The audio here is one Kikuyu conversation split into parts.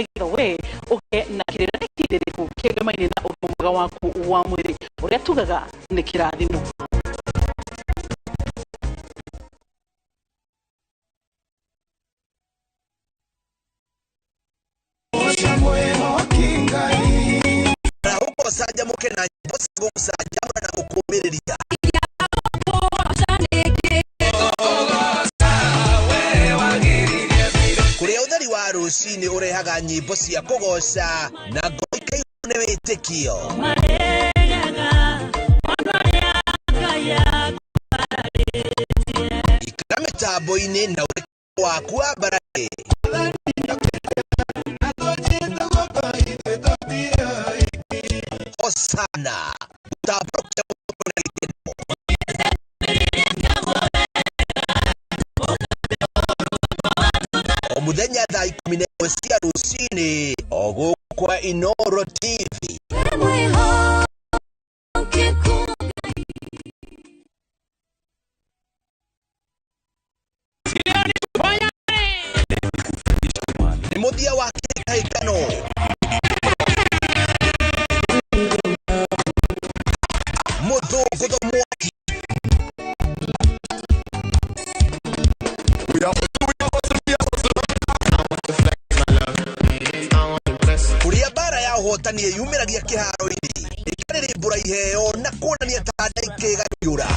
Nĩgetha we ũgĩe na kĩrĩra gĩkindĩrĩku kĩgemaine na ũgima mwega waku wa mwĩrĩ, ũrĩa tugaga nĩ kĩrathimo. Arahũka ũcanjamũke na nyĩmbo cia gũgũcanjamũra na gũkũmĩrĩria. Kũrĩa ũtheri wa rũcinĩ ũrehaga nyĩmbo cia kũgoca na ngoro ikaiyũrwo nĩ wĩtĩkio. Ikara mĩtambo-inĩ na ũreke waku wa mbararĩ. Hosana gũtambũrũkia mũtwe na gĩkeno. O mũthenya thaa 11 cia rũcinĩ o gũkũ kwa Inoro TV. Nĩ mũthia wa kĩhĩtahĩtano. Mũthũngũtho mwaki. Kũrĩa mbara ya ũhotani ĩyumĩragia kĩharo-inĩ ĩkarĩrĩmbũra iheo na kuonania tanda ikĩgariũra.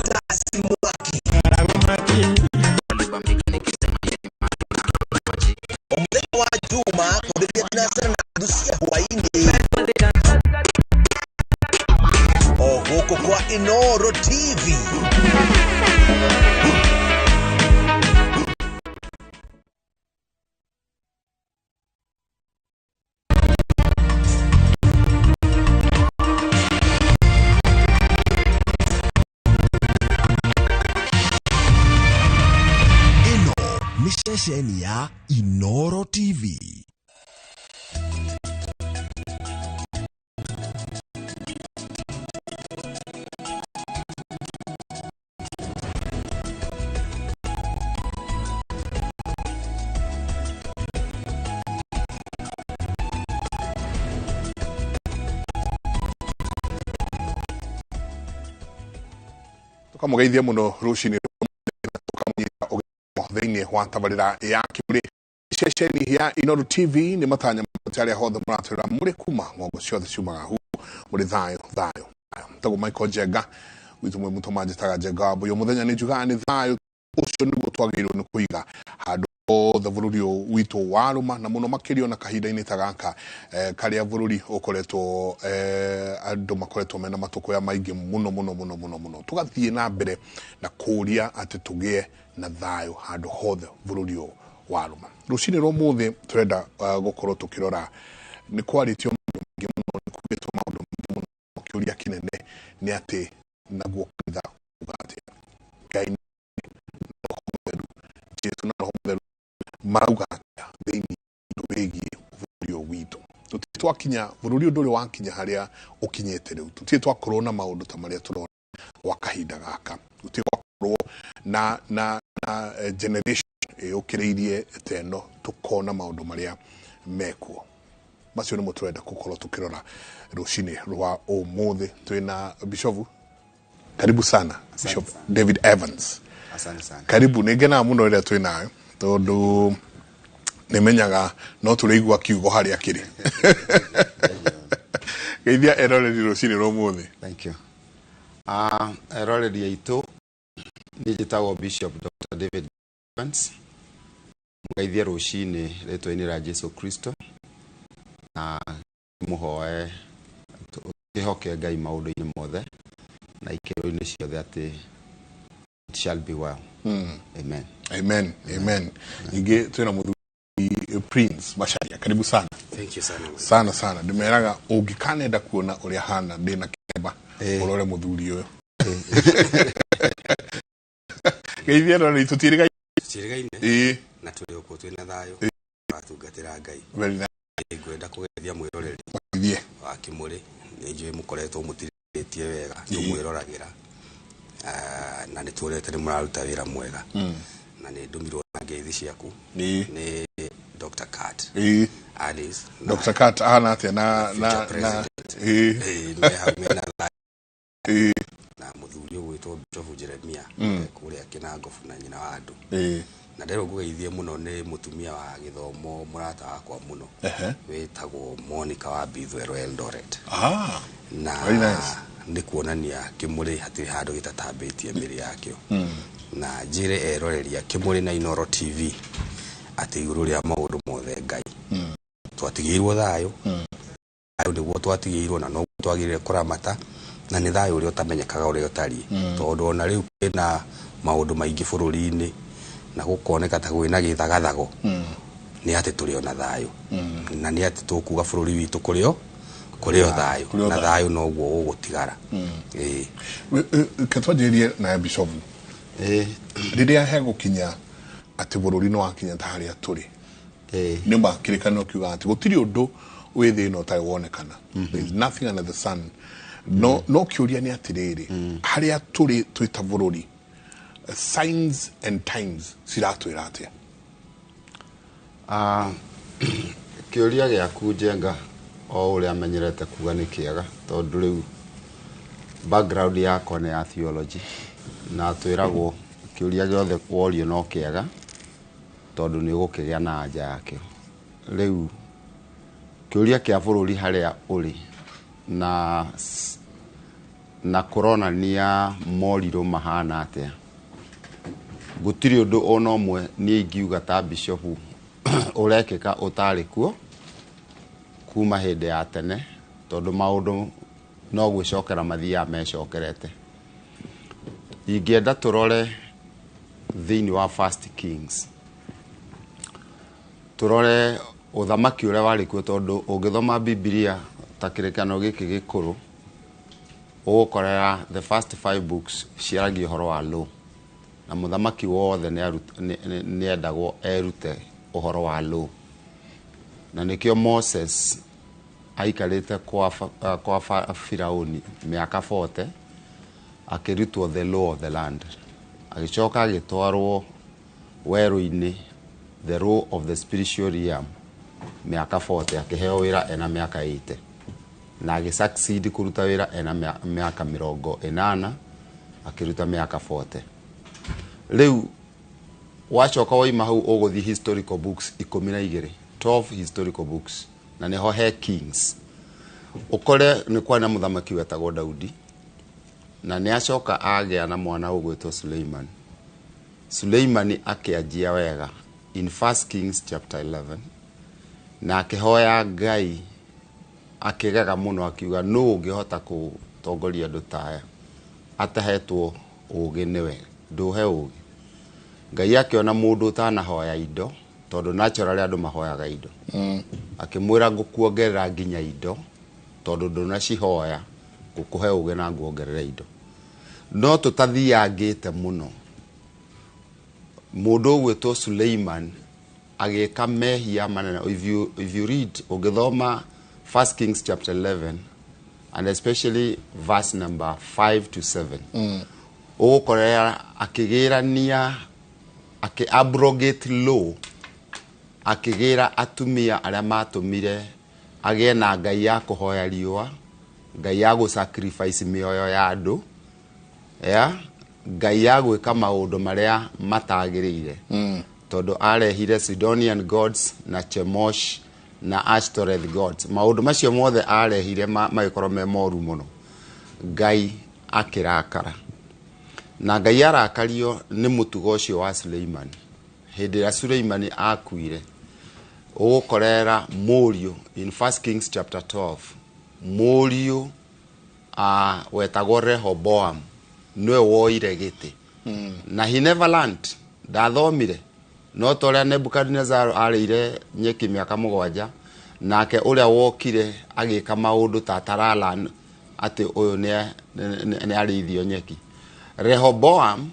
Tasi mwaki. O mũthenya wa Juma kwambĩrĩria thinacara na nuthu cia hwaĩ-inĩ o gũkũ kwa Inoro TV. Ĩno nĩ ceceni ya Inoro TV. Tukamũgeithia mũno rũcinĩ, tũkamũnyita ũgeni thĩinĩ wa tabarĩra ya Kĩmũrĩ, ceceni ya Inooro TV. Nĩ matanya mate arĩa hothe mũratwĩra mũrĩ kuma ng'ongo ciothe ciumaga hu mũrĩ thayũ thayũ thayũ. Tagwo Michael Njenga witũ mwe mũtũma njĩtaga Njenga wa Mbũyũ. Mũthenya nĩ njugaga nĩ thayũ ũcio nĩguo twagĩrĩirwo nĩ kũiga handũ hothe bũrũri ũyũ witũ warũma, na mũno makĩria ona kahinda-inĩ ta gaka karĩa bũrũri ũkoretwo andũ makoretwo mena matũkũya maingĩ mũno mũno mũno mũno mũno. Tũgathiĩ na mbere na kũria atĩ tũgĩe na thayũ handũ hothe bũrũri ũyũ warũma. Rũcinĩ rwa ũmũthĩ tũrenda gũkorwo tũkĩrora, nĩ kwarĩtio maũndũ maingĩ mũno, nĩ kugĩtwo maũndũ maingĩ mũno. Kĩũria kĩnene nĩ atĩ naguo kanitha uga atĩa? Ngai na Roho Mũtheru, Jesu na Roho Mũtheru marauga atĩa thĩinĩ ũndũ wĩgiĩ bũrũri ũyũ witũ? Tũtirĩ twakinya bũrũri ũyũ, ndũrĩ wakinya harĩa ũkinyĩte rĩu. Tũtirĩ twakorwo na maũndũ ta marĩa tũrona gwa kahinda gaka. Gũtirĩ gwakorwo na generation ĩyũkĩrĩirie ta ĩno tũkona maũndũ marĩa mekuo. Macio nĩmo tũrenda gũkorwo tũkĩrora rũcinĩ rwa ũmũthĩ. Twĩna bishofu, karibu sana, Bishop David Evans. Asante sana. Karibu. Nĩ ngenaga mũno rĩrĩa twĩ nawe tondũ nĩ menyaga no tũrĩigua kiugo harĩa kĩrĩ. Geithia eroreri rũcinĩ rwa ũmũthĩ. Thank you. Eroreri aitũ, niĩ njĩtagwo Bishop Dr. David Evans. Mũgeithie rũcinĩ rĩtwa-inĩ rĩa Jesu Kristo na mũhoe twĩhoke Ngai maũndũ-inĩ mothe na ikĩro-inĩ ciothe atĩ it shall be well. Amen. Amen, amen. Ningĩ twĩna mũthuri Prince Macharia, karibu sana. Thank you sana. Sana sana. Ndĩmeraga ũngĩkanenda kuona ũrĩa hana ndĩna kĩremba, ũrore mũthuri ũyũ. Geithia eroreri, tũtiĩrĩgaine. Tũtiĩrĩgaine. Ĩĩ. Na tũrĩ o kuo twĩna thayũ. Tũratungatĩra Ngai. Very nice. Ngwenda kũgeithia mwĩroreri Geithie. wa Kĩmũrĩ. Nĩ njũĩ mũkoretwo mũtirĩtie wega tũmwĩroragĩra. Na nĩ tuonete nĩ mũraruta wĩra mwega na nĩ ndũmirwo na ngeithi ciaku nĩ Dr. Kat Alice na Dr. Kat ahana atia na future na na president. Me hau mena na mũthuri ũgwĩtwo Bishop Jeremia kũrĩa Kĩnangobu na nyina wa andũ. Na ndĩrwo ngũgeithie mũno nĩ mũtumia wa gĩthomo, mũrata wakwa mũno wĩtagwo Monica wa Bithwero Eldoret. Na Very nice. Nĩ kuonania kĩmũrĩ hatirĩ handũ gĩtatambĩtie mĩrĩ yakĩo. Na njĩre eroreria Kĩmũrĩ na Inoro TV atĩ igũrũ rĩa maũndũ mothe, Ngai twatigĩirwo thayũ. Thayũ nĩguo twatigĩirwo na noguo twagĩrĩire kũramata, na nĩ thayũ ũrĩa ũtamenyekaga ũrĩa ũtariĩ, tondũ ona rĩu kwĩna maũndũ maingĩ bũrũri-inĩ na gũkoneka ta kwĩna gĩthagathago, nĩ atĩ tũrĩ ona thayũ na nĩ atĩ tũkuga bũrũri witũ kũrĩ o thayũ. Kũrĩ o Na thayũ. Thayũ noguo ũgũtigara, ĩĩ. Ke twanjĩrĩrie na Bishop. Rĩrĩa hegũkinya atĩ bũrũri nĩ wakinya ta harĩa tũrĩ, nĩ ma kĩrĩkanĩro kiuga atĩ gũtirĩ ũndũ wĩ thĩ ĩno ũtarĩ wonekana, there is nothing under the sun. No kĩũria nĩ atĩrĩrĩ, harĩa tũrĩ twĩ ta bũrũri, signs and times ciratwĩra atĩa? Kĩũria gĩaku, Njenga, o ũrĩa menyerete kuga nĩ kĩega, tondũ rĩu background yakwa nĩ ya theology na twĩragwo kĩũria gĩothe worio no kĩega tondũ nĩ ũgũkĩgĩa na anja yakĩo. Rĩu kĩũria kĩa bũrũri harĩa ũrĩ na kũronania morirũ mahana atĩa, gũtirĩ ũndũ ona ũmwe niĩ ingiuga ta bishopu ũrekĩka ũtarĩ kuo kuma hĩndĩ ya tene, tondũ maũndũ no gwĩcokera mathiaga mecokerete. Ingĩenda tũrore thĩinĩ wa First Kings, tũrore ũthamaki ũrĩa warĩ kuo, tondũ ũngĩthoma Bibilia ta kĩrĩkanĩro gĩkĩ gĩkũrũ, ũgũkorera the first five books ciaragia ũhoro wa law, na mũthamaki wothe nĩ endagwo erute ũhoro wa law, na nĩkĩo Moses aikarĩte kwa Firauni mĩaka 40 akĩrutwo the law of the land, agĩcoka agĩtwarwo werũ-inĩ, the law of the spiritual realm, mĩaka 40, akĩheo wĩra ena mĩaka 80 na agĩ succeed kũruta wĩra ena mĩaka 80, akĩruta mĩaka 40. Rĩu wacoka waima hau, ũgũthiĩ historical books 12, 12 historical books, na nĩho he Kings, ũkore nĩ kwarĩ na mũthamaki wetagwo Daudi, na nĩ acoka agĩa na mwana ũgwĩtwo Suleiman. Suleimani akĩanjia wega in First Kings chapter 11 na akĩhoya Ngai, akĩgega mũno, akiuga, "Nũ ũngĩhota gũtongoria andũ ta aya atahetwo ũgĩ nĩwe? Ndũhe ũgĩ." Ngai akĩona mũndũ ũtanahoya indo, tondũ naturally andũ mahoyaga indo, akĩmwĩra, "Ngũkuongerera nginya indo tondũ ndũnacihoya, ngũkũhe ũgĩ na nguongerera indo." No tũtathiangĩte mũno, mũndũ ũgwĩtwo Suleiman agĩka mehia manene. If you read, ũngĩthoma First Kings chapter 11 and especially verse number 5 to 7, ũgũkorera akĩgĩrania, akĩ abrogate law, akĩgĩra atumia arĩa matũmire agĩe na ngai ya kũhoya riũa, ngai ya gũ sacrifice mĩoyo ya andũ, ya ngai ya gwĩka maũndũ marĩa matagĩrĩire, tondũ arehire Sidonian gods na Chemosh na Ashtoreth gods. Maũndũ macio mothe arehire magĩkorwo me moru mũno. Ngai akĩrakara, na Ngai arakario nĩ mũtugo ũcio wa Suleiman. Hĩndĩ ĩrĩa Suleimani akuire, ũgũkorera mũriũ in First Kings chapter 12, mũriũ wetagwo Rehoboam nĩwe woire gĩtĩ, na he never learned, ndathomire, no ta ũrĩa Nebukadnezar arĩire nyeki mĩaka 7, nake ũrĩa wokire agĩka maũndũ ta atarala atĩ ũyũ nĩ arĩithio nyeki. Rehoboam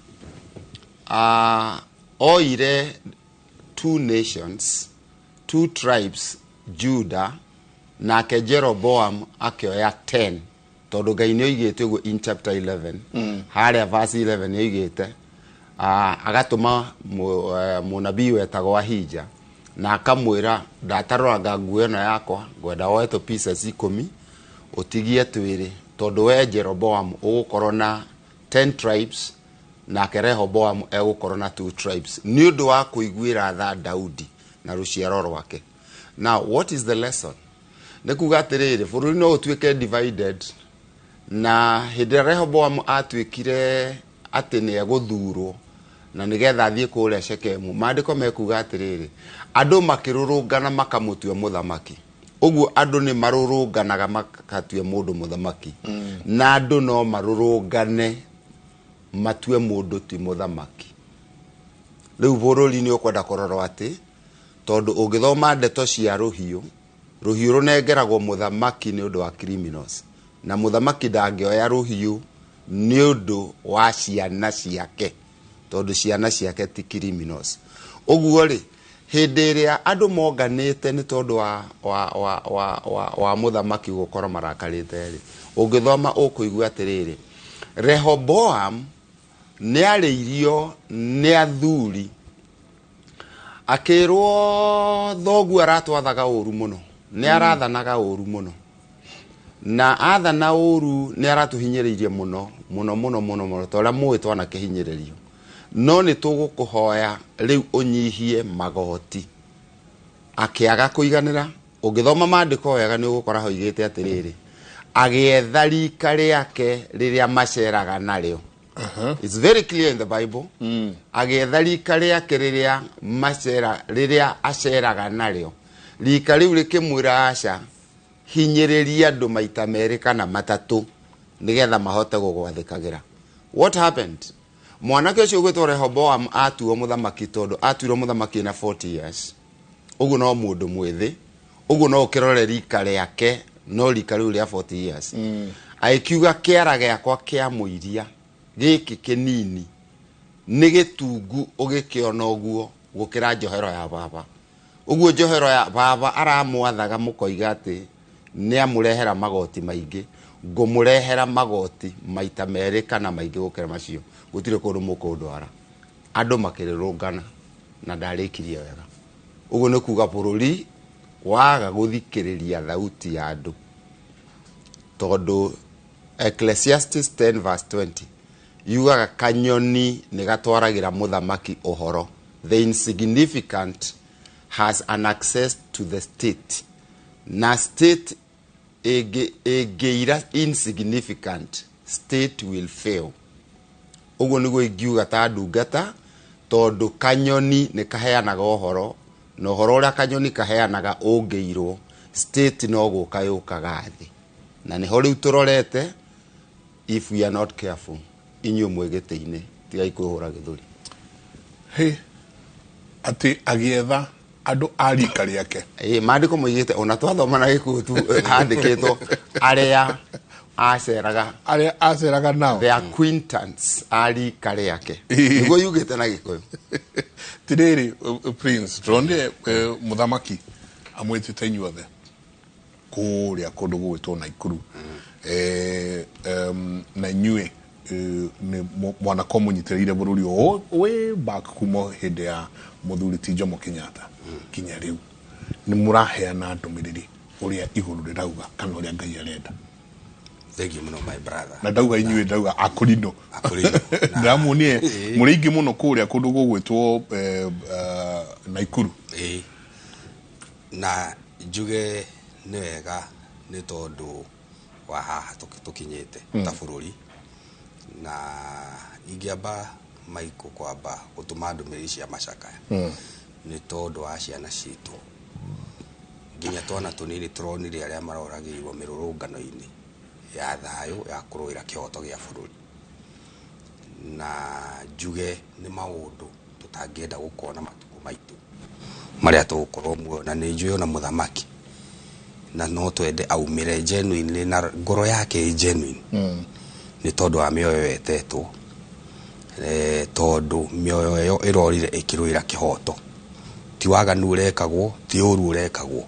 oire two nations, two tribes, Judah, nake Jeroboam akĩoya 10. Tondũ Ngai nĩ oigĩte ũguo in chapter 11, harĩa verse 11 nĩ oigĩte agatũma mũnabii wetagwo Ahija na akamwĩra, ndatarũranga nguo ĩno yakwa, ngwenda woe tũ pieces 10 ũtigie 2, tondũ we Jeroboam ũgũkorwo na 10 tribes nake Rehoboam egũkorwo na 2 tribes, nĩ ũndũ wa kũiguĩra tha Daudi na rũciaro rwake. Now what is the lesson? Nĩ kuga atĩrĩrĩ, bũrũri no ũtuĩke divided, na hĩndĩ ĩrĩa Rehoboam atuĩkire atĩ nĩ egũthurwo na nĩgetha athiĩ kũrĩa Shekemu, maandĩko mekuga atĩrĩrĩ, andũ makĩrũrũngana makamũtua mũthamaki. Ũguo andũ nĩ marũrũnganaga makatua mũndũ mũthamaki, na andũ no marũrũngane matue mũndũ ti mũthamaki. Rĩu bũrũri nĩ ũkwenda kũrorwo atĩ, tondũ ũngĩthoma ndeto cia rũhiũ, rũhiũ rũnengeragwo mũthamaki nĩ ũndũ wa criminals, na mũthamaki ndangĩoya rũhiũ nĩ ũndũ wa ciana ciake, tondũ ciana ciake ti criminals. Ũguo rĩ, hĩndĩ ĩrĩa andũ monganĩte nĩ tondũ wa mũthamaki gũkorwo marakarĩte rĩ, ũngĩthoma ũkũigua atĩrĩrĩ, Rehoboam nĩ arĩirio nĩ athuri akĩrwo thoguo aratwathaga ũru mũno, nĩ arathanaga ũru mũno, na athana ũru nĩ aratũhinyĩrĩirie mũno mũno mũno mũno mũno, ta ũrĩa mũĩ twanakĩhinyĩrĩrio, no nĩ tũgũkũhoya rĩu ũnyihie magoti. Akĩaga kũiganĩra. Ũngĩthoma maandĩko wega nĩ ũgũkora hoigĩte atĩrĩrĩ, agĩetha rika rĩake rĩrĩa maceraga narĩo. It's very clear in the Bible. Agĩetha rika rĩake rĩrĩa macera, rĩrĩa aceraga narĩo, rika rĩu rĩkĩmwĩra aca, hinyĩrĩria andũ maita 2 kana 3 nĩgetha mahote gũgwathĩkagĩra. What happened? Mwanake ũcio ũgwĩtwo Rehoboam atuo mũthamaki, tondũ atuirwo mũthamaki na 40 years, ũguo no mũndũ mwĩthĩ, ũguo no ũkĩrore rika rĩake, no rika rĩu rĩa 40 years. Agĩkiuga kĩara gĩakwa kĩa mũiria gĩkĩ kĩnini nĩ gĩtungu ũgĩkĩona ũguo gũkĩra njohero ya baba. Ũguo njohero ya baba aramwathaga mũkoiga atĩ nĩ amũrehera magoti maingĩ, ngũmũrehera magoti maita 2 kana maingĩ gũkĩra macio, gũtirĩ kũndũ mũkũndwara. Andũ makĩrũrũngana na ndarĩkirie wega. Ũguo nĩ kuga bũrũri waga gũthikĩrĩria thauti ya andũ, tondũ Ecclesiastes 10 verse 20 yugaga kanyoni nĩ gatwaragĩra mũthamaki ũhoro. The insignificant has an access to the state, na state ĩngĩira insignificant, state will fail. Ũguo nĩguo ingiuga ta ndungata, tondũ kanyoni nĩ kaheanaga ũhoro, na ũhoro ũrĩa kanyoni kaheanaga ũngĩirwo, state no gũka yũkaga thĩ. Na nĩho rĩu tũrorete, if we are not careful, inyuĩ mwĩ gĩtĩ-inĩ, tigai kwĩhũra gĩthũri. Hĩ, atĩ agĩetha andũ a rika rĩake. Ĩĩ, maandĩko moigĩte ona twathoma na Gĩkũyũ tu handĩkĩtwo arĩa aceraga, arĩa aceraga nao, the acquaintance a rika rĩake, nĩguo yugĩte na Gĩkũyũ. Tirĩrĩ, Prince, tũronire mũthamaki amwĩtĩte inyuothe kũrĩa kũndũ gũgwĩtwo Naikuru, na inyuĩ nĩ mwanakorwo mũnyitĩrĩire bũrũri ũyũ way back kuma hĩndĩ ya mũthuri ti Jomo Kenyatta kinya rĩu, nĩ mũraheana ndũmĩrĩri ũrĩa igũrũ rĩrauga kana ũrĩa Ngai arenda. Thank you mũno, my brother. Na ndauga inyuĩ, ndauga akũrino. Akũrinũ. Ndĩramuonie mũrĩ aingĩ mũno kũrĩa kũndũ gũgwĩtwo Naikuru. Ĩĩ, na njuge nĩ wega nĩ tondũ wa haha tũkinyĩte ta bũrũri, na ingĩamba Michael kwamba gũtũma ndũmĩrĩri cia macakaya nĩ tondũ wa ciana citũ, nginya twana tũnini tũronire arĩa maroragĩirwo mĩrũrũngano-inĩ ya thayũ ya kũrũĩra kĩhoto gĩa bũrũri. Na njuge nĩ maũndũ tũtangĩenda gũkona matukũ maitũ marĩa tũgũkorwo muoyo, na nĩ njũĩ ona mũthamaki na no twende aumĩre genuinely na ngoro yake ĩ genuine, nĩ tondũ wa mĩoyo ĩtetwo, tondũ mĩoyo ĩyo ĩrorire ĩkĩrũĩra kĩhoto, ti waganu ũrekagwo, ti ũru ũrekagwo,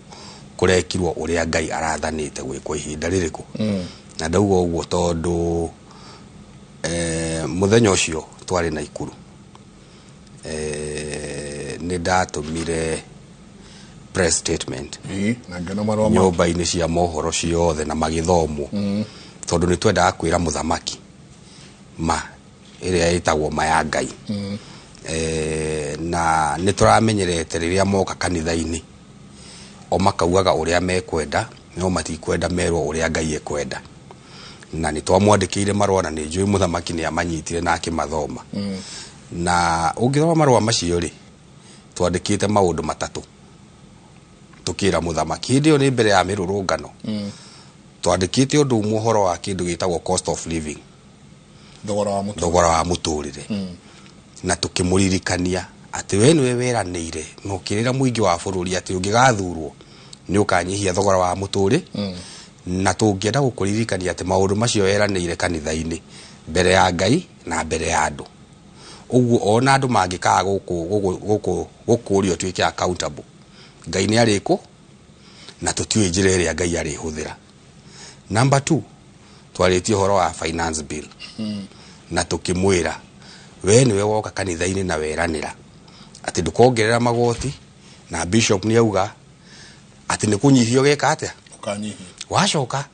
kũrekirwo ũrĩa Ngai arathanĩte gwĩkwo ihinda rĩrĩkũ. Na ndauga ũguo tondũ mũthenya ũcio twarĩ Naikuru, nĩ ndatũmire press statement Ĩĩ, na ngĩona marũa ma nyũmba-inĩ cia mohoro ciothe na magĩthomwo, tondũ nĩ twendaga kwĩra mũthamaki ma ĩrĩa ĩtagwo ma ya Ngai. Na nĩ tũramenyerete rĩrĩa moka kanitha-inĩ o makaugaga ũrĩa mekwenda, no matikwenda merwo ũrĩa Ngai ekwenda. Na nĩ twamwandĩkĩire marũa, na nĩ njũĩ mũthamaki nĩ amanyitire na akĩmathoma. Na ũngĩthoma marũa macio rĩ, twandĩkĩte maũndũ matatũ tũkĩra mũthamaki. Hĩndĩ ĩyo nĩ mbere ya mĩrũrũngano. Twandĩkĩte ũndũ ũmwe, ũhoro wa kĩndũ gĩtagwo cost of living, thogora wa mũtũrĩre. Thogora wa mũtũrĩre. Na tũkĩmũririkania atĩ we nĩwe weranĩire na ũkĩrĩra mũingĩ wa bũrũri atĩ ũngĩgathurwo nĩ ũkanyihia thogora wa mũtũrĩ. Na tũngĩenda gũkũririkania atĩ maũndũ macio weranĩire kanitha-inĩ mbere ya Ngai na mbere ya andũ, ũguo ona andũ mangĩkaga gũkũria ũtuĩke accountable, Ngai nĩ arĩkũ na tũtiũĩ njĩra ĩrĩa Ngai arĩhũthĩra. Number two, twarĩtie ũhoro wa finance bill, na tũkĩmwĩra we nĩwe woka kanitha-inĩ na weranĩra atĩ ndũkongerera magoti, na bishop nĩ auga atĩ nĩ kũnyihia ũgeka atĩa? Ũkanyihia. Wacoka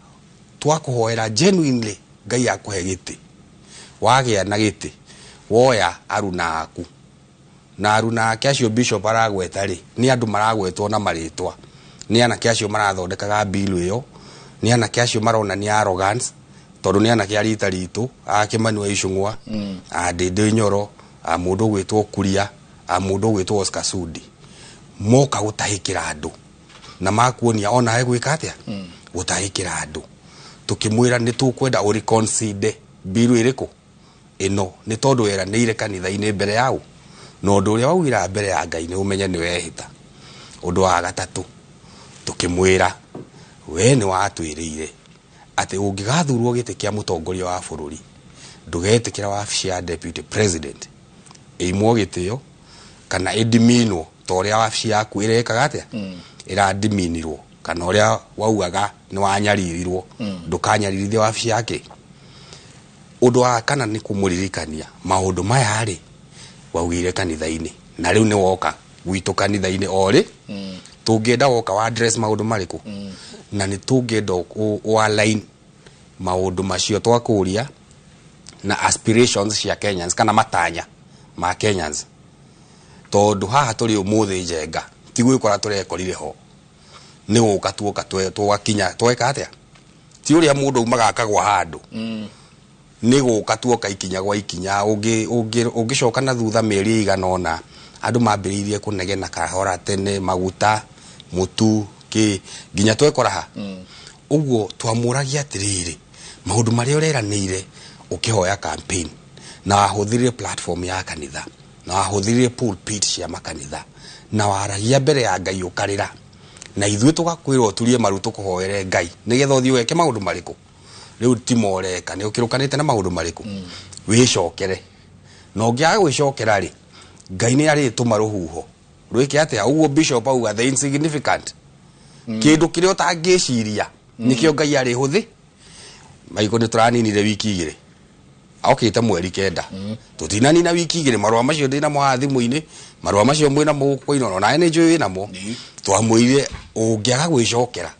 twakũhoera genuinely Ngai akũhe gĩtĩ, wagĩa na gĩtĩ woya aruna aku, na aruna ake acio bishop aragweta rĩ, nĩ andũ maragwetwo na marĩtwa, nĩ anake acio marathondekaga bill ĩyo, nĩ anake acio maronania arrogance, tondũ nĩ anake a rita ritũ, a Kĩmani wa Icũng'wa, a Ndĩndĩ Nyoro, a mũndũ ũgwĩtwo Kuria, a mũndũ ũgwĩtwo Oscar Sudi, moka gũtahĩkĩra andũ na makuonia ona he gwĩka atĩa, gũtahĩkĩra andũ. Tũkĩmwĩra nĩ tũkwenda ũreconsider bill ĩrĩkũ ĩno, nĩ tondũ weranĩire kanitha-inĩ mbere yao, na ũndũ ũrĩa waugĩra mbere ya Ngai nĩ ũmenye nĩ wehĩta. Ũndũ wa gatatũ, tũkĩmwĩra we nĩ watwĩrĩire atĩ ũngĩgathurwo gĩtĩ kĩa mũtongoria wa bũrũri, ndũgetĩkĩra wabici ya deputy president ĩimwo gĩtĩo kana ĩdiminwo ta ũrĩa wabici yaku ĩrekaga atĩa, ĩradiminirwo, kana ũrĩa waugaga nĩ wanyaririrwo, ndũkanyaririthie wabici yake. Ũndũ wa kana nĩ kũmũririkania maũndũ maya rĩ waugĩire kanitha-inĩ, na rĩu nĩ woka gwitũ kanitha-inĩ o rĩ, tũngĩenda woka wa address maũndũ marĩkũ, na nĩ tũngĩenda ũ align maũndũ macio twakũria na aspirations cia Kenyans kana matanya ma Kenyans, tondũ haha tũrĩ ũmũthĩ njenga ti gwĩkora tũrekorire ho, nĩ gũka tuoka twakinya tweka atĩa, ti ũrĩa mũndũ aumaga akagwa handũ, nĩ gũka tuoka ikinya gwa ikinya. Ũngĩcoka na thutha mĩeri ĩigana ũna, andũ mambĩrĩirie kũnegena kahora tene, maguta, mũtu, kĩ, nginya twekora ha ũguo. Twamũragia atĩrĩrĩ, maũndũ marĩa ũreranĩire ũkĩhoya campaign, na wahũthĩrire platform ya kanitha, na wahũthĩrire pulpit cia makanitha, na waragia mbere ya Ngai ũkarĩra, na ithuĩ tũgakwĩra ũturie maru tũkũhoere Ngai nĩgetha ũthiĩ weke maũndũ marĩkũ, rĩu ti moreka nĩ ũkĩrũkanĩte na maũndũ marĩkũ, wĩcokere. Na ũngĩaga gwĩcokera rĩ, Ngai nĩ arĩtũma rũhuho rwĩke atĩa? Ũguo bishop auga the insignificant, kĩndũ kĩrĩa ũtangĩciria nĩkĩo Ngai arĩhũthĩ. Maiko nĩ tũraninire wiki 2, okĩte mweri 9, tũtinanina wiki 2. Marũa macio ndĩnamo haha thimũ-inĩ, marũa macio mwĩnamo gũkũ Inooro, nawe nĩ njũĩ wĩnamo. Twamwĩrire ũngĩaga gwĩcokera,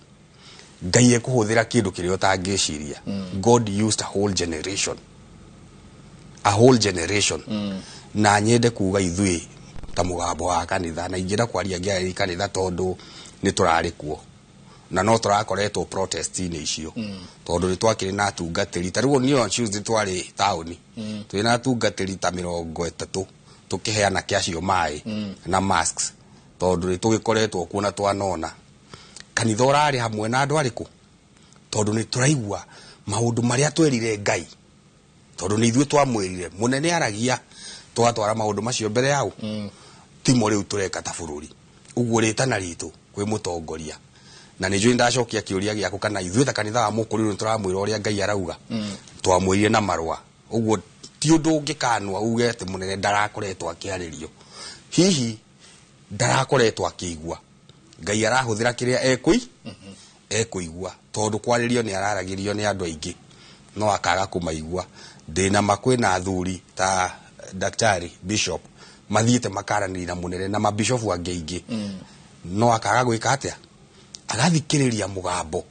Ngai ekũhũthĩra kĩndũ kĩrĩa ũtangĩciria. God used a whole generation, a whole generation. Na nyende kuga ithuĩ ta mũgambo wa kanitha, na ingĩenda kwaria ngĩarĩria kanitha, tondũ nĩ tũrarĩ kuo na no tũrakoretwo protest-inĩ icio, tondũ nĩ twakĩrĩ na atungatĩri. Ta rĩu niĩ on Tuesday twarĩ taũni, twĩ na atungatĩri ta 30, tũkĩheana kĩ acio maĩ na masks, tondũ nĩ tũgĩkoretwo kuo na twanona kanitha ũrarĩ hamwe na andũ arĩkũ, tondũ nĩ tũraigua maũndũ marĩa twerire Ngai, tondũ nĩ ithuĩ twamwĩrire mũnene aragia, tũgatwara maũndũ macio mbere yao, timo rĩu tũreka ta bũrũri. Ũguo rĩtana ritũ kwĩ mũtongoria, na nĩ njũĩ ndacokia kĩũria gĩaku, kana ithuĩ ta kanitha wa Mũkũrũ nĩ tũramwĩra ũrĩa Ngai arauga, twamwĩrire na marũa. Ũguo ti ũndũ ũngĩkanwa uge atĩ mũnene ndarakoretwo akĩarĩrio, hihi ndarakoretwo akĩigua. Ngai arahũthĩra kĩrĩa ekũi Ekũigua tondũ kwarĩrio nĩ araragĩrio nĩ andũ aingĩ no akaga kũmaigua. Ndĩna ma kwĩna athuri ta Daktari Bishop mathiĩte makaranĩria na mũnene na mabishofu angĩ aingĩ, no akaga gwĩka atĩa, agathikĩrĩria mũgambo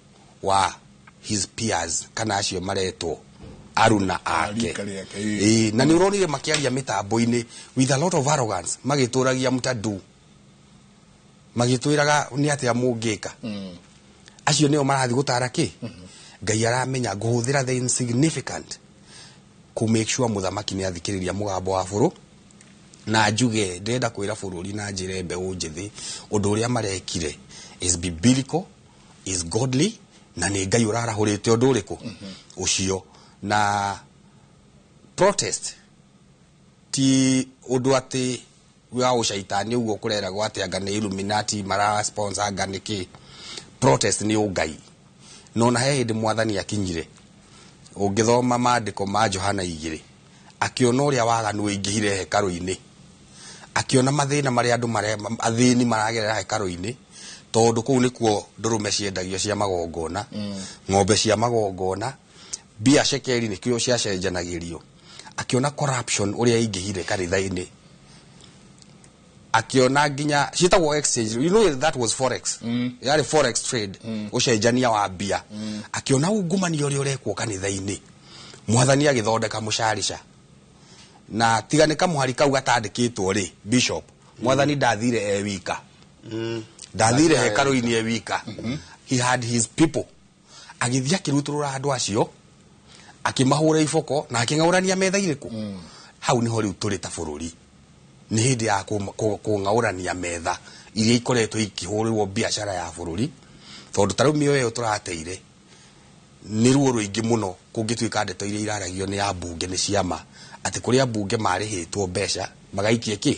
wa his peers kana acio maretwo aruna ake. Rika rĩake, ĩĩ. Ĩĩ, na nĩ ũronire makĩaria mĩtambo-inĩ with a lot of arrogance, magĩtũragia mtadu, magĩtwĩraga nĩ atĩa mũngĩka. Acio nĩo marathiĩ gũtara kĩ. Ngai aramenya ngũhũthĩra the insignificant kũ make sure mũthamaki nĩ athikĩrĩria mũgambo wa bũrũ. Na njuge ndĩrenda kwĩra bũrũri na njĩre mbeũ njĩthĩ ũndũ ũrĩa marekire is biblical, is godly, na nĩ Ngai ũrarahũrĩte ũndũ ũrĩkũ ũcio. Na protest ti ũndũ atĩ wa ũcaitani ũguo kũreragwo atĩ anga nĩ Illuminati mara sponsor, anga nĩ kĩ. Protest nĩ ũngai. No na he hĩndĩ Mwathani akinyire, ũngĩthoma maandĩko ma Johana 2, akĩona ũrĩa waganu ũingĩhire hekarũ-inĩ, akĩona mathĩna marĩa andũ athĩni maragerera hekarũ-inĩ, tondũ kũu nĩkuo ndũrũme ciendagio cia magongona, ng'ombe cia magongona, mbia cekeri nĩkĩo ciacenjanagĩrio. Akĩona corruption ũrĩa ĩingĩhire kanitha-inĩ, akĩona nginya ciĩtagwo exchange, you know that was forex, yarĩ forex trade, ũcenjania wa mbia. Akĩona ungumania ũrĩa ũrekwo kanitha-inĩ. Mwathani agĩthondeka mũcarica na tiga nĩ kamũhari kau gatandĩkĩtwo rĩ, Bishop, Mwathani ndathire e wika, ndathire hekarũ-inĩ e wika. He had his people. Agĩthiĩ akĩrutũrũra andũ acio, akĩmahũra iboko na akĩng'aũrania metha irĩkũ. Hau nĩho rĩu tũrĩ ta bũrũri, nĩ hĩndĩ ya kũng'aũrania metha iria ikoretwo ikĩhũrĩrwo biacara ya bũrũri, tondũ ta rĩu mĩoyo ĩyo tũrateire nĩ ruo rũingĩ mũno. Kũngĩtuĩka ndeto iria iraragio nĩ ambunge nĩ ciama, atĩ kũrĩ ambunge marĩhĩtwo mbeca magaikie kĩ,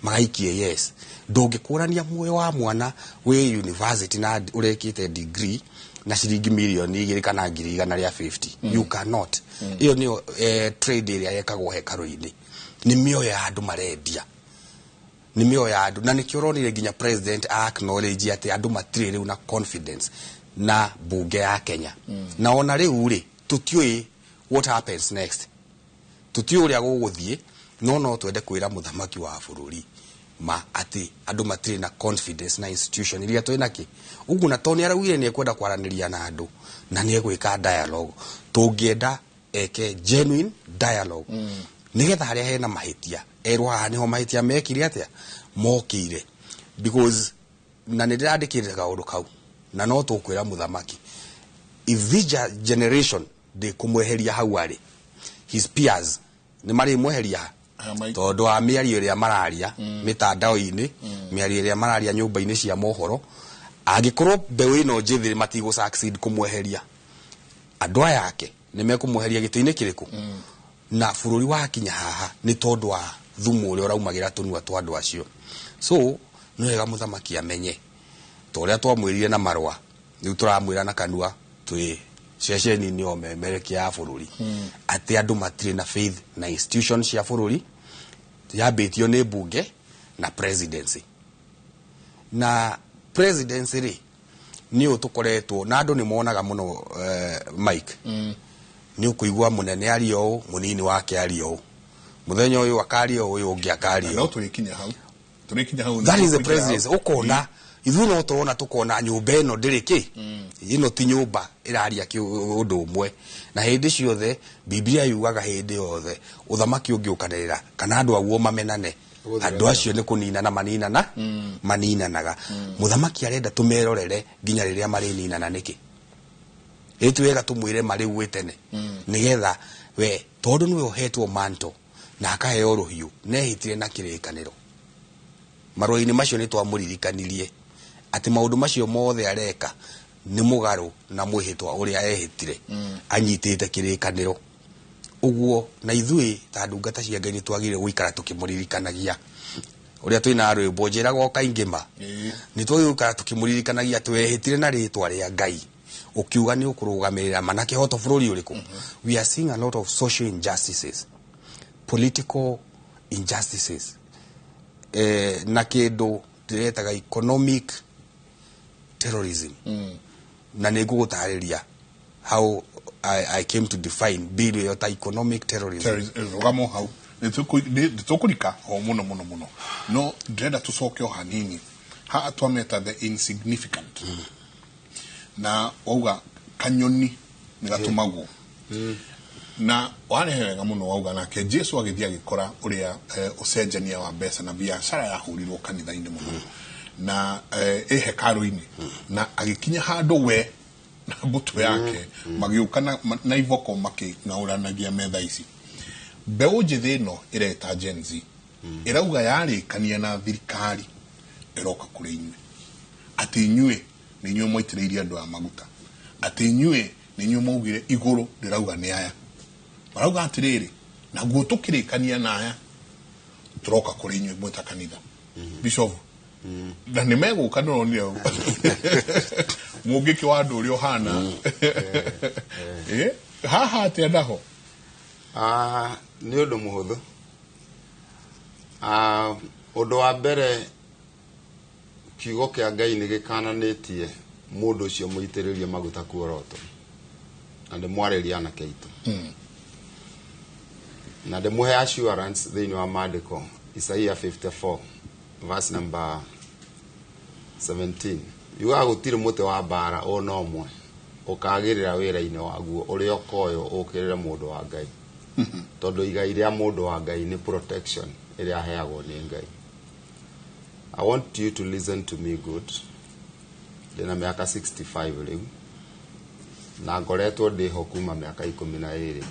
magaikie yes, ndũngĩkũrania muoyo wa mwana wĩ university na ũrekĩte degree na ciringi 2 mirioni kana 150,000. You cannot. Ĩyo nĩyo trade ĩrĩa yekagwo hekarũ-inĩ. Nĩ mĩoyo ya andũ marendia, nĩ mĩoyo ya andũ. Na nĩkĩo ũronire nginya president acknowledge atĩ andũ matirĩ rĩu na confidence na bunge ya Kenya. Na ona rĩu rĩ, tũtiũĩ what happens next, tũtiũĩ ũrĩa gũgũthiĩ, no twende kwĩra mũthamaki wa bũrũri ma atĩ andũ matirĩ na confidence na institution iria twĩ nakĩ ũguo. Na tondũ nĩ araugire nĩ ekwenda kwaranĩria na andũ na nĩ egwĩka dialogue, tũngĩenda eke genuine dialogue, nĩgetha harĩa hena mahĩtia erwo haha nĩho mahĩtia mekire atĩa mokĩire, because na nĩ ndĩrandĩkĩte kaũndũ kau. Na no tũkwĩra mũthamaki, if this generation ndĩkũmweheria hau arĩ, his peers nĩ marĩmweheria Aya tondũ wa mĩario ĩrĩa mararia mĩtandao-inĩ, mĩario ĩrĩa mararia nyũmba-inĩ cia mohoro. Angĩkorwo mbeũ ĩno njĩthĩ matigũ succeed kũmweheria, andũ aya ake nĩ mekũmweheria gĩtĩ-inĩ kĩrĩkũ. Na bũrũri wakinya haha nĩ tondũ wa thumu ũrĩa ũraumagĩra tũnua twa andũ acio. So nĩ wega mũthamaki amenye ta ũrĩa twamwĩrire na marũa, rĩu tũramwĩra na kanua twĩ ceceni-inĩ o memerekia ya bũrũri, atĩ andũ matirĩ na faith na institution cia bũrũri, yambĩtio nĩ bunge na presidency. Na presidency rĩ, nĩ ũũ tũkoretwo na andũ nĩ monaga mũno, Mike, nĩ ũkũigua mũnene aria ũũ, mũnini wake aria ũũ, mũthenya ũyũ akaria ũũ, ũyũ ũngĩ akaria No ũũ. tũrĩkinya hau, tũrĩkinya hau. That is the Tũrĩkinya hau. presidency. Ũkona ithuĩ no tũrona, tũkona nyũmba ĩno ndĩrĩ kĩ, ĩno ti nyũmba ĩraria ũndũ ũmwe. Na hĩndĩ ciothe Biblia yugaga hĩndĩ yothe ũthamaki ũngĩũkanĩrĩra kana andũ aguo mamenane, andũ acio nĩ kũninana maninana maninanaga. Mũthamaki arenda tũmerorere nginya rĩrĩa marĩninana nĩkĩ? Ĩti wega tũmwĩre marĩ gwĩ tene, nĩgetha we tondũ nĩwe ũhetwo manto na akaheo rũhiũ nehĩtire na kĩrĩkanĩro. Marũa-inĩ macio nĩ twamũririkanirie atĩ maũndũ macio mothe areka nĩ mũgarũ na mwĩhĩtwa ũrĩa ehĩtire anyitĩte kĩrĩkanĩro ũguo. Na ithuĩ ta ndungata cia Ngai nĩ twagĩrĩire gũikara tũkĩmũririkanagia ũrĩa twĩna rwĩmbo njĩragwo kaingĩ ma. Nĩ twagĩrĩire gũikara tũkĩmũririkanagia atĩ wehĩtire na rĩtwa rĩa Ngai ũkiuga nĩ ũkũrũgamĩrĩra ma na kĩhoto bũrũri ũrĩkũ. We are seeing a lot of social injustices, political injustices, na kĩndũ ndĩretaga economic terrorism. Na nĩ ngũgũtarĩria how I came to define bill ĩyo ta economic terrorism. Rũgamo hau, nĩ tũkũrika ho mũno mũno mũno, no ndĩrenda tũcoke o hanini ha twameta the insignificant, na wauga kanyoni nĩ gatũmagwo na warehe wega mũno. Wauga nake Jesu agĩthiĩ agĩkora ũrĩa ũcenjania wa mbeca na biacara yahũrirwo kanitha-inĩ mũno na ĩ hekarũ-inĩ, na agĩkinya handũ we na mbũtũ yake magĩũka na iboko makĩng'aũranagia metha ici. Mbeũ njĩthĩ ĩno ĩreta Gen Z ĩrauga yarĩkania na thirikari ĩroka kũrĩ inyuĩ, atĩ inyuĩ nĩ inyuĩ mwaitĩrĩirie andũ a maguta, atĩ inyuĩ nĩ inyuĩ mwaugire igũrũ rĩrauga nĩ aya marauga atĩrĩrĩ, naguo tũkĩrĩkania na aya tũroka kũrĩ inyuĩ mwĩta kanitha. Bishop, na nĩ megũka, nĩronire mũngĩkĩ wa andũ ũrĩa ũhana. Haha atĩa naho? Ah, nĩ ũndũ mũhũthũ. Ah, ũndũ wa mbere, kiugo kĩa Ngai nĩ gĩkananĩtie mũndũ ũcio mũitĩrĩrie maguta kuoroto, na ndĩmwarĩrie anake aitũ na ndĩmũhe assurance thĩinĩ wa maandĩko. Isaia 54 verse number 17 yugaga gũtirĩ mũtĩ wa mbara ona ũmwe ũkagĩrĩra wĩra-inĩ waguo ũrĩa ũkoywo ũkĩrĩre mũndũ wa Ngai, tondũ igai rĩa mũndũ wa Ngai nĩ protection ĩrĩa aheagwo nĩ Ngai. I want you to listen to me good. Ndĩna mĩaka 65 rĩu na ngoretwo ndĩho kuma mĩaka 12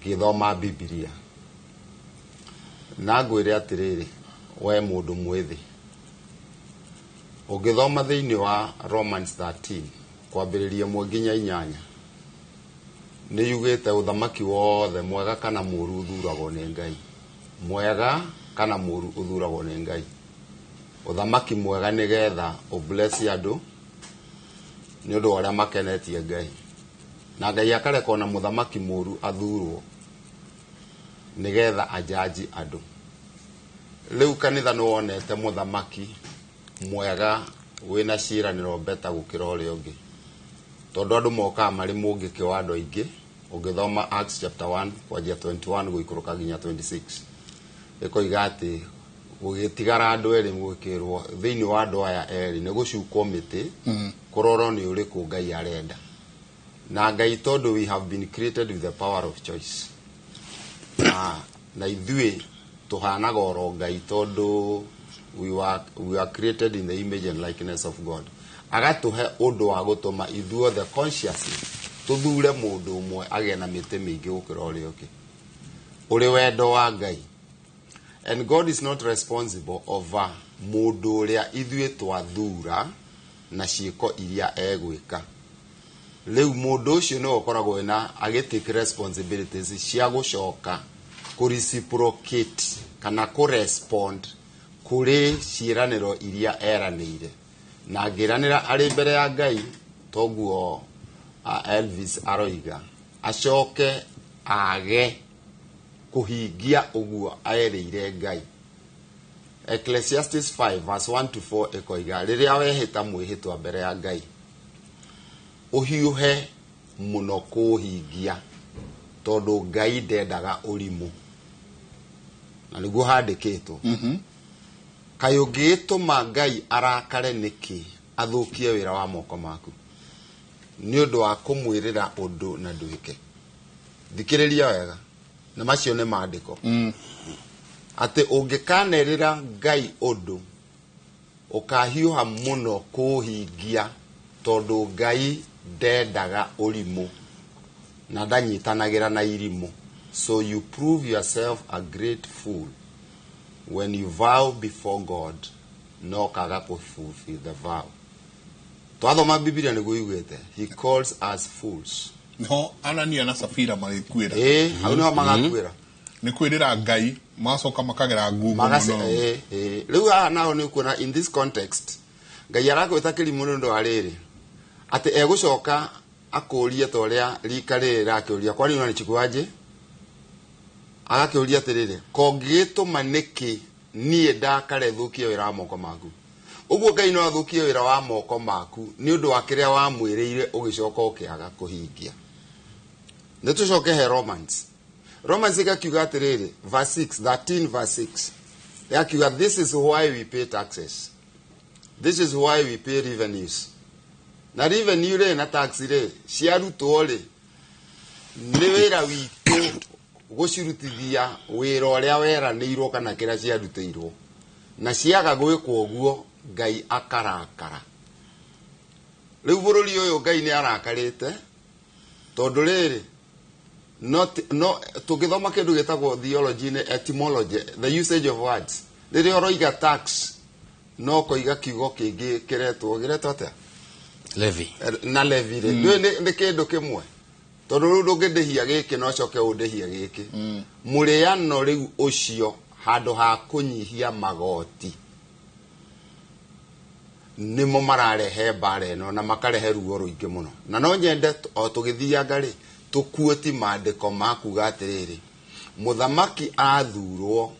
ngĩthoma Bibilia, na ngwĩre atĩrĩrĩ, we mũndũ mwĩthĩ, ũngĩthoma thĩinĩ wa Romans 13 kwambĩrĩria 1 nginya 8, nĩ yugĩte ũthamaki wothe, mwega kana mũru, ũthuragwo nĩ Ngai. Mwega kana mũru, ũthuragwo nĩ Ngai. Ũthamaki mwega nĩgetha ũbless andũ nĩ ũndũ wa ũrĩa makenetie Ngai, na Ngai akareka ona mũthamaki mũru athurwo nĩgetha ajanji andũ. Rĩu kanitha nĩ wonete mũthamaki mwega wĩna ciĩranĩro beta gũkĩra ũrĩa ũngĩ, tondũ andũ mokaga marĩ mũngĩkĩ wa andũ aingĩ. Ũngĩthoma Acts chapter 1 kwanjia 21 gũikũrũka nginya 26, ĩkoiga atĩ gũgĩtigara andũ erĩ, gwĩkĩrwo thĩinĩ wa andũ aya erĩ nĩ gũcukwo mĩtĩ kũrorwo nĩ ũrĩkũ Ngai arenda. Na Ngai, tondũ we have been created with the power of choice, na ithuĩ tũhanaga oro Ngai, tondũ we were created in the image and likeness of God, agatũhe ũndũ wa gũtũma ithuothe consciously tũthure mũndũ ũmwe agĩe na mĩtĩ mĩingĩ gũkĩra ũrĩa ũngĩ ũrĩ wendo wa Ngai. And God is not responsible over mũndũ ũrĩa ithuĩ twathura na ciĩko iria egwĩka. Rĩu mũndũ ũcio nĩwe ũkoragwo na agĩtake responsibilities cia gũcoka kũ reciprocate kana kũ respond kũrĩ ciĩranĩro iria eranĩire, na angĩranĩra arĩ mbere ya Ngai toguo Elvis aroiga, acoke age kũhingia ũguo erĩire Ngai. Ecclesiastes 5 verse 1 to 4 ĩkoiga, rĩrĩa wehĩta mwĩhĩtwa mbere ya Ngai, ũhiũhe mũno kũũhingia, tondũ Ngai ndendaga ũrimũ. Na nĩguo handĩkĩtwo, kaĩ ũngĩgĩtũma Ngai arakare nĩkĩ, athũkie wĩra wa moko maku nĩ ũndũ wa kũmwĩrĩra ũndũ na ndwĩke? Thikĩrĩria wega, na macio nĩ maandĩko, atĩ ũngĩkanerĩra Ngai ũndũ, ũkahiũha mũno kũũhingia, tondũ Ngai ndendaga ũrimũ na ndanyitanagĩra na irimũ. So you prove yourself a great fool when you vow before God no kaga kũ fulfill the vow. Twathoma Bibilia nĩguo yugĩte, he calls us fools. Niho Anania na Safira marĩkuĩra. Ĩĩ, hau nĩho magakuĩra. Nĩ kwĩrĩra Ngai macoka makagera ngungo. Magace mũno. Ĩĩ. Rĩu haha naho nĩ ũkuona in this context Ngai arakwĩta kĩrimũ nĩ ũndũ wa rĩrĩ, atĩ egũcoka akũrie ta ũrĩa rika rĩrĩ rĩrakĩũria, kwani unanichukuaje? Agakĩũria atĩrĩrĩ, kongĩgĩtũma nĩkĩ niĩ ndakare thũkie wĩra wa moko maku? Ũguo Ngai no athũkie wĩra wa moko maku nĩ ũndũ wa kĩrĩa wamwĩrĩire ũgĩcoka ũkĩaga kũhingia. Nĩ tũcoke he Romans. Romans ĩgakiuga atĩrĩrĩ, verse 6, 13 verse 6, ĩgakiuga, this is why we pay taxes, this is why we pay revenues. Na revenue rĩ, na tax rĩ, ciarutwo rĩ, nĩ wĩra witũ gũcirutithia wĩra ũrĩa weranĩirwo kana kĩrĩa ciarutĩirwo. Na ciaga gwĩkwo ũguo, Ngai akarakara. Rĩu bũrũri ũyũ Ngai nĩ arakarĩte, tondũ rĩrĩ, no tũngĩthoma kĩndũ gĩtagwo theology nĩ etymology, the usage of words. Rĩrĩa ũroiga tax, no koiga kiugo kĩngĩ kĩretwo gĩretwo atĩa? Levy. Na levy rĩ, ndũĩ nĩ kĩndũ kĩmwe, tondũ rĩu ndũngĩndĩhia gĩkĩ no coke ũndĩhie gĩkĩ. Mũrĩano rĩu ũcio, handũ ha kũnyihia magoti, nĩmo mararehe mbara ĩno na makarehe ruo rũingĩ mũno. Na no nyende o tũgĩthianga rĩ, tũkuĩti maandĩko ma kuga atĩrĩrĩ, mũthamaki athurwo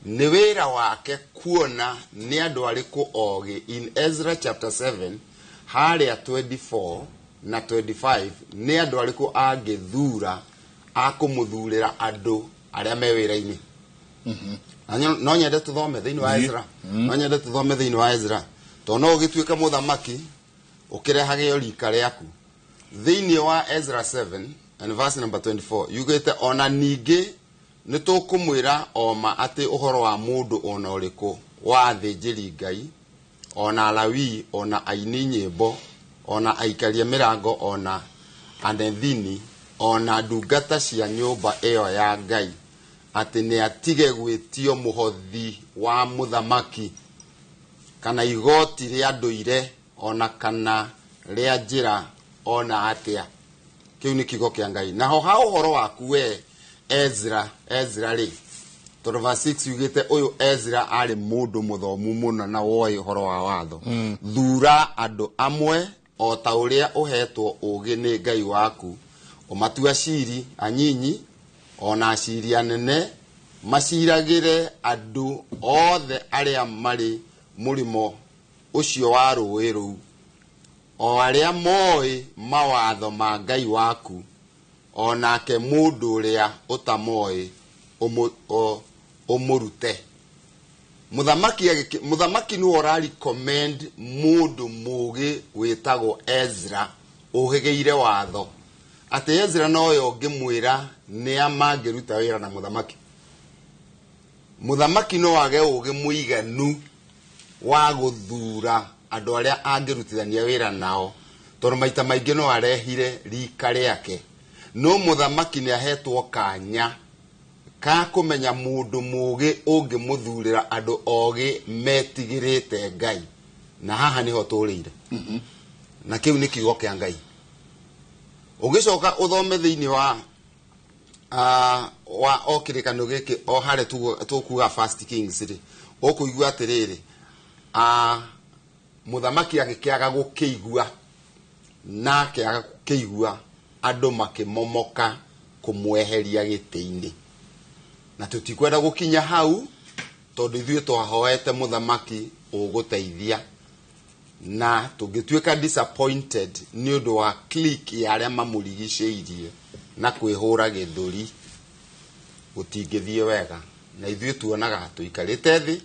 nĩ wĩra wake kuona nĩ andũ arĩkũ ogĩ. In Ezra chapter 7 harĩa 24 na 25, nĩ andũ arĩkũ angĩthura akũmũthurĩra andũ arĩa me wĩra-inĩ. Na no nyende tũthome thĩinĩ wa Ezra, no nyende tũthome thĩinĩ wa Ezra, tondũ no ũgĩtuĩke mũthamaki ũkĩrehage rika rĩaku. Thĩinĩ wa Ezra 7 and verse number 24 yugĩte, ona ningĩ nĩ tũkũmwĩra oma atĩ ũhoro wa mũndũ ona ũrĩkũ wa athĩnjĩri Ngai, ona Alawii, ona aini nyĩmbo, ona aikaria mĩrango, ona anethini, ona ndungata cia nyũmba ĩyo ya Ngai, atĩ nĩ atige gwĩtio mũhothi wa mũthamaki kana igoti rĩa ndũire ona kana rĩa njĩra ona atĩa. Kĩu nĩ kiugo kĩa Ngai. Naho ha ũhoro waku we Ezra, Ezra rĩ, tondũ verse 6 yugĩte ũyũ Ezra arĩ mũndũ mũthomu mũno na woĩ ũhoro wa watho, thura andũ amwe o ta ũrĩa ũhetwo ũũgĩ nĩ Ngai waku, ũmatua aciri anyinyi ona aciri anene, maciragĩre andũ othe arĩa marĩ mũrĩmo ũcio wa rũĩ rũu, o arĩa moĩ mawatho ma Ngai waku, o nake mũndũ ũrĩa ũtamoĩ ũmũrute. Mũthamaki nĩwe ũra recommend mũndũ mũũgĩ wĩtagwo Ezra ũhĩgĩire watho, atĩ Ezra nowe ũngĩmwĩra nĩa mangĩruta wĩra na mũthamaki. Mũthamaki no age ũũgĩ mũiganu wa gũthura andũ arĩa angĩrutithania wĩra nao, tondũ maita maingĩ no arehire rika rĩake. No mũthamaki nĩ ahetwo kanya ka kũmenya mũndũ mũũgĩ ũngĩmũthurĩra andũ ogĩ metigĩrĩte Ngai. Na haha nĩho tũrĩire, na kĩu nĩ kiugo kĩa Ngai. Ũgĩcoka ũthome thĩinĩ wa o kĩrĩkanĩro gĩkĩ, o harĩa tũkuga First Kings rĩ, ũkũigua atĩrĩrĩ, mũthamaki agĩkĩaga gũkĩigua, na akĩaga gũkĩigua, andũ makĩmomoka kũmweheria gĩtĩ-inĩ. Na tũtikwenda gũkinya hau, tondũ ithuĩ twahoete mũthamaki ũgũteithia, na tũngĩtuĩka disappointed nĩ ũndũ wa clique ya arĩa mamũrigicĩirie na kwĩhũra gĩthũri, gũtingĩthiĩ wega. Na ithuĩ tuonaga tũikarĩte thĩ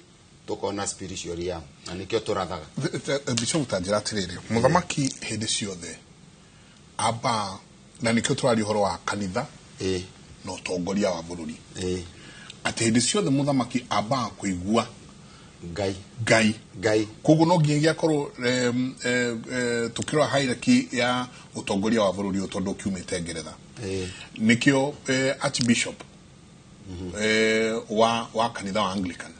tũkona spiritual realm, na nĩkĩo tũrathaga. Bishop, ta njĩra atĩrĩrĩ, mũthamaki hĩndĩ ciothe amba, na nĩkĩo tũraria ũhoro wa kanitha na ũtongoria wa bũrũri, atĩ hĩndĩ ciothe mũthamaki ambaga kũigua Ngai. Ngai. Ngai. Koguo no nginyagia akorwo tukĩrora hierarchy ya ũtongoria wa bũrũri ũyũ, tondũ ũkiumĩte Ngeretha, nĩkĩo archbishop wa kanitha wa Anglican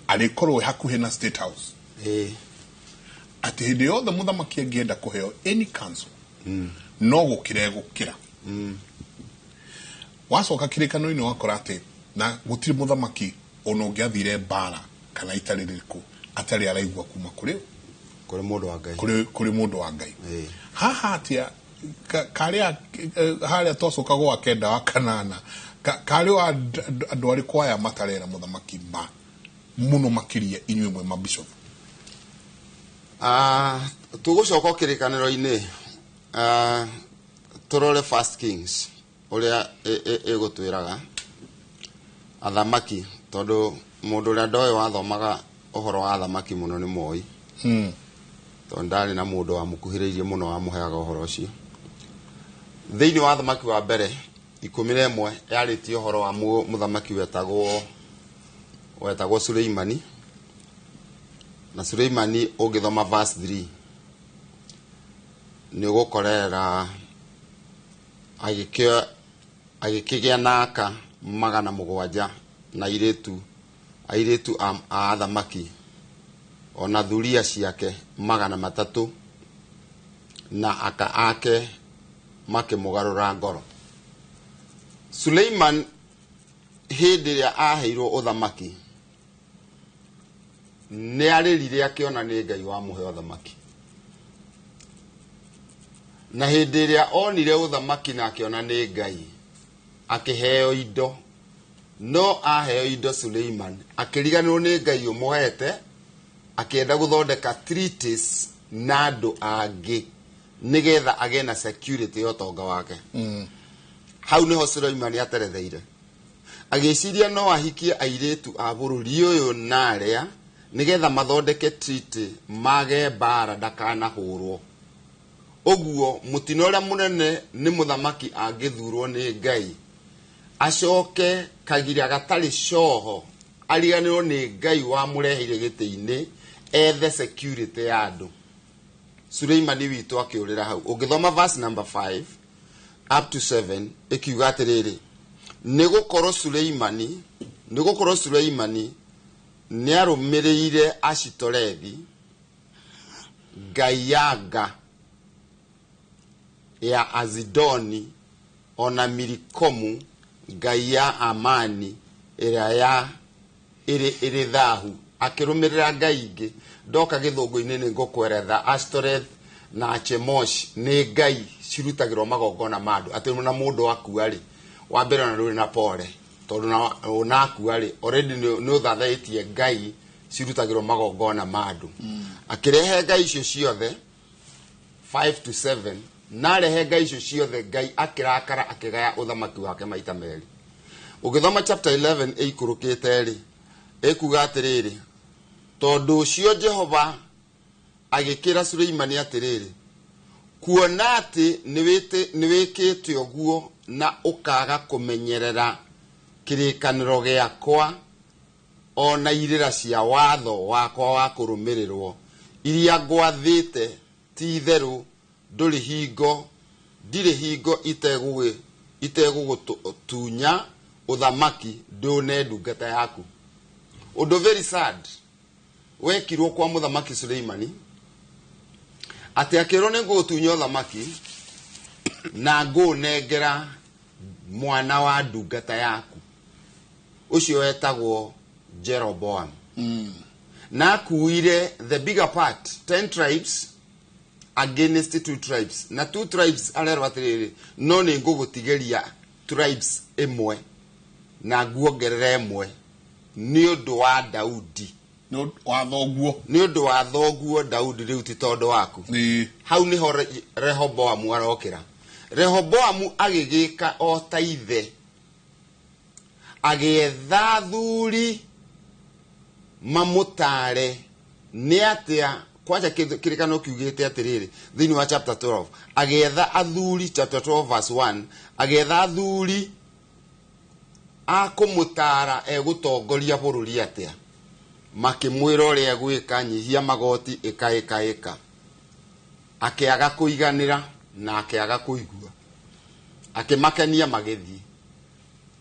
arĩkorwo hakuhĩ na State House, atĩ hĩndĩ yothe mũthamaki angĩenda kũheo any council, no gũkĩra egũkĩra. Wacoka kĩrĩkano-inĩ wakora atĩ na gũtirĩ mũthamaki ona ũngĩathire mbara kana itarĩ rĩrĩkũ atarĩ araigua kuma kũrĩ kũrĩ mũndũ wa Ngai. Kũrĩ mũndũ wa Ngai. Haha atĩa karĩa harĩa twacoka gwa kenda wa kanana, karĩ wa andũ arĩkũ aya matarera mũthamaki ma mũno makĩria inyuĩ mwe mabishop? Tũgũcoka kĩrĩkanĩro-inĩ, tũrore First Kings ũrĩa ĩgũtwĩraga athamaki, tondũ mũndũ ũrĩa ndoĩ wathomaga ũhoro wa athamaki mũno nĩ Moi, tondũ ndarĩ na mũndũ wamũkuhĩrĩirie mũno wamũheaga ũhoro ũcio. Thĩinĩ wa Athamaki wa Mbere 11 yarĩtie ũhoro wa mũthamaki wetagwo Suleimani. Na Suleimani ũngĩthoma verse 3 nĩ ũgũkorera agĩkĩgĩa na aka 700 na airĩtu a athamaki, ona thuria ciake 300, na aka ake makĩmũgarũra ngoro. Suleiman hĩndĩ ĩrĩa aheirwo ũthamaki nĩ arĩrire akĩona nĩ Ngai wamũhe ũthamaki, na hĩndĩ ĩrĩa onire ũthamaki na akĩona nĩ Ngai akĩheo indo, no aheo indo Suleiman akĩriganĩrwo nĩ Ngai ũmũhete, akĩenda gũthondeka treaties na andũ angĩ nĩgetha agĩe na security ya ũtonga wake. Hau nĩho Suleiman ateretheire, agĩciria no ahikie airĩtu a bũrũri ũyũ na arĩa nĩgetha mathondeke treaty mage mbara ndakanahũrwo. Ũguo mũtino ũrĩa mũnene nĩ mũthamaki angĩthurwo nĩ Ngai acoke kagira gatarĩ coho ariganĩrwo nĩ Ngai wamũreheire gĩtĩ-inĩ ethe security ya andũ. Suleimani witũ akĩũrĩra hau. Ũngĩthoma verse number 5 up to 7 ĩkiuga atĩrĩrĩ, nĩ gũkorwo Suleimani nĩarũmĩrĩire Ashitorethi ngai ya nga ya Azidoni, ona Milikomu ngai ya Amani ĩrĩa ya ĩrĩ thahu, akĩrũmĩrĩra ngai ingĩ. Ndoka gĩthũngũ-inĩ nĩ ngũkweretha Ashtoreth na Chemosh nĩ ngai cirutagĩrwo magongona ma andũ, atĩ na mũndũ akua rĩ, wa mbere ona ndũrĩ na pore, tondũ na akua rĩ, already nĩ ũthathaĩtie ngai cirutagĩrwo magongona ma andũ. Akĩrehe ngai icio ciothe 5 to 7, na arehe ngai icio ciothe, Ngai akĩrakara, akĩgaya ũthamaki wake maita merĩ. Ũgĩthoma chapter 11 ĩikũrũkĩte rĩ, ĩkuga atĩrĩrĩ, tondũ ũcio Jehova agĩkĩra Suleimani atĩrĩrĩ, kuona atĩ nĩwĩkĩte ũguo na ũkaga kũmenyerera kĩrĩkanĩro gĩakwa ona irĩra cia watho wakwa wa kũrũmĩrĩrwo iria ngwathĩte, ti itherũ ndũrĩ hingo ndirĩ hingo itegũgũtunya ũthamaki ndũne ndungata yaku. Ũndũ very sad wekirwo kwa mũthamaki Suleimani atĩ akĩrwo nĩ ngũgũtunya ũthamaki na ngũũnengera mwana wa ndungata yaku ũcio wetagwo Jeroboam, na akuire the bigger part, 10 tribes against two tribes, na two tribes arerwo atĩrĩrĩ, no nĩ ngũgũtigĩria tribes ĩmwe na nguongerera ĩmwe nĩ ũndũ wa Daudi. Nĩ wa thoguo. Nĩ ũndũ wa thoguo Daudi, rĩu ti tondũ waku. Hau nĩho Rehoboamu arokĩra. Rehoboamu agĩgĩka o ta ithe, agĩetha athuri mamũtare nĩ atĩa. Kwanja kĩrĩkanĩro kiugĩte atĩrĩrĩ thĩinĩ wa chapter 12, agĩetha athuri, chapter 12 verse 1, agĩetha athuri a kũmũtara egũtongoria bũrũri atĩa. Makĩmwĩra ũrĩa egwĩka, nyihia magoti, ĩka ĩka ĩka. Akĩaga kũiganĩra na akĩaga kũigua, akĩmakenia magĩthiĩ.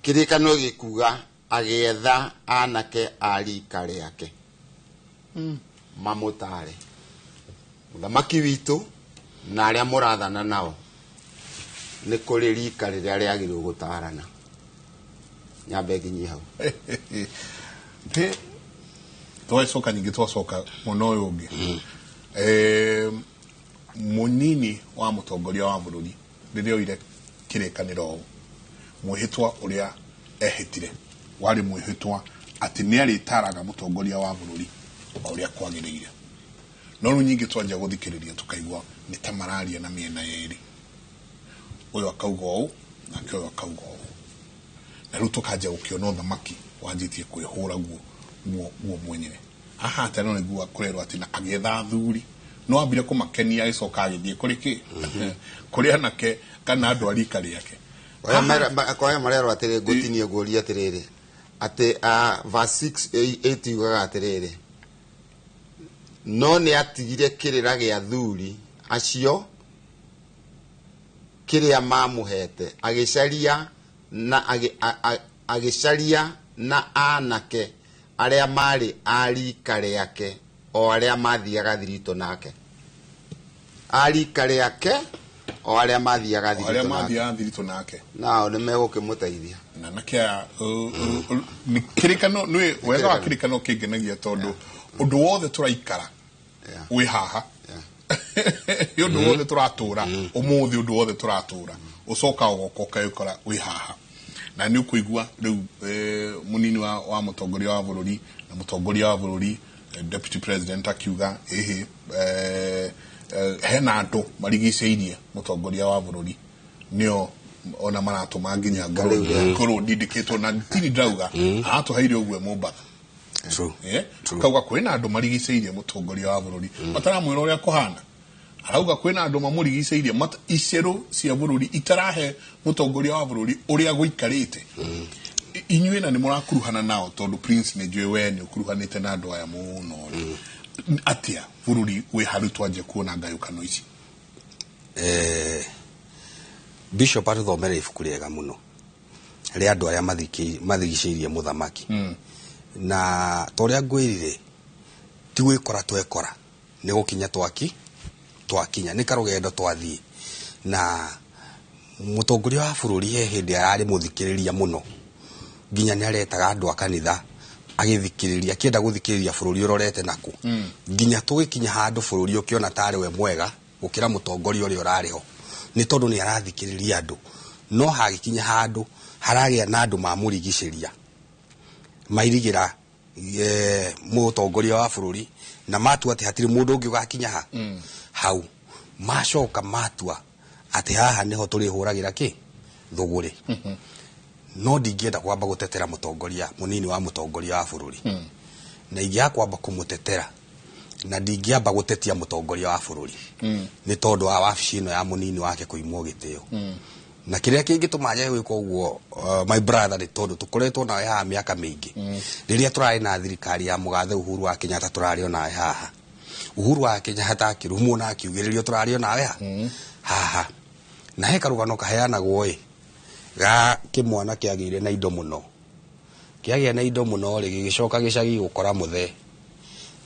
Kĩrĩkanĩro gĩkuga agĩetha anake a rika rĩake mamũtare. Mũthamaki witũ na arĩa mũrathana nao, nĩ kũrĩ rika rĩrĩa rĩagĩrĩirwo gũtarana. Nyambe nginyie hau. Ĩ, twacoka nyingĩ, twacoka mwena ũyũ ũngĩ. Mũnini wa mũtongoria wa bũrũri rĩrĩa oire kĩrĩkanĩro ũũ, mwĩhĩtwa ũrĩa ehĩtire warĩ mwĩhĩtwa atĩ nĩ arĩtaraga mũtongoria wa bũrũri o ũrĩa kwagĩrĩire. No rĩu nyingĩ twanjia gũthikĩrĩria tũkaigua nĩ ta mararia na mĩena yerĩ, ũyũ akauga ũũ nake ũyũ akauga ũũ, na rĩu tũkanjia gũkĩona ũthamaki wanjĩtie kwĩhũra guo guo guo mwenyewe. Haha atĩ no nĩguo kũrerwo atĩ na agĩetha athuri no ambire kũmakenia, agĩcoka agĩthiĩ kũrĩ kĩ kũrĩ anake kana andũ a rika rĩake. Koya marerwo atĩrĩ, ngũtinie ngũrie atĩrĩrĩ, atĩ verse 6 8 yugaga atĩrĩrĩ, no nĩ atigire kĩrĩra gĩa athuri acio kĩrĩa mamũhete, agĩcaria na agĩcaria na anake arĩa marĩ a rika rĩake, o arĩa mathiaga thiritũ nake, a rika rĩake, o arĩa mathiaga o arĩa thiritũ nake. Mathiaga thiritũ nake. Nao nĩ megũkĩmũteithia. Na nake nĩ kĩrĩkano nĩ wega wa kĩrĩkano kĩngenagia tondũ ũndũ wothe tũraikara wĩ haha, nĩ ũndũ wothe tũratũra ũmũthĩ, ũndũ wothe tũratũra ũcoka ũgoka ũkawĩkora wĩ haha. Na nĩ ũkũigua rĩu mũnini wa mũtongoria wa bũrũri na mũtongoria wa bũrũri, deputy president, akiuga ĩhĩ, hena andũ marigicĩirie mũtongoria wa bũrũri, nĩo ona maratũma nginya ngorwo ndindĩkĩtwo na tini ndauga aratũheire ũguo Mombatha. True. Akauga kwĩna andũ marigicĩirie mũtongoria wa bũrũri mataramwĩra ũrĩa kũhana. Arauga kwĩna andũ mamũrigicĩirie, icerũ cia bũrũri itarahe mũtongoria wa bũrũri ũrĩa gũikarĩte. Inyuĩ na nĩ mũrakuruhana nao, tondũ Prince nĩ njũĩ we nĩ ũkuruhanĩte na andũ aya mũno rĩ. Atĩa bũrũri wĩ haru twanjia kuona ngayũkano ici? Bishop atũthomere ibuku rĩega mũno rĩa andũ arĩa mathigicĩirie mũthamaki, na ta ũrĩa ngwĩrire, ti gwĩkora twekora, nĩ gũkinya twaki twakinya, nĩ karũgendo twathiĩ. Na mũtongoria wa bũrũri he hĩndĩ ararĩ mũthikĩrĩria mũno, nginya nĩ aretaga andũ a kanitha agĩthikĩrĩria, akĩenda gũthikĩrĩria bũrũri ũrorete naku, nginya tũgĩkinya handũ bũrũri ũkĩona tarĩ we mwega gũkĩra mũtongoria ũrĩa ũrarĩ ho, nĩ tondũ nĩ arathikĩrĩria andũ. No hagĩkinya handũ haragĩa na andũ mamũrigicĩria, mairigĩra mũtongoria wa bũrũri, na matua atĩ hatirĩ mũndũ ũngĩ ũgakinya ha hau. Macoka matua atĩ haha nĩho tũrĩhũragĩra kĩ thũgũrĩ. No ndingĩenda kwamba gũtetera mũtongoria, mũnini wa mũtongoria wa bũrũri, na ingĩaga kwamba kũmũtetera, na ndingĩamba gũtetia mũtongoria wa bũrũri nĩ tondũ wa wabici ĩno ya mũnini wake kũimwo gĩtĩo. Na kĩrĩa kĩngĩtũma njage gwĩka ũguo, my brother, nĩ tondũ tũkoretwo nawe haha mĩaka mĩingĩ. Rĩrĩa tũrarĩ na thirikari ya mũgathe Uhuru wa Kenyatta, tũrarĩ o nawe haha. Uhuru wa Kenyatta akĩrumwo na akiugĩrĩrio, tũrarĩ o nawe haha. Na he karũgano kaheanagwo ĩ ga kĩmwana kĩagĩire na indo mũno, kĩagĩa na indo mũno rĩ, gĩgĩcoka gĩcagi gũkora mũthee,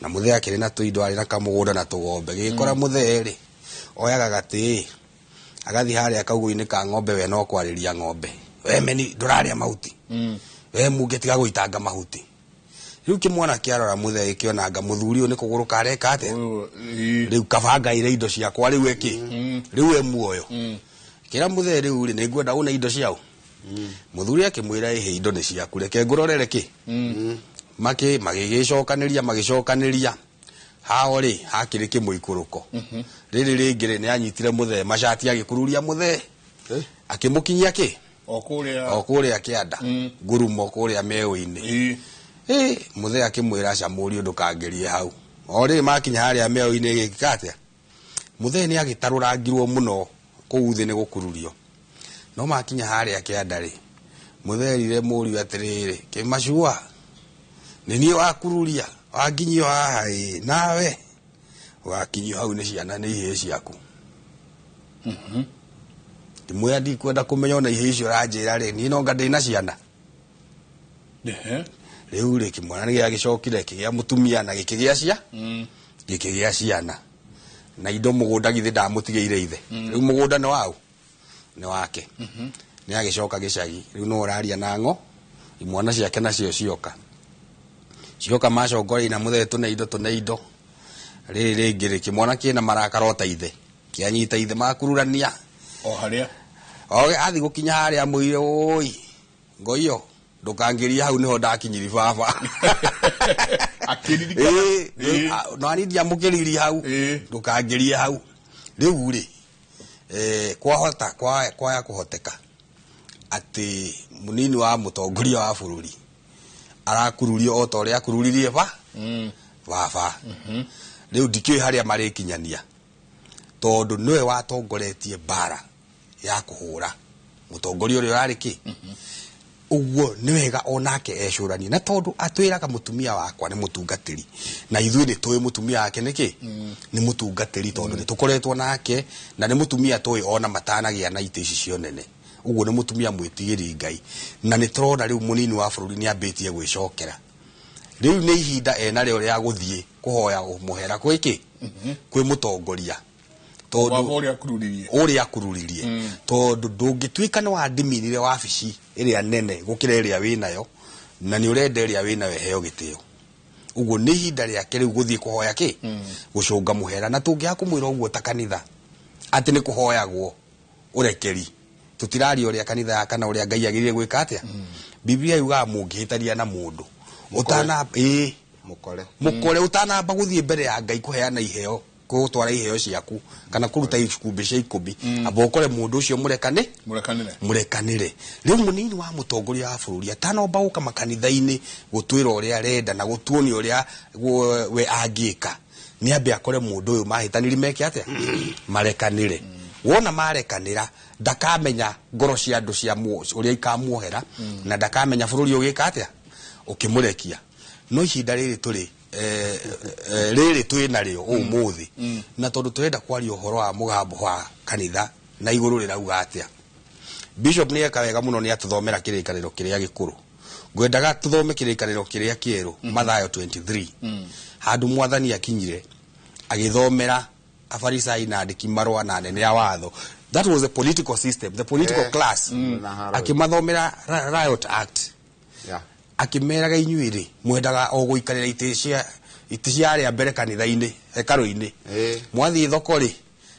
na mũthee akĩrĩ na tũindo, arĩ na kamũgũnda na tũgombe. Gĩgĩkora mũthee rĩ, oyaga gatĩ agathiĩ harĩa kaugũ-inĩ ka ng'ombe, we no kwarĩria ng'ombe, we meni ndũrarĩa mahuti, we munge tiga gũitanga mahuti. Rĩu kĩmwana kĩarora mũthee gĩkĩonanga mũthuri ũyũ nĩ kũgũrũka areka atĩa. Rĩu kaba ngaire indo ciakwa rĩu ĩkĩ rĩu e muoyo. Kĩra mũthee, rĩu rĩ, nĩngwenda une indo ciao. Mũthuri akĩmwĩra, ĩhĩ, indo nĩ ciaku, reke ngũrorere kĩ. Makĩ magĩgĩcokanĩria, magĩcokanĩria hao rĩ, hakĩrĩ kĩmũikũrũko rĩrĩ rĩngĩ rĩ, nĩ anyitire mũthee macati, agĩkururia mũthee, akĩmũkinyia kĩ o kũrĩa o kũrĩa kĩanda ngurumo kũrĩa meũ-inĩ. Ĩ mũthee akĩmwĩra, aca mũriũ, ndũkangĩrie hau. O rĩrĩ makinya harĩa meũ-inĩ, gĩkĩka atĩa? Mũthee nĩ agĩtarũrangirwo mũno kũu thĩ nĩ gũkururio. No makinya harĩa kĩanda rĩ, mũthee erire mũriũ atĩrĩrĩ, kĩmacua nĩ niĩ wakururia wanginyio haha, ĩ nawe wakinyio hau nĩ ciana, nĩ ihĩĩ ciaku. Ndimwĩra ndikwenda kũmenya ona ihĩĩ icio ũranjĩra rĩ, niĩ nonga ndĩna ciana. Rĩu rĩ, kĩmwana nĩ gĩagĩcokire kĩgĩa mũtumia na gĩkĩgĩa cia gĩkĩgĩa ciana na indo mũgũnda. Githĩ ndamũtigĩire ithe? Rĩu mũgũnda nĩ waũ? Nĩ wake. Nĩ agĩcoka gĩcagi rĩu, no ũraria na ng'o imwana ciake nacio cioka cioka macongoria na mũthee, tũne indo, tũne indo. Rĩrĩ rĩngĩ rĩ, kĩmwana kĩna marakara ota ithe, kĩanyita ithe makururania. O harĩa o athi gũkinya harĩa amwĩrire, ũi ngoiyo, ndũkangĩrie hau, nĩho ndakinyiri baba. Akĩririkana. Ĩĩ, no ani ndiamũkĩririe hau. Ĩĩ. Ndũkangĩrie hau rĩu rĩ, kwahota kwaya kũhoteka atĩ mũnini wa mũtongoria wa bũrũri arakururio o ta ũrĩa akururirie ba baba. Rĩu ndikĩũĩ harĩa marĩkinyania, tondũ nĩwe watongoretie mbara ya kũhũra mũtongoria ũrĩa ũrarĩ kĩ ũguo. Nĩ wega onake ecũranie, na tondũ atwĩraga mũtumia wakwa nĩ mũtungatĩri, na ithuĩ nĩ tũĩ mũtumia wake nĩ kĩ, nĩ mũtungatĩri, tondũ nĩ tũkoretwo nake na nĩ mũtumia tũĩ ona matanagĩa na itĩ ici cio nene. Ũguo nĩ mũtumia mwĩtigĩri Ngai, na nĩ tũrona rĩu mũnini wa bũrũri nĩ ambĩtie gwĩcokera. Rĩu nĩ ihinda enarĩo rĩa gũthiĩ kũhoya mũhera kwĩ kĩ, kwĩ mũtongoria, tondũ wava ũrĩa akururirie, ũrĩa akururirie, tondũ ndũngĩtuĩka nĩ wandiminire wabici ĩrĩa nene gũkĩra ĩrĩa wĩnayo, na nĩ ũrenda ĩrĩa wĩnayo ĩheo gĩtĩo. Ũguo nĩ ihinda rĩake rĩu gũthiĩ kũhoya kĩ, gũcũnga mũhera. Na tũngĩaga kũmwĩra ũguo ta kanitha atĩ nĩ kũhoyagwo ũrekeri, tũtiraria ũrĩa kanitha ya kana ũrĩa Ngai agĩrĩire gwĩka atĩa. Biblia yugaga mũngĩhĩtania na mũndũ ũtana ĩĩ Mũkore. Mũkore ũtanamba gũthiĩ mbere ya Ngai kũheana iheo, gũtwara iheo ciaku kana kũruta ikumbĩ cia 10, amba ũkore mũndũ ũcio mũrekane. Mũrekanĩre. Mũrekanĩre. Rĩu mũnini wa mũtongoria wa bũrũri atanomba gũka makanitha-inĩ gũtwĩra ũrĩa arenda na gũtuonia ũrĩa we angĩka, nĩ ambe akore mũndũ ũyũ mahĩtanĩri meke atĩa, marekanĩre. Wona marekanĩra, ndakamenya ngoro cia andũ cia ũrĩa ikamuohera, na ndakamenya bũrũri ũgĩka atĩa ũkĩmũrekia. No ihinda rĩrĩ tũrĩ rĩrĩ twĩ narĩo ũmũthĩ, na tondũ tũrenda kwaria ũhoro wa mũgambo wa kanitha na igũrũ rĩrauga atĩa, Bishop nĩ eka wega mũno nĩ atũthomera kĩrĩkanĩro kĩrĩa gĩkũrũ. Ngwendaga tũthome kĩrĩkanĩro kĩrĩa kĩerũ, Mathayo 23, handũ Mwathani akinyire agĩthomera Afarisai na andĩki marũa na anene a watho. That was the political system, the political class. Na haro. Akĩmathomera Riot Act, akĩmeraga, inyuĩ rĩ, mwendaga o gũikarĩra itĩ cia arĩa mbere kanitha-inĩ, hekarũ-inĩ. Mwathiĩ thoko rĩ,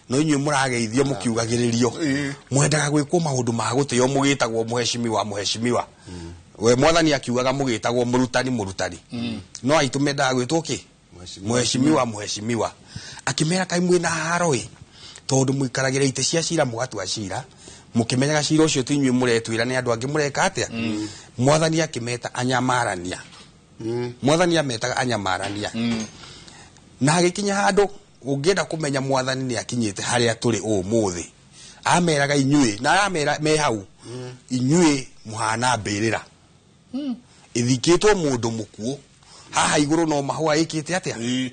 no inyuĩ mũrageithio mũkiugagĩrĩrio. Mwendaga gwĩkwo maũndũ ma gũtĩo, mũgĩtagwo mũhecimiwa, mũhecimiwa. We Mwathani akiugaga mũgĩtagwo mũrutani, mũrutani. No aitũ mendaga gwĩtwo kĩ? Mũhecimiwa, mũhecimiwa. Akĩmera, kaĩ mwĩna haro ĩ, tondũ mũikaragĩra itĩ cia cira, mũgatua cira mũkĩmenyaga cira ũcio ti inyuĩ mũretuĩra, nĩ andũ angĩ mũreka atĩa. Mwathani akĩmeta anyamarania. Mwathani ametaga anyamarania, na agĩkinya handũ ũngĩenda kũmenya Mwathani nĩ akinyĩte harĩa tũrĩ ũmũthĩ. Ameraga inyuĩ, na aramera me hau, inyuĩ mũhana mbĩrĩra ĩthikĩtwo mũndũ mũkuũ haha igũrũ no mahũa ĩkĩte atĩa.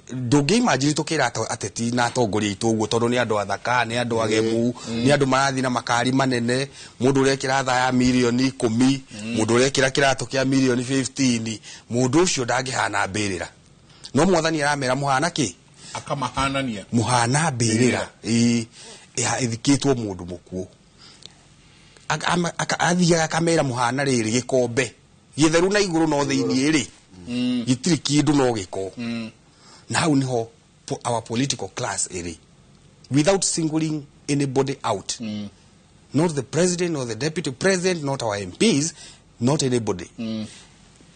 Ndũngĩimagine tũkĩra ateti na atongoria aitũ ũguo, tondũ nĩ andũ athaka, nĩ andũ agemu, nĩ andũ marathiĩ na makari manene, mũndũ ũrekĩra thaa ya mirioni 10, mũndũ ũrekĩra kĩratũ kĩa mirioni 15. Mũndũ ũcio ndangĩhana mbĩrĩra, no Mwathani aramera mũhana kĩ? Akamahanania. Mũhana mbĩrĩra ĩĩ ĩthikĩtwo mũndũ mũkuũ. Athiaga akamera mũhana rĩrĩ gĩkombe gĩtheru na igũrũ, no thĩiniĩ rĩ gĩtirĩ kĩndũ, no gĩko. Na hau niho our political class ĩrĩ, without singling anybody out, not the president, not the deputy president, not our MPs, not anybody.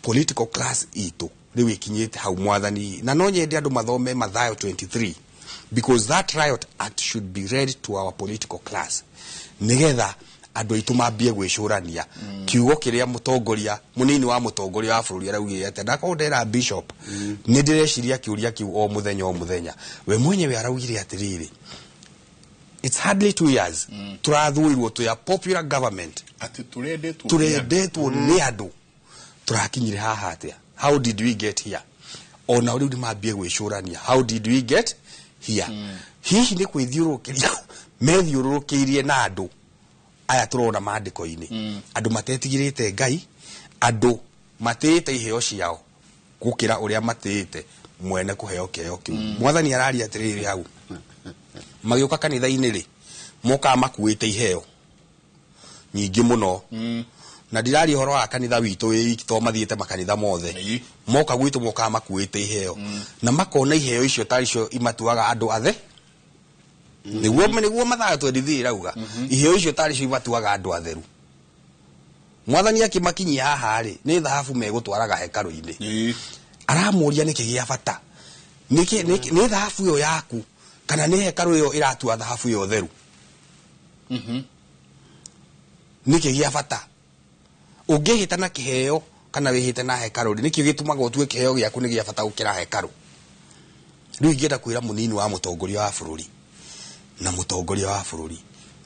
Political class itũ rĩu ĩkinyĩte hau Mwathani. Na no nyende andũ mathome Mathayo 23, because that Riot Act should be read to our political class, nigetha andũ aitũ mambie gwĩcũrania kiugo kĩrĩa mũtongoria, mũnini wa mũtongoria wa bũrũri araugire atĩa. Ndakorwo ndera Bishop, nĩ ndĩreciria kĩũria kĩu o mũthenya o mũthenya. We mwenyewe araugire atĩrĩrĩ, it's hardly 2 years tũrathurirwo twĩ a popular government, atĩ tũrendetwo. Tũrendetwo nĩ andũ. Tũrakinyire haha atĩa? How did we get here? Ona rĩu nĩ mambie gwĩcũrania, how did we get here? Hihi nĩ kwĩthiũrũrũkĩria methiũrũrũkĩirie na andũ aya tũrona maandĩko-inĩ, andũ matetigĩrĩte Ngai, andũ matĩĩte iheo ciao gũkĩra ũrĩa matĩĩte mwene kũheo kĩheo kĩu. Mwathani araria atĩrĩrĩ, hau magĩũka kanitha-inĩ rĩ, mokaga makuĩte iheo nyingĩ mũno. Na ndiraria ũhoro wa kanitha witũ wĩ wiki, to mathiĩte makanitha mothe. Moka gwitũ mokaga makuĩte iheo, na makona iheo icio tarĩ cio imatuaga andũ athe. Nĩguo Mathayo 23 ĩrauga iheo icio tarĩ cio imatuaga andũ atheru. Mwathani akĩmakinyia haha rĩ, nĩ thahabu megũtwaraga hekarũ-inĩ. Aramũria nĩkĩ gĩa bata, nĩ thahabu ĩyo yaku kana nĩ hekarũ ĩyo ĩratua thahabu ĩyo theru? Nĩkĩ gĩa bata? Ũngĩhĩta na kĩheo kana wĩhĩte na hekarũ rĩ, nĩkĩ gĩtũmaga ũtue kĩheo gĩaku nĩ gĩa bata gũkĩra hekarũ? Rĩu ingĩenda kwĩra mũnini wa mũtongoria wa bũrũri na mũtongoria wa bũrũri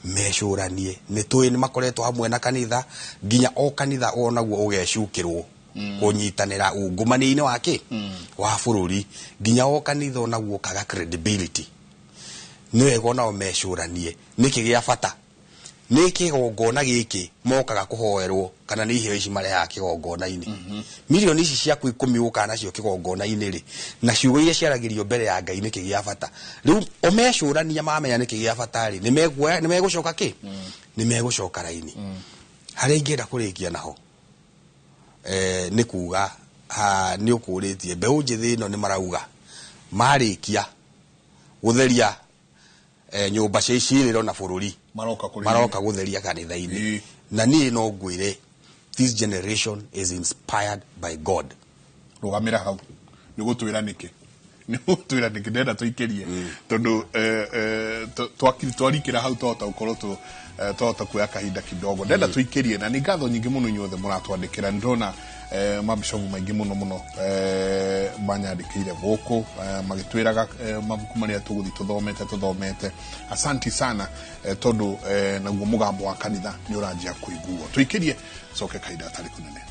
mecũranie. Nĩ tũĩ nĩ makoretwo hamwe na kanitha, nginya o kanitha onaguo ũgecukĩrwo kũnyitanĩra ungumania-inĩ wa kĩ wa bũrũri, nginya o kanitha onaguo ũkaga credibility. Nĩ wega onao mecũranie nĩkĩ gĩa bata, nĩ kĩgongona gĩkĩ mokaga kũhoerwo kana nĩ iheo ici marehaga kĩgongona-inĩ. Mirioni ici ciaku 10 ũkaga nacio kĩgongona-inĩ rĩ, na ciugo iria ciaragĩrio mbere ya Ngai nĩkĩ gĩa bata? Rĩu omecũrania mamenya nĩkĩ gĩa bata rĩ, nĩ megũcoka kĩ? Nĩ megũcoka raini. Harĩa ingĩenda kũrĩkia naho nĩ kuga nĩ ũkũrĩtie mbeũ njĩthĩ ĩno nĩ marauga marĩkia gũtheria nyũmba cia icirĩro na bũrũri maroka gũtheria kanitha-inĩ. Na niĩ no ngwĩre, this generation is inspired by God. Rũgamĩra hau, nĩ gũtwĩra nĩkĩ, nĩ gũtwĩra nĩkĩ ndenda tũikĩrie, tondũ twarikĩra hau twahota gũkorwo twahota kuoya kahinda kidogo. Ndenda tũikĩrie, na nĩ ngatho nyingĩ mũno inyuothe mũratwandĩkĩra. Nĩ ndĩrona mabishopu maingĩ mũno mũno manyandĩkĩire gũkũ magĩtwĩraga mabuku marĩa tũgũthiĩ tũthomete. Asanti sana, tondũ naguo mũgambo wa kanitha nĩ ũranjia kũiguo. Tũikĩrie, coke kahinda gatarĩ kũnene.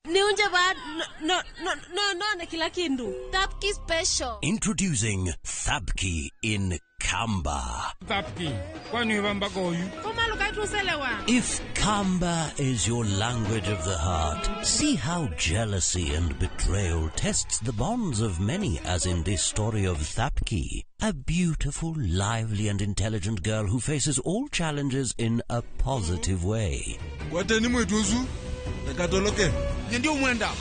Niunje ba no no no no na kila kindu. Thapki special. Introducing Thapki in Kamba. Thapki, kwani wamba goyu? If Kamba is your language of the heart, see how jealousy and betrayal tests the bonds of many, as in this story of Thapki, a beautiful, lively and intelligent girl who faces all challenges in a positive way. Kwateni mwetuzu? Ekatoloke. Ndio mwenda.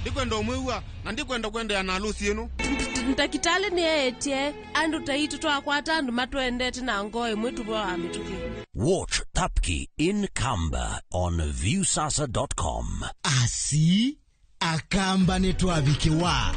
Ndikwenda omwewa na ndikwenda kwenda na harusi yenu. Ntakitale ni etie andu taitu twakwata andu matwendete na ngoe mwetu bwa amituki. Watch Thapki in Kamba on viewsasa.com. Asi akamba ni twabikiwa.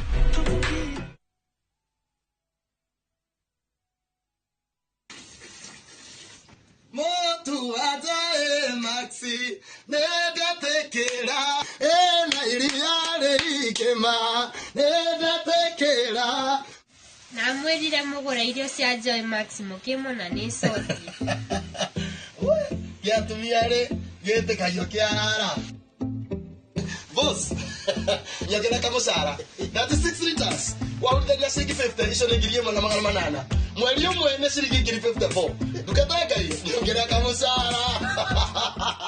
Motu ajae maxi nedatekera ena iriare ikema nedatekera. Namwirire mugure irio cia Joy Max mukimo na ni sothi. Gĩatumia rĩ gĩtĩkagio kĩarara. Boss, nyongera kamũcara 36 liters warutithagia ciringi 50, icio nĩ 1800. Mweri ũmwe nĩ ciringi 54. Ndungata ya Ngai, nyongera kamũcara.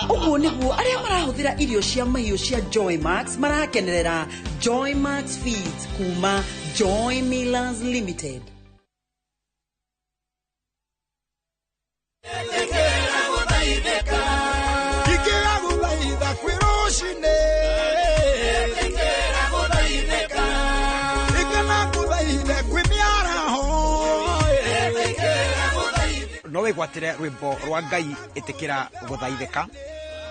Ũguo nĩguo arĩa marahũthĩra irio cia mahiũ cia Joy Max marakenerera Joy Max Feeds kuma Joy Millers Limited. No wĩgwatĩre rwĩmbo rwa Ngai ĩtĩkĩra gũthaithĩka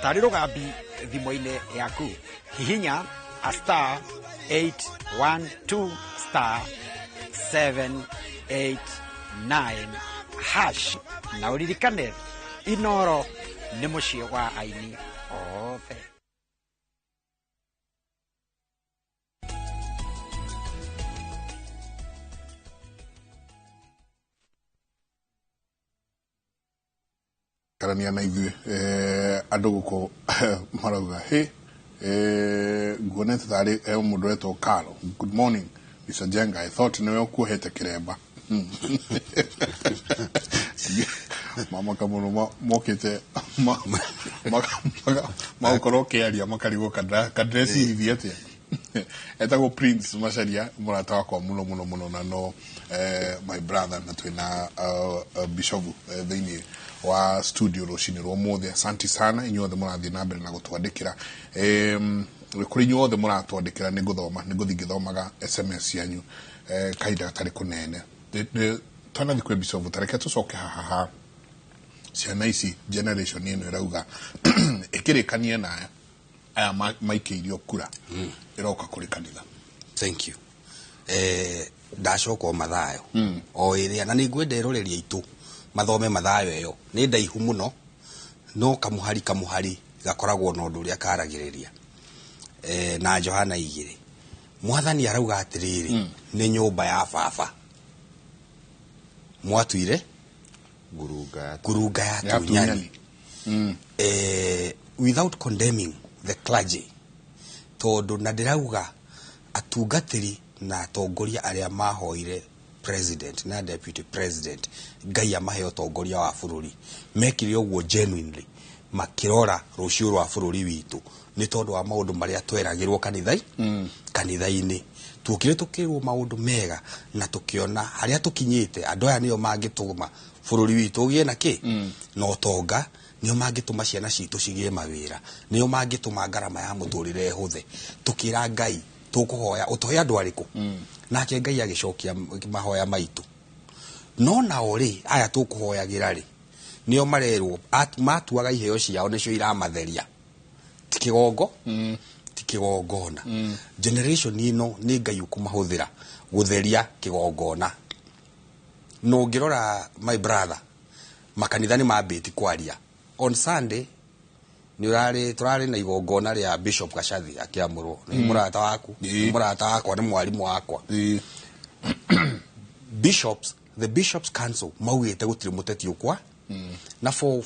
tarĩ rũgambi thimũ-inĩ yaku. Hihinya a star 812 star 789 hash na ũririkane Inoro nĩ mũciĩ wa aini othe. Karania na ithuĩ andũ gũkũ marauga hĩ nguonete tarĩ mũndũ wetwo Carlo. Good morning Mr. Jenga, I thought nĩwe ũkuohete kĩremba. Mama kamũno mokĩte magũkorwo ũkĩaria makarigwo kandrecirithia atĩa. Etagwo Prince Macharia, mũrata wakwa mũno mũno mũno, na no my brother, na twĩna Bishop thĩinĩ wa studio rũcinĩ rwa ũmũthĩ. Asante sana inyuothe mũrathiĩ na mbere na gũtwandĩkĩra. Kũrĩ inyuothe mũratwandĩkĩra, nĩ ngũthoma, nĩ ngũthiĩ ngĩthomaga SMS cianyu kahinda gatarĩ kũnene. Tanathi kwĩ Bishop, tareke tũcoke haha ha ciana ici, generation ĩno ĩrauga ĩkĩrĩkanie na aya aya maikĩirio kura ĩroka kũrĩ kanitha. Thank you. Ndacoka o Mathayo o ĩrĩa, na nĩ ngwenda ĩroreria itũ mathome Mathayo ĩyo, nĩ ndaihu mũno, no kamuhari kamuhari gakoragwo na ũndũ ũrĩa karagĩrĩria. Na Johana 2, Mwathani arauga atĩrĩrĩ, nĩ nyũmba ya baba mwatuire ngurunga. Ngurunga ya Ya tunyani. Tunyani. Without condemning the clergy, tondũ na ndĩrauga atungatĩri na atongoria arĩa mahoire president na deputy president Ngai amahe ũtongoria wa bũrũri, mekire ũguo genuinely makĩrora rũciũ rwa bũrũri witũ, nĩ tondũ wa maũndũ marĩa tweragĩrwo kanitha-inĩ. Tuokire tũkĩrwo maũndũ mega na tũkĩona harĩa tũkinyĩte, andũ aya nĩo mangĩtũma bũrũri witũ ũgĩe na kĩ na ũtonga, nĩo mangĩtũma ciana citũ cigĩe mawĩra, nĩo mangĩtũma ngarama ya mũtũrĩre ĩhũthe. Tũkĩra Ngai tũkũhoya ũtũhe andũ arĩkũ, nake Ngai agĩcokia mahoya maitũ. No nao rĩ, aya tũkũhoyagĩra rĩ, nĩo marerwo matuaga iheo ciao nĩcio iramatheria, ti kĩgongo, ti kĩgongona. Generation ĩno nĩ Ngai ũkũmahũthĩra gũtheria kĩgongona. Na ũngĩrora, my brother, makanitha nĩ mambĩti kwaria. On Sunday nĩ ũrarĩ tũrarĩ na igongona rĩa Bishop Gacathi akĩamũrwo, nĩ mũrata waku, nĩ mũrata wakwa, nĩ mwarimũ wakwa. Bishops, the Bishops Council maugĩte gũtirĩ mũteti ũkwa, na for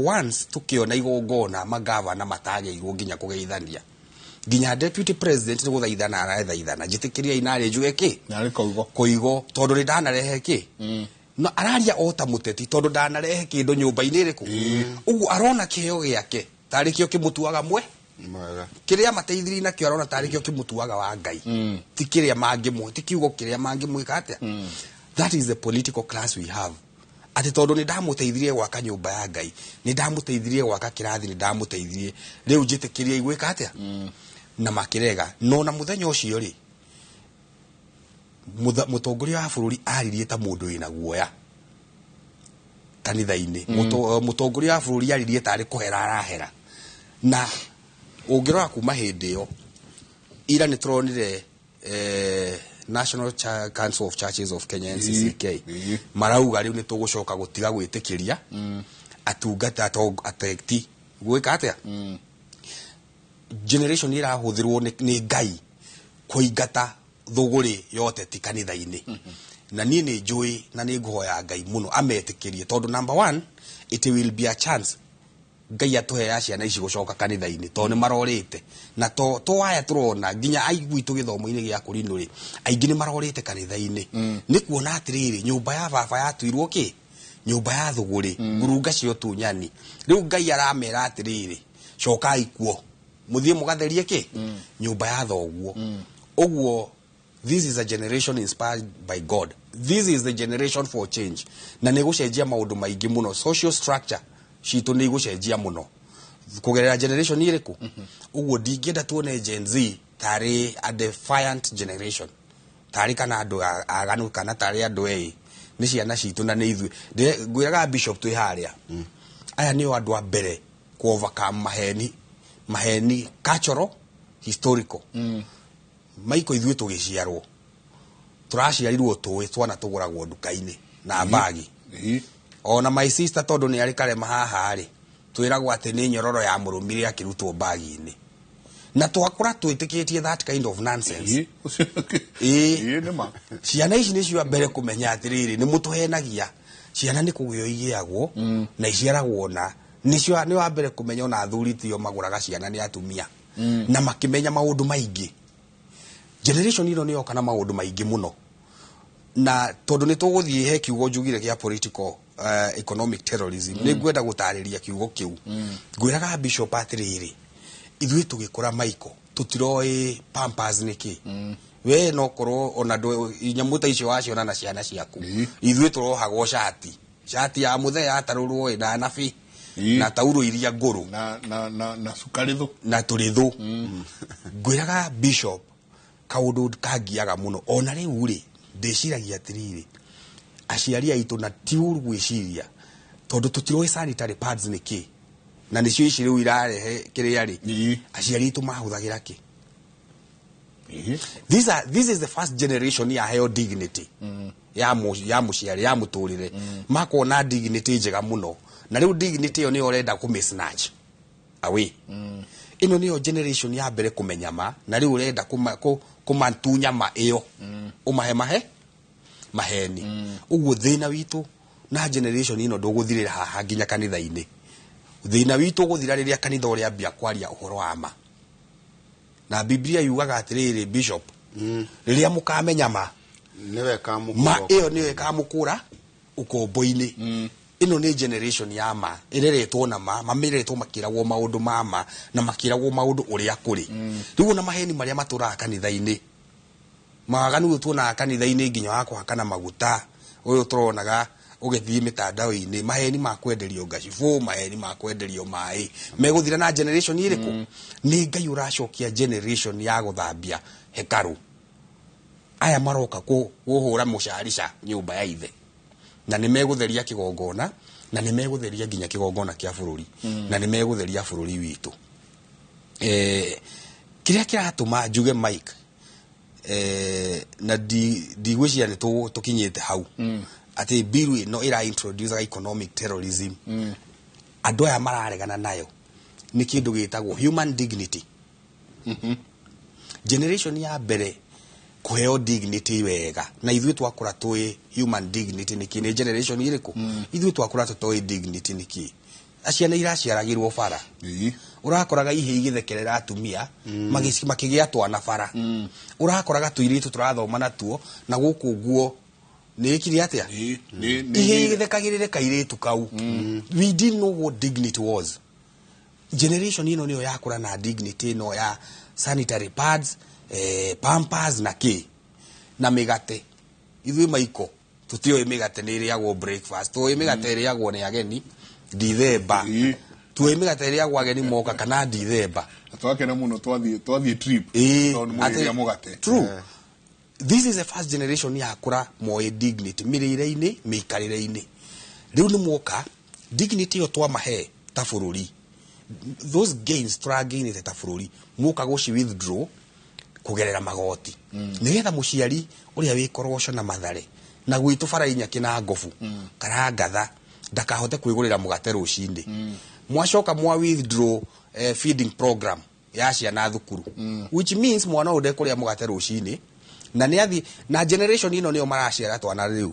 once tukiona igongona magavana matagĩirwo nginya kũgeithania, nginya deputy president nĩ gũthaithana arathaithana, njĩtĩkĩria inarĩ njuge kĩ. Narĩ koigo. Koigo, tondũ nĩ ndanarehe kĩ, no araria o ta mũteti, tondũ ndanarehe kĩndũ nyũmba-inĩ ĩrĩkũ. Ũguo arona kĩheo gĩake tarĩ kĩo kĩmũtuaga mwe mwega. Kĩrĩa mateithirie nakĩo arona tarĩ kĩo kĩmũtuaga wa Ngai, ti kĩrĩa mangĩmũ, ti kiugo kĩrĩa mangĩmwĩka atĩa. That is the political class we have, atĩ tondũ nĩ ndamũteithirie gwaka nyũmba ya Ngai, nĩ ndamũteithirie gwaka kĩrathi, nĩ ndamũteithirie, rĩu njĩtĩkĩrie gwĩka atĩa, na makĩrega. No na mũthenya ũcio rĩ, mũtongoria wa bũrũri aririe ta mũndũ wĩna guoya kanitha-inĩ. Mũtongoria wa bũrũri aririe tarĩ kũhera arahera. Na ũngĩrora kuma hĩndĩ ĩyo, ira nĩ tũronire National Council of Churches of Kenya, NCCK, marauga rĩu nĩ tũgũcoka gũtiga gwĩtĩkĩria atungata ateti gwĩka atĩa. Generation ĩrahũthĩrwo nĩ Ngai kũingata thũgũrĩ ya ũteti kanitha-inĩ. Na niĩ nĩ njũĩ na nĩ ngũhoya Ngai mũno ametĩkĩrie, tondũ number one, it will be a chance Ngai atũhe ya ciana ici gũcoka kanitha-inĩ, tondũ nĩ marorĩte. Na to aya tũrona nginya aigui tũ gĩthomo-inĩ gĩa kũrinũ rĩ, aingĩ nĩ marorĩte kanitha-inĩ, nĩ kuona atĩrĩrĩ, nyũmba ya baba yatuirwo kĩ nyũmba ya thũgũrĩ, ngurunga cia ũtunyani. Rĩu Ngai aramera atĩrĩrĩ, cokai kuo, mũthiĩ mũgatherie kĩ nyũmba ya thoguo. Ũguo this is a generation inspired by God. This is the generation for change, na nĩ gũcenjia maũndũ maingĩ mũno. Social structure citũ nĩ igũcenjia mũno kũgerera generation ĩrĩkũ. Ũguo ndingĩenda tuone Gen Z tarĩ a defiant generation, tarĩ kana andũ aganu, kana tarĩ andũ ĩ nĩ ciana citũ na nĩ ithuĩ. Ngwĩraga Bishop twĩ harĩa, aya nĩo andũ a mbere ku overcome maheni, maheni cultural, historical. Maiko ithuĩ tũgĩciarwo, tũraciarirwo tũĩ twana tũgũragwo nduka-inĩ na mbagi. Ona my sister, tondũ nĩ arĩ karema haha rĩ, twĩragwo atĩ nĩ nyororo ya mũrũmire akĩrutwo mbagi-inĩ, na twakũra twĩtĩkĩtie that kind of nonsense. Ĩĩ, nĩ ma. Ciana ici nĩcio a mbere kũmenya atĩrĩrĩ, nĩ mũtũhenagia. Ciana nĩ kũgĩo igĩagwo na iciaragwo, na nĩcio nĩ wa mbere kũmenya ona athuri tio magũraga ciana, nĩ atumia, na makĩmenya maũndũ maingĩ. Generation ĩno nĩ yoka na maũndũ maingĩ mũno, na tondũ nĩ tũgũthiĩ he kiugo njugire gĩa political economic terrorism, nĩ ngwenda gũtarĩria kiugo kĩu. Ngwĩraga Bishop atĩrĩrĩ, ithuĩ tũgĩkũra, Michael, tũtiroĩ Pampers nĩ kĩ. We no korwo ona nyamũ ta icio waciona na ciana ciaku. Ithuĩ tũrohagwo cati, cati ya mũthee yatarũrwo ĩ na nabi na tauro iria ngũrũ na cukari thũ. Na tũrĩthũ. Ngwĩraga Bishop, kaũndũ kangiaga mũno ona rĩu rĩ, ndĩciragia atĩrĩrĩ, Aciari aitũ, na ti ũru gwĩciria, tondũ tũtiroĩ sanitary pads nĩ kĩ, na nĩcio ici rĩu irarehe kĩrĩa rĩ. Aciari aitũ mahũthagĩra kĩ? This is the first generation yaheo dignity ya mũciari, ya mũtũrĩre. Makona dignity njega mũno, na rĩu dignity ĩyo nĩyo ũrenda kũmĩ snatch away. Ĩno nĩyo generation ya mbere kũmenya ma, na rĩu ũrenda kũmatunya ma ĩyo, ũmahe mahe maheni. Ũguo thĩna witũ na generation ĩno ndũgũthirĩra haha nginya kanitha-inĩ. Thĩna witũ ũgũthira rĩrĩa kanitha ũrĩambia kwaria ũhoro wa ma. Na Biblia yugaga atĩrĩrĩ, bishop, rĩrĩa mũkamenya ma, nĩwe kamũkũra. Ma ĩyo nĩyo ĩkamũkũra ũkombo-inĩ. Ĩno nĩ generation ya ma, ĩreretwo na ma, mameretwo makĩragwo maũndũ ma ma na makĩragwo maũndũ ũrĩa kũrĩ. Rĩu ona maheni marĩa matũraga kanitha-inĩ, mawaganu ũyũ tuonaga kanitha-inĩ, nginya wa kũhakana maguta ũyũ tũronaga ũgĩthiĩ mĩtandao-inĩ, maheni ma kwenderio ngacibũ, maheni ma kwenderio maĩ, megũthira na generation ĩrĩkũ? Nĩ Ngai ũracokia generation ya gũthambia hekarũ. Aya maroka kũhũra mũcarica nyũmba ya ithe, na nĩ megũtheria kĩgongona, na nĩ megũtheria nginya kĩgongona kĩa bũrũri, na nĩ megũtheria bũrũri witũ. Kĩrĩa kĩratũma njuge, Mike, na ndigwĩciria nĩ tũkinyĩte hau, atĩ bill ĩno ĩra introduce economic terrorism, andũ aya mararegana nayo, nĩ kĩndũ gĩtagwo human dignity. Generation ya mbere kũheo dignity wega, na ithuĩ twakũra tũĩ human dignity nĩ kĩ, nĩ generation ĩrĩkũ? Ithuĩ twakũra tũtoĩ dignity nĩ kĩ. Ciana iraciaragĩrwo bara, ũrakoraga ihĩ igĩthekerera atumia makĩgĩa twana bara, ũrakoraga tũirĩtu tũrathoma natuo na gũkũ nguo nĩ ĩkire atĩa, ihĩ igĩthekagĩrĩre kairĩtu kau. We didn't know what dignity was. Generation ĩno nĩyo yakũra na dignity ĩno ya sanitary pads, pampers na kĩ na mĩgate. Ithuĩ maiko tũtiũĩ mĩgate nĩ ĩrĩagwo breakfast. Tũĩ mĩgate ĩrĩagwo nĩ ageni Dithemba, tuĩ mĩgate ĩrĩagwo ageni moka kana Dithemba. Twakena mũno twathiĩ trip, tondũ mũrĩrĩa mũgate. True. This is the first generation yakũra moĩ dignity mĩrĩre-inĩ, mĩikarĩre-inĩ. Rĩu nĩ mwoka dignity ĩyo twamahe ta bũrũri, those gains tũragainĩte ta bũrũri, mwoka gũci withdraw kũgerera magoti, nĩgetha mũciari ũrĩa wĩ Koroco na Mathare na gwitũ bara inya kĩna ngobu karangatha ndakahote kwĩgũrĩra mũgate rũcinĩ. Mwacoka mwa withdraw feeding program ya ciana thukuru, which means mwana ũyũ ndekũrĩa mũgate rũcinĩ, na nĩ athi na generation ĩno nĩyo maraciara twana rĩu.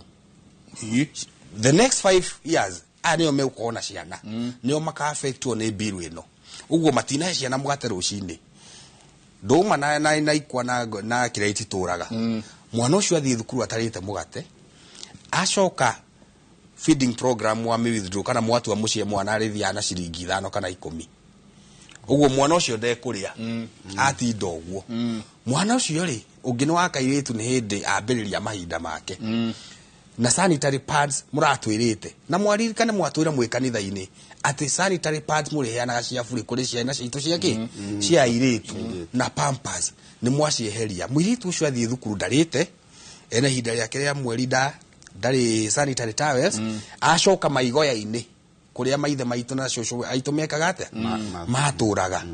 The next 5 years, aya nĩo megũkorwo na ciana, nĩo maka-affectwo nĩ bill ĩno. Ũguo matinahe ciana mũgate rũcinĩ, ndũma na ikwa na kĩrĩa ititũraga. Mwana ũcio athiĩ thukuru atarĩte mũgate, acoka feeding program wa withdraw, kana mwatua mũciĩ mwana arĩthiaga na ciringi 5 kana 10, ũguo mwana ũcio ndekũrĩa, atinda ũguo. Mwana ũcio rĩ ũngĩ nĩ wa kairĩtu, nĩ hĩndĩ ambĩrĩria mahinda make, na sanitary pads mũratwĩrĩte, na mwaririkane mwatwĩra mwĩ kanitha-inĩ atĩ sanitary pads mũrĩheanaga cia bure kũrĩ ciana citũ cia kĩ, cia airĩtu, na pampers nĩ mwacieheria. Mũirĩtu ũcio athiĩ thukuru ndarĩte, ena ihinda rĩake rĩa mweri, ndarĩ sanitary towels, acoka maigoya-inĩ kũrĩa maithe maitũ na cũcũ aitũ mekaga atĩa, matũraga.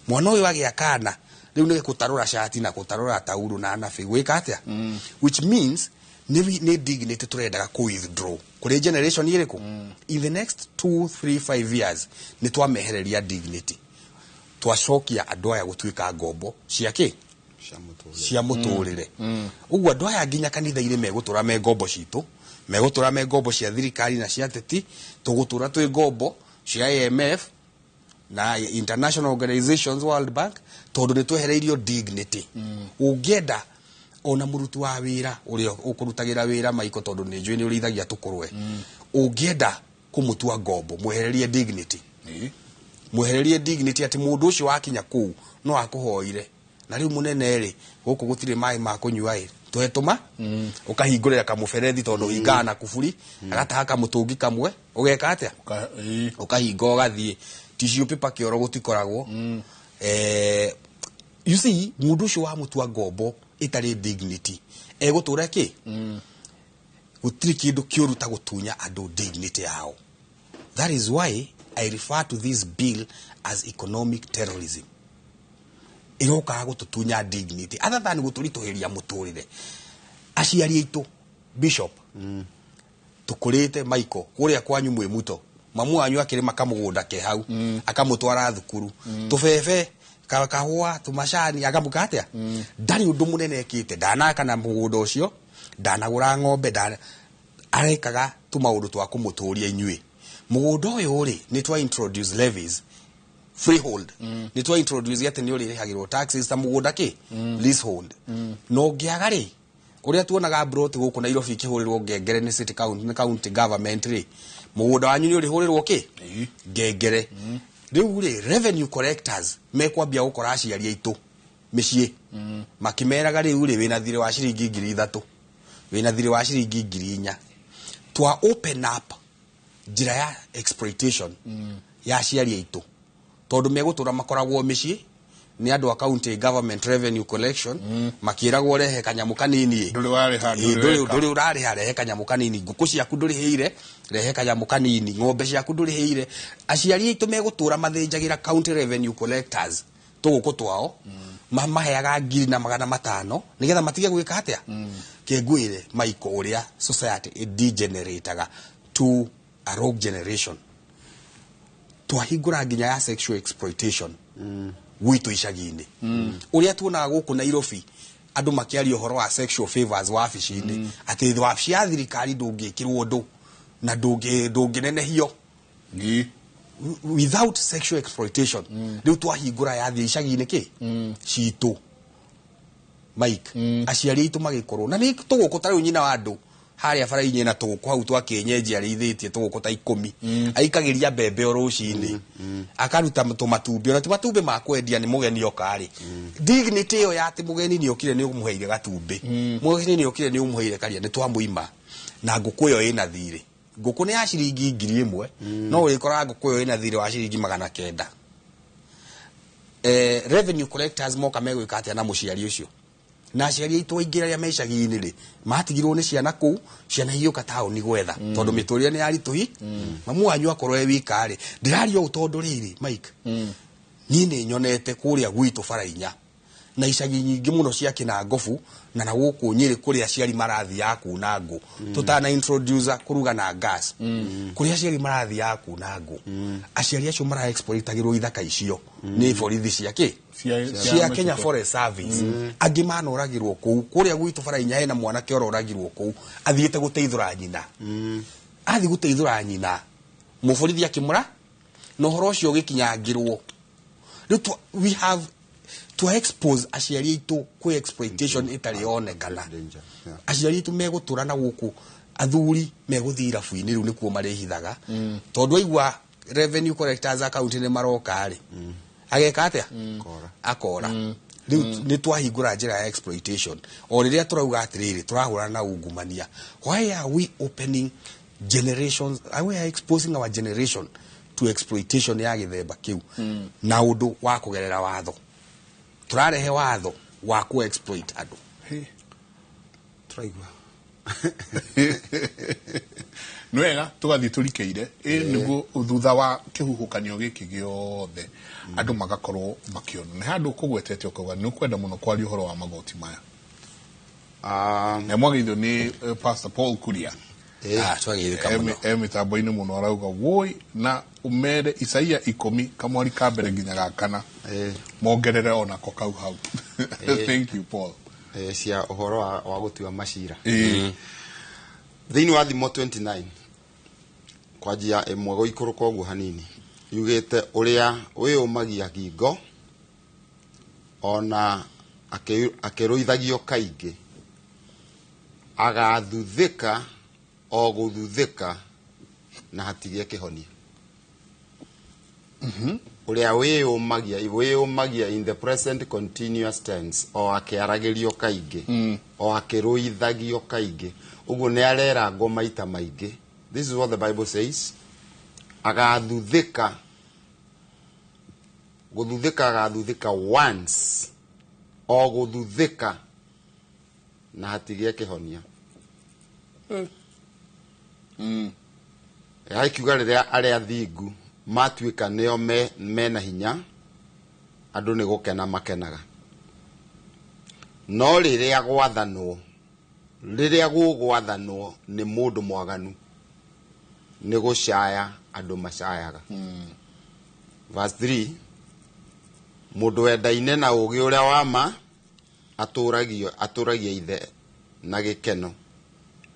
Mwana ũyũ agĩa kana rĩu nĩ gũtarũra cati na gũtarũra taurũ na nabi gwĩka atĩa, which means nĩ dignity tũrendaga kũ withdraw kũrĩ generation ĩrĩkũ? In the next 2 3 5 years nĩ twamehereria dignity, twacokia andũ aya gũtuĩka ngombo cia kĩ, cia mũtũrĩre. Ũguo andũ aya nginya kanitha-inĩ megũtũra me ngombo citũ, megũtũra me ngombo cia thirikari na cia ateti, tũgũtũra twĩ ngombo cia IMF na international organizations, World Bank, tondũ nĩ twehereirio dignity. Ũngĩenda ona mũruti wa wĩra ũrĩa ũkũrutagĩra wĩra maiko, tondũ nĩ njũĩ nĩ ũrĩithagia tũkũrwe, ũngĩenda kũmũtua ngombo, mwehererie dignity, mwehererie dignity, atĩ mũndũ ũcio wakinya kũu no akũhoire na rĩu mũnene rĩ, gũkũ gũtirĩ maĩ ma kũnyua ĩ, tũhe tũma, ũkahingũrĩra kamũberethi, tondũ ingaga na kuburi, agataha kamũtũngi kamwe, ũgeka atĩa, ũkahinga ũgathiĩ. Tissue paper kĩoro gũtikoragwo. You see, mũndũ ũcio wamũtua ngombo ĩtarĩ dignity, egũtũra kĩ? Gũtirĩ kĩndũ kĩũru ta gũtunya andũ dignity yao. That is why I refer to this bill as economic terrorism. Ĩrokaga gũtũtunya dignity other than gũtũritũhĩria mũtũrĩre. Aciari aitũ, Bishop, tũkũrĩte Michael kũrĩa kwanyu mwĩ muto, mamu wanyu akĩrĩma kamũgũnda ke hau, akamũtwara thukuru, tũbebe, kahũa, tũmacani, akamũka atĩa, ndarĩ ũndũ mũnene ekĩte, ndanaka na mũgũnda ũcio, ndanagũra ng'ombe, arekaga tũmaũndũ twa kũmũtũria inyuĩ. Mũgũnda ũyũ rĩ, nĩ twa introduce levies, freehold, nĩ twa introduce atĩ nĩ ũrĩrĩhagĩrwo taxes ta mũgũnda kĩ leasehold. Na ũngĩaga rĩ, ũrĩa tuonaga broti gũkũ Nairobi ikĩhũrĩrwo ngengere nĩ city county, nĩ county government rĩ, mũgũnda wanyu nĩ ũrĩhũrĩrwo kĩ ngengere. Rĩu rĩ, revenue collectors mekwambia gũkora aciari aitũ mĩciĩ makĩmeraga, rĩu rĩ, wĩna thirĩ wa ciringi 3,000, wĩna thirĩ wa ciringi 4,000. Twa open up njĩra ya exploitation ya aciari aitũ, tondũ megũtũra makoragwo mĩciĩ nĩ andũ a county government revenue collection, makĩragwo rehe kanyamũ kanini. Ndũrĩ warĩha, Ĩ, ndũrĩ ndũrĩ weka. Ndũrĩ ũrarĩha, rehe kanyamũ kanini. Ngũkũ ciaku ndũrĩhĩire, rehe kanyamũ kanini. Ng'ombe ciaku ndũrĩhĩire. Aciari aitũ megũtũra mathĩnjagĩra county revenue collectors tũgũkũ twao, mamaheaga 1,500 nĩgetha matige gwĩka atĩa. Kĩngwĩre Michael, ũrĩa society ĩdegenerataga to a rogue generation, twahingũra nginya ya sexual exploitation gwitũ icagi-inĩ, ũrĩa tuonaga gũkũ Nairobi andũ makĩaria ũhoro wa sexual favors wabici-inĩ, atĩ wabici ya thirikari ndũngĩkĩrwo ũndũ na ndũngĩnenehio without sexual exploitation. Rĩu twahingũra yathiĩ icagi-inĩ kĩ citũ, Mike, aciari aitũ magĩkorwo na nĩ tũgũkũ ta rĩu nyina wa andũ harĩa bara-inĩ na tũgũkũ hau twa kĩenyenji arĩithĩtie tũgũkũ ta 10, aikagĩria mbembe o rũcinĩ, akaruta tũmatumbĩ, ona ti matumbĩ ma kwendia, nĩ mũgeni oka rĩ, dignity ĩyo ya atĩ mũgeni nĩ okire nĩ ũmũheire gatumbĩ, mũgeni nĩ okire nĩ ũmũheire karia, nĩ twamũima. Na ngũkũ ĩyo ĩna thirĩ, ngũkũ nĩ ya ciringi 1,000, no ũrĩkoraga ngũkũ ĩyo ĩna thirĩ wa ciringi 900. Revenue collectors moka megwĩka atĩa na mũciari ũcio? Na aciari aitũ aingĩ arĩa me icagi-inĩ rĩ, matigirwo nĩ ciana kũu, ciana igĩũka taũni gwetha, tondũ mĩtũrĩre nĩ yaritũhi. Mamu wanyu akorwo e wika rĩ, ndĩraria ũũ tondũ rĩrĩ, Mike, niĩ nĩ nyonete kũrĩa gwitũ bara-inya na icagi nyingĩ mũno cia Kĩnangobu na gũkũ Nyĩrĩ, kũrĩa aciari marathiaga kuna ngũ, tũtana introduce kũruga na gas, kũrĩa aciari marathiaga kuna ngũ, aciari acio mara exploitagĩrwo ithaka icio nĩ borithi cia kĩ, cia Kenya Forest Service. Angĩ manoragirwo kũu. Kũrĩa gwitũ bara-inya hena mwanake ororagirwo kũu athiĩte gũteithũra nyina, athiĩ gũteithũra nyina, mũborithi akĩmũra, na ũhoro ũcio ũgĩkinyangĩrwo. Rĩu we have to expose aciari aitũ kwĩ exploitation ĩtarĩ yonekana. Aciari aitũ megũtũra na gũkũ, athuri megũthiĩ irabu-inĩ, rĩu nĩkuo marĩhithaga, tondũ aigua revenue collectors account nĩ maroka rĩ, ageka atĩa? Akora. Rĩu nĩ twahingũra njĩra ya exploitation. O rĩrĩa tũrauga atĩrĩrĩ, tũrahũrana na ungumania, why are we opening generations, are we exposing our generation to exploitation ya gĩthemba kĩu na ũndũ wa kũgerera watho? Tũrarehe watho wa ku exploit andũ. Tũraigua. Nĩ wega tũgathiĩ tũrikĩire ĩ nĩguo thutha wa kĩhuhũkanio gĩkĩ gĩothe andũ magakorwo makĩona nĩ handũ ũkũgwetete ũkauga nĩ ũkwenda mũno kwaria ũhoro wa magoti maya, na mwagĩrĩirwo nĩ Pastor Paul Kuria. Ah, twagĩrĩka mũno. E mĩtambo-inĩ mũno, arauga woi na ũmere Isaia 10 kamwari ka mbere nginya ga kana, mongerere onako kau hau. Thank you, Paul. Cia ũhoro wa gũtua macira thĩinĩ wa Thimo 29 kwanjia 1 gũikũrũka ũguo hanini, yugĩte ũrĩa wĩyũmagia ngingo ona akĩrũithagio kaingĩ agathuthĩka o gũthuthĩka na hatigĩe kĩhonia. Ũrĩa wĩyũmagia in the present continuous tense, o akĩaragĩrio kaingĩ, o akĩrũithagio kaingĩ, ũguo nĩ arerangwo maita maingĩ. This is what the Bible says: agathuthĩka gũthuthĩka, agathuthĩka once, o gũthuthĩka na hatigĩe kĩhonia. Ĩgakiuga rĩrĩa arĩa athingu matuĩka nĩo mena hinya, andũ nĩ gũkena makenaga. No rĩrĩa gwathanwo, rĩrĩa gũgwathanwo nĩ mũndũ mwaganu, nĩ gũcaya andũ macayaga. Verse 3, mũndũ wendaine na ũũgĩ ũrĩa wa ma atũragia ithe na gĩkeno,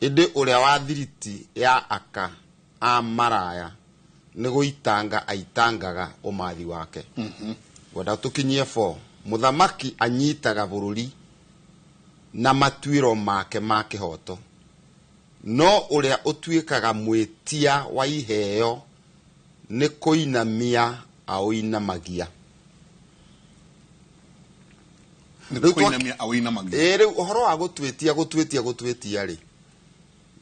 ĩndĩ ũrĩa wa thiriti ya aka a maraya nĩ gũitanga aitangaga ũmathi wake. Ngwenda tũkinyie 4. Mũthamaki anyitaga bũrũri na matuĩro make ma kĩhoto, no ũrĩa ũtuĩkaga mwĩtia wa iheo nĩ kũinamia aũinamagia. Nĩ kũinamia aũinamagia. Ĩĩ, rĩu ũhoro wa gũtuĩtia gũtuĩtia gũtuĩtia rĩ,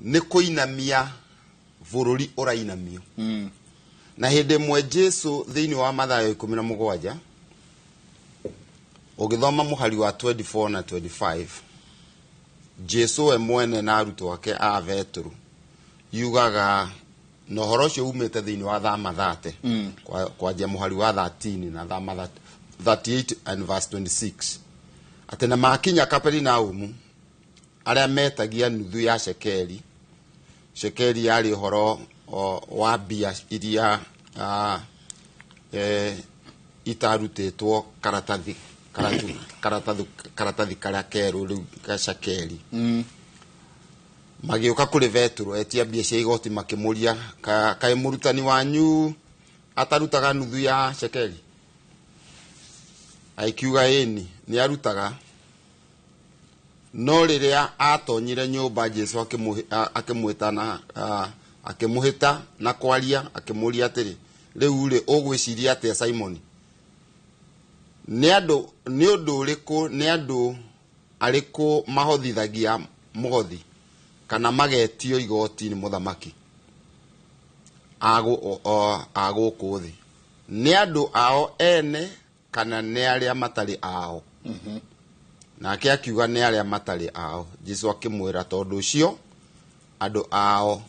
nĩ kũinamia bũrũri ũrainamio. Na hĩndĩ ĩmwe Jesu thĩinĩ wa Mathayo 17 ũgĩthoma mũhari wa 24 na 25, Jesu we mwene na arutwo ake a Petero yugaga, na ũhoro ũcio umĩte thĩinĩ wa Thama 30, kwanjia mũhari wa 13 na Thama 38 and verse 26, atĩ na makinya Kaperinaumu, arĩa metagia nuthu ya shekeli, shekeli yarĩ ũhoro wa mbia iria itarutĩtwo karatathi karatathi karĩa kerũ rĩu ga shekeli. Magĩũka kũrĩ Petero etia mbia cia igoti, makĩmũria, kaĩ mũrutani wanyu atarutaga nuthu ya shekeli? Agĩkiuga ĩni, nĩ arutaga. No rĩrĩa atonyire nyũmba, Jesu akĩmwĩta na akĩmũhĩta na kwaria, akĩmũria atĩrĩ, rĩu rĩ, ũgwĩciria atĩa Simoni? Nĩ andũ, nĩ ũndũ ũrĩkũ, nĩ andũ arĩkũ mahothithagia mũhothi kana magetio igoti nĩ mũthamaki a gũkũ thĩ? Nĩ andũ ao ene kana nĩ arĩa matarĩ ao? Nake akiuga nĩ arĩa matarĩ ao. Jesu akĩmwĩra, tondũ ũcio andũ ao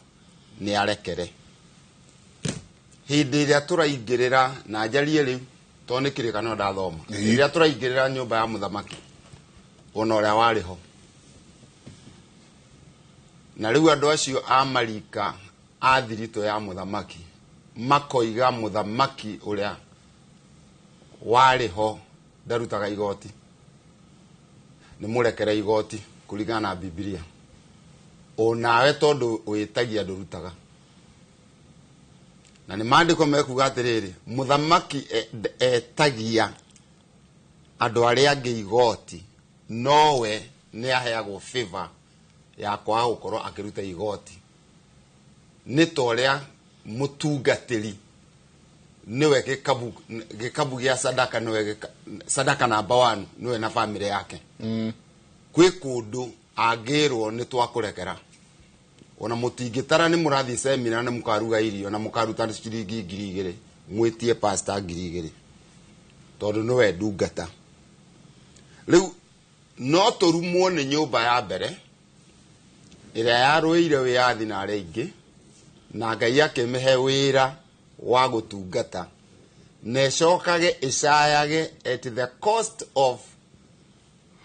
nĩ arekere. Hĩndĩ ĩrĩa tũraingĩrĩra, na njarie rĩu tondũ nĩ kĩrĩkanĩro ndathoma, hĩndĩ ĩrĩa tũraingĩrĩra nyũmba ya mũthamaki ona ũrĩa warĩ ho, na rĩu andũ acio a marika a thiritũ ya mũthamaki makoiga mũthamaki ũrĩa warĩ ho ndarutaga igoti, nĩ mũrekere igoti kũringana na Bibilia. Onawe tondũ wĩtagia ndũrutaga. Na nĩ maandĩko mekuga atĩrĩrĩ, mũthamaki etagia andũ arĩa angĩ igoti, nowe nĩ aheagwo favor ya kwaga gũkorwo akĩruta igoti. Nĩ ta ũrĩa mũtungatĩri nĩwe gĩkabu gĩa sadaka, nĩwe sadaka number 1, nĩwe na family yake. Kwĩ kũndũ angĩrwo nĩ twakũrekera, ona mũtingĩtara nĩ mũrathiĩ semina na mũkaruga irio na mũkaruta ciringi 2,000, mwĩtie pastor 2,000 tondũ nĩwe ndungata. Rĩu no tũrumwo nĩ nyũmba ya mbere ĩrĩa yarũĩire wĩyathi na arĩa aingĩ, na Ngai akĩmĩhe wĩra wa gũtungata, na ĩcokage ĩcayage at the cost of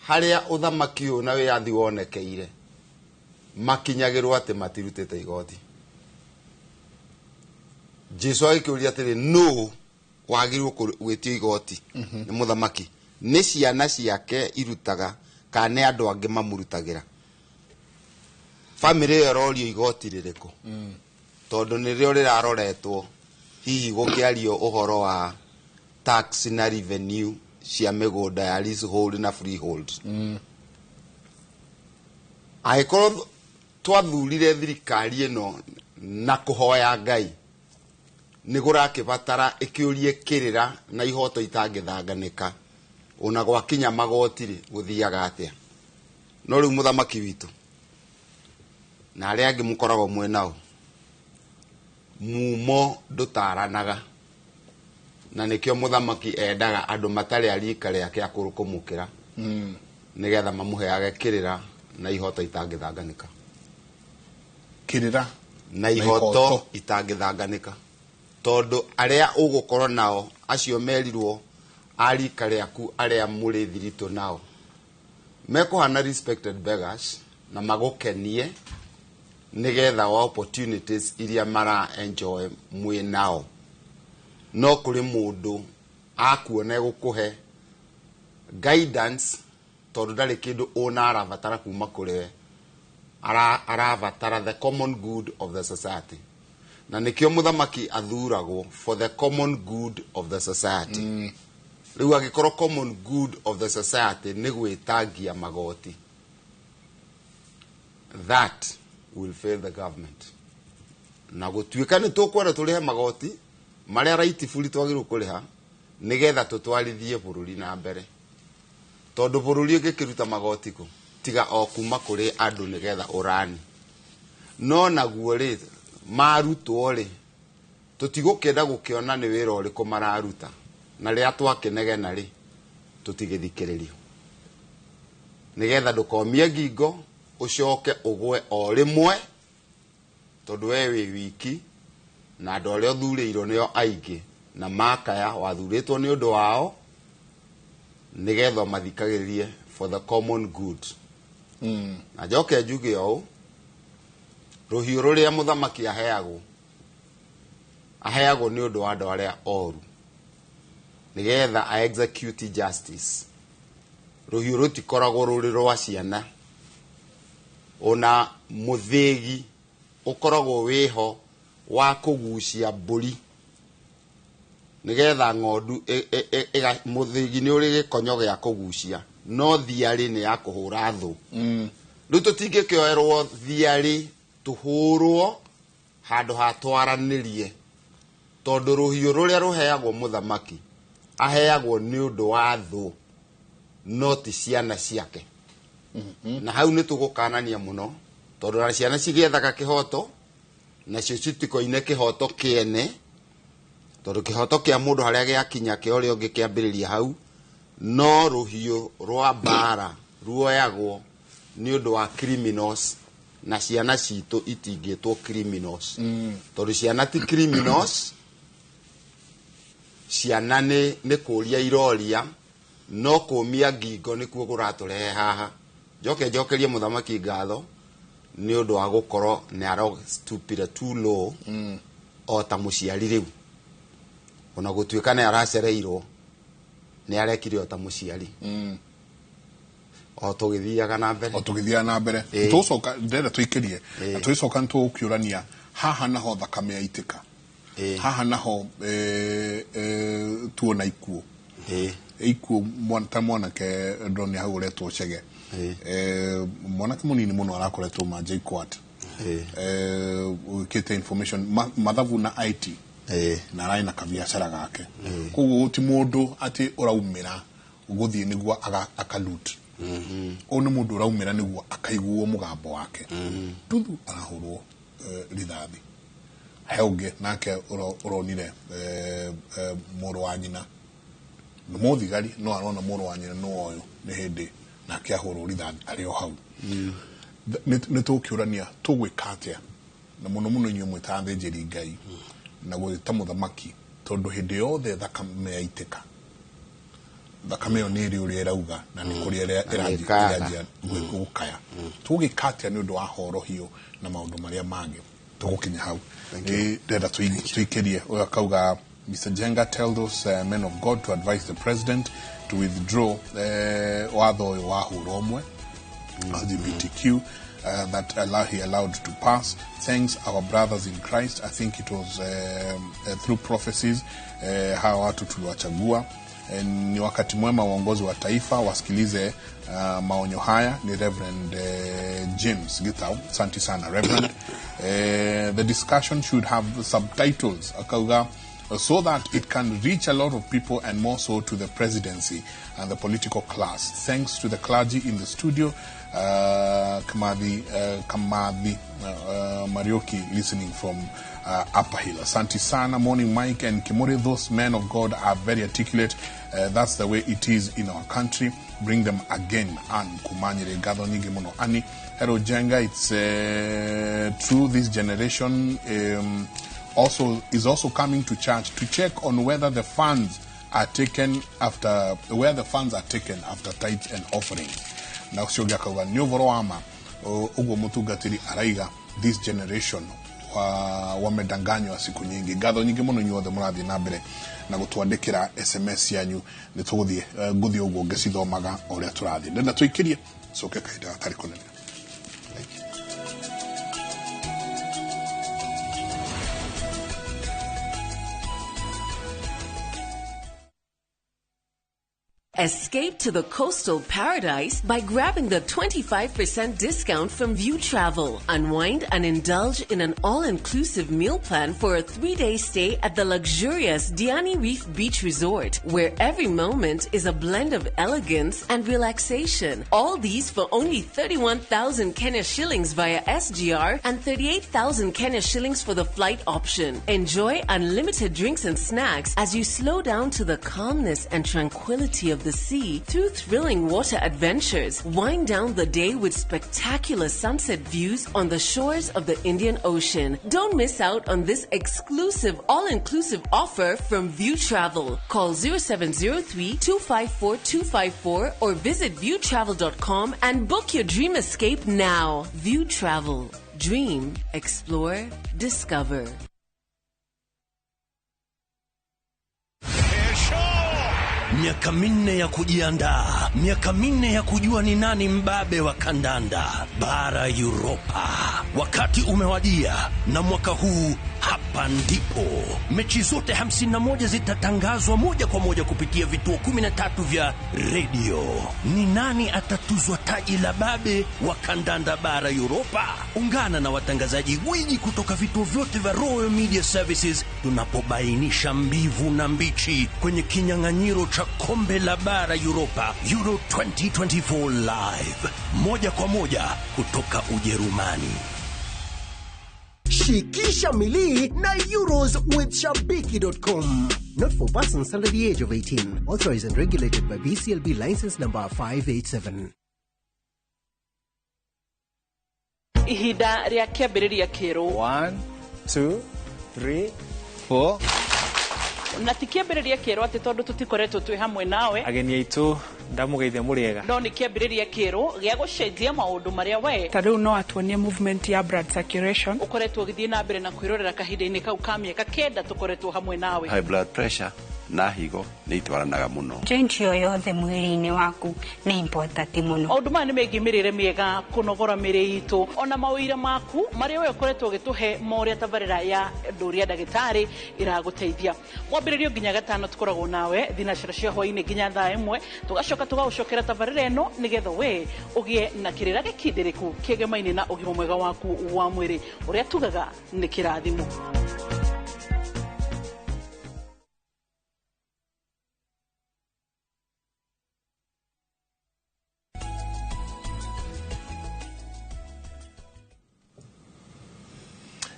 harĩa ũthamaki ũyũ na wĩyathi wonekeire, makinyagĩrwo atĩ matirutĩte igoti. Jesu agĩkĩũria atĩrĩ, nũ wagĩrĩirwo gwĩtio igoti nĩ mũthamaki? Nĩ ciana ciake irutaga kana nĩ andũ angĩ mamũrutagĩra? Famĩlĩ ĩyo ĩrorio igoti rĩrĩkũ? Tondũ nĩrĩo rĩraroretwo hihi gũkĩario ũhoro wa tax na revenue cia mĩgũnda ya leasehold na freehold. Angĩkorwo twathurire thirikari ĩno na kũhoya Ngai, nĩ gũrakĩbatara ĩkĩũrie kĩrĩra na ihoto itangĩthanganĩka, ona gwakinya magoti rĩ, gũthiaga atĩa? No rĩu mũthamaki witũ na arĩa angĩ mũkoragwo mwĩ nao, mumo ndũtaranaga, na nĩkĩo mũthamaki endaga andũ matarĩ a rika rĩake akũrũ kũmũkĩra, nĩgetha mamũheage kĩrĩra na ihoto itangĩthanganĩka. Kĩrĩra Na ihoto itangĩthanganĩka, tondũ arĩa ũgũkorwo nao acio merirwo a rika rĩaku, arĩa mũrĩ thiritũ nao, mekũhana respected beggars na magũkenie nĩgetha wa opportunities iria mara enjoy mwĩ nao. No kũrĩ mũndũ akuona egũkũhe guidance, tondũ ndarĩ kĩndũ ũna arabatara kuma kũrĩ we. Arabatara the common good of the society, na nĩkĩo mũthamaki athuragwo for the common good of the society. Rĩu angĩkorwo common good of the society nĩ gwĩtangia magoti, that will fail the government. Na gũtuĩka nĩ tũkwenda tũrĩhe magoti marĩa rightfully twagĩrĩirwo kũrĩha nĩgetha tũtwarithie bũrũri na mbere, tondũ bũrũri ũngĩkĩruta magoti kũ tiga o kuma kũrĩ andũ nĩgetha ũrani no naguo rĩ marutwo rĩ, tũtigũkĩenda gũkĩona nĩ wĩra ũrĩkũ mararuta, na rĩrĩa twakĩnegena rĩ, tũtigĩthikĩrĩrio, nĩgetha ndũkomie ngingo ũcoke ũgwe o rĩmwe, tondũ we wĩ wiki na andũ arĩa ũthurĩirwo nĩo aingĩ na makaya wathurĩtwo nĩ ũndũ wao nĩgetha mathikagĩrĩrie for the common good. Na njoke njuge ũũ, rũhiũ rũrĩa mũthamaki aheagwo, aheagwo nĩ ũndũ wa andũ arĩa oru nĩgetha a execute justice. Rũhiũ rũtikoragwo rũrĩ rwa ciana, ona mũthĩgi ũkoragwo wĩho wa kũgucia mbũri nĩgetha ng'ondu mũthĩgi nĩ ũrĩ gĩkonyo gĩa kũgucia, no thiarĩ nĩ ya kũhũra thũ. Rĩu tũtingĩkĩoerwo thiarĩ tũhũrwo handũ ha twaranĩrie, tondũ rũhiũ rũrĩa rũheagwo mũthamaki aheagwo nĩ ũndũ wa thũ, no ti ciana ciake. Na hau nĩ tũgũkanania mũno, tondũ na ciana cigĩethaga kĩhoto nacio citikoine kĩhoto kĩene, tondũ kĩhoto kĩa mũndũ harĩa gĩakinya kĩa ũrĩa ũngĩ kĩambĩrĩria hau. No rũhiũ rwa mbara ruoyagwo nĩ ũndũ wa criminals, na ciana citũ itingĩtwo criminals, tondũ ciana ti criminals. Ciana nĩ kũria iroria, no kũmia ngingo nĩkuo kũratũrehe haha. Njoke njokerie mũthamaki ngatho nĩ ũndũ wa gũkorwo nĩ aro stupid too low o ta mũciari. Rĩu ona gũtuĩka nĩ aracereirwo, nĩ arekire o ta mũciari, o tũgĩthiaga na mbere. O tũgĩthiaga na mbere. Tũgũcoka, ndĩrenda tũikĩrie na tũgĩcoka nĩ tũgũkĩũrania haha naho thakame yaitĩka, haha naho tuona ikuũ ikuũ ta mwanake ndonire hau ũretwo Chege, mwanake mũnini mũno arakoretwo ma JKUAT, wĩkĩte information mathabu na IT, na ararĩ na kabiacara gake. Koguo ti mũndũ atĩ ũraumĩra gũthiĩ nĩguo akaloot. Ũyũ nĩ mũndũ ũraumĩra nĩguo akaiguo mũgambo wake. Tuthu arahũrwo rithathi. He ũngĩ nake ũronire mũrũ wa nyina nĩ mũthigari, no arona mũrũ wa nyina nĩ ũyũ nĩ hĩndĩ nake ahũrwo rithathi arĩ o hau. Nĩ tũkĩũrania tũgwĩka atĩa, na mũno mũno inyuĩ mwĩ ta athĩnjĩri Ngai na gwĩta mũthamaki, tondũ hĩndĩ yothe thakame yaitĩka, thakame ĩyo nĩ ĩrĩ ũrĩa ĩrauga na nĩ kũrĩa Na nĩ ĩkaga. ĩranjia gũkaya. Tũgĩka atĩa nĩ ũndũ wa horohio na maũndũ marĩa mangĩ tũgũkinya hau? Ndĩrenda tũikĩrie ũyũ akauga, "Mr. Jenga, tell those men of God to advise the president to withdraw watho ũyũ wa hũra ũmwe LGBTQ that he allowed to pass. Thanks our brothers in Christ. I think it was through prophecies hawa watu tuliwachagua. Ni wakati mwema uongozi wa taifa wasikilize maonyo haya." Ni Reverend James Gitau. Asante sana, Reverend. "The discussion should have subtitles," akauga, "so that it can reach a lot of people and more so to the presidency and the political class. Thanks to the clergy in the studio." Kamathi Marioki listening from Upper Hill. Asante sana. "Morning, Mike and Kimori. Those men of God are very articulate. That's the way it is in our country. Bring them again." Ann Kumanyire, gatho nyingi muno. Ani, "Hello, Jenga. It's Through this generation also is also coming to church to check on whether the funds are taken after where the funds are taken after tithes and offerings. Na ũcio ũngĩ akauga nĩ ũhoro wa ma ũguo mũtungatĩri araiga, this generation wamedanganywa siku nyingi. Ngatho nyingĩ mũno inyuothe mũrathiĩ na mbere na gũtwandĩkĩra SMS yanyu. Nĩ tũgũthiĩ ngũthiĩ ũguo ngĩcithomaga o ũrĩa tũrathiĩ. Ndenda tũikĩrie coke kahinda gatarĩ kũnene. Escape to the coastal paradise by grabbing the 25% discount from View Travel. Unwind and indulge in an all-inclusive meal plan for a 3-day stay at the luxurious Diani Reef Beach Resort, where every moment is a blend of elegance and relaxation. All these for only 31,000 Kenya shillings via SGR and 38,000 Kenya shillings for the flight option. Enjoy unlimited drinks and snacks as you slow down to the calmness and tranquility of the sea through thrilling water adventures. Wind down the day with spectacular sunset views on the shores of the Indian Ocean. Don't miss out on this exclusive all-inclusive offer from View Travel. Call 0703 254 254 or visit viewtravel.com and book your dream escape now. View Travel. Dream, explore, discover. Miaka 4 ya kujiandaa, miaka 4 ya kujua ni nani mbabe wa kandanda bara Europa. Wakati umewadia, na mwaka huu hapa ndipo mechi zote 51 zitatangazwa moja kwa moja kupitia vituo 13 vya redio. Ni nani atatuzwa taji la babe wa kandanda bara Europa? Ungana na watangazaji gwiji kutoka vituo vyote vya Royal Media Services tunapobainisha mbivu na mbichi kwenye kinyang'anyiro cha kombe la bara Europa Euro 2024 live, moja kwa moja kutoka Ujerumani. Shikisha milii na Euros with Shabiki.com. Not for persons under the age of 18. Authorized and regulated by BCLB license number 587. Ihinda rĩa kĩambĩrĩria kĩerũ. 1, 2, 3, 4. Na ti kĩambĩrĩria kĩerũ atĩ tondũ tũtikoretwo twĩ hamwe nawe. Ageni aitũ ndamũgeithia mũrĩega. No nĩ kĩambĩrĩria kĩerũ gĩa gũcenjia maũndũ marĩa we ta rĩu no atuonie movement ya blood circulation ũkoretwo ũgĩthiĩ na mbere na kwĩrorera kahinda-inĩ kau ka mĩaka 9 tũkoretwo hamwe nawe. High blood pressure na higo nĩ itwaranaga mũno. Joint yo yothe mwĩrĩ-inĩ waku nĩ important mũno. Maũndũ maya nĩ megiĩ mĩrĩre mĩega, kũnogora mĩrĩ itũ, ona mawĩra maku marĩa we ũkoretwo ũgĩtũhe ma ũrĩa tabarĩra ya ndũria ndagĩtarĩ ĩragũteithia. Mwambĩrĩrio nginya gatano tũkoragwo nawe thinacara cia hwaĩ-inĩ nginya thaa 1, tũgacoka tũgagũcokera tabarĩra ĩno nĩgetha we ũgĩe na kĩrĩra gĩkindĩrĩku kĩgemaine na ũgima mwega waku wa mwĩrĩ ũrĩa tugaga nĩ kĩrathimo.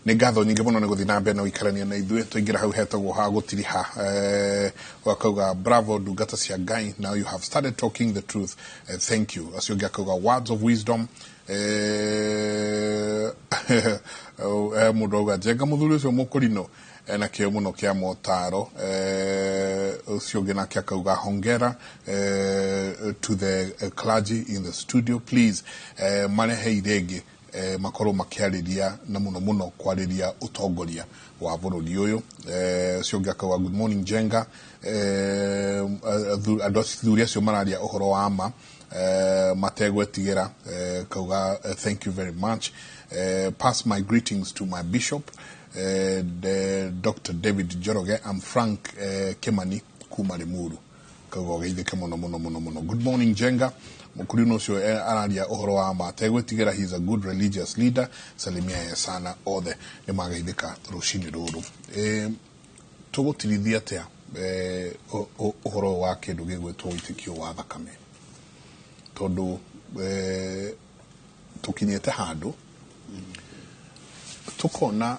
Nĩ ngatho nyingĩ mũno nĩ gũthiĩ na mbere na gũikarania na ithuĩ. Twaingĩra hau hetagwo ha gũtiriha, wakauga bravo ndungata cia Ngai, now you have started talking the truth, thank you. Acio ũngĩ akauga words of wisdom. Mũndũ auga njenga mũthuri ũcio mũkũrinũ ena kĩo mũno kĩa motaro. Ũcio ũngĩ nake akauga hongera to the clergy in the studio, please marehe irĩngĩ makorwo makĩarĩria na mũno mũno kwarĩria ũtongoria wa bũrũri ũyũ. Ũcio ũngĩ akauga good morning Njenga, andũ athuri acio mararia ũhoro wa ma mategwetigĩra, kauga thank you very much. Pass my greetings to my bishop Dr. David Njoroge. I'm Frank Kimani kuma Limuru. Kauga ũgeithĩke mũno mũno mũno mũno. Good morning Njenga, mũkũrinũ ũcio araria ũhoro wa ma ategwĩtigĩra, he is a good religious leader, salimia ye sana othe nĩ mageithĩka rũcinĩ rũrũ. Tũgũtirithia atĩa ũhoro wa kĩndũ gĩgwĩtwo wĩtĩkio wa thakame, tondũ tũkinyĩte handũ tũkona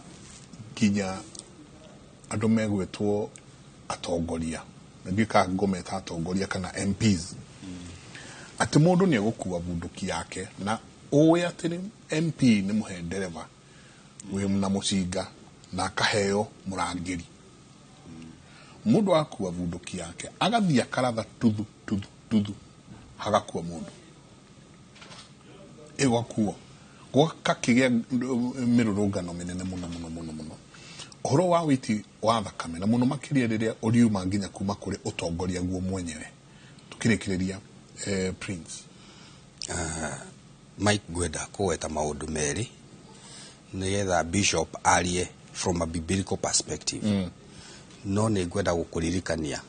nginya andũ megwĩtwo atongoria, na ndiũĩ kana ngũmeta atongoria kana MPs, atĩ mũndũ nĩ egũkua bunduki yake na ũĩ atĩ nĩ MP nĩ mũhe ndereba Wĩ na mũcinga na akaheo mũrangĩri. Mũndũ akua bunduki yake agathiĩ akaratha tuthu tuthu tuthu, hagakua mũndũ, ĩgwakuo gwakakĩgĩa mĩrũrũngano mĩnene mũno mũno mũno mũno, ũhoro wa wĩiti wa thakame, na mũno makĩria rĩrĩa ũriuma nginya kuma kũrĩ ũtongoria guo mwenyewe. Tukĩrĩkĩrĩria, Prince. Mike, ngwenda kũgweta maũndũ merĩ nĩgetha Bishop arie from a biblical perspective. No nĩ ngwenda gũkũririkania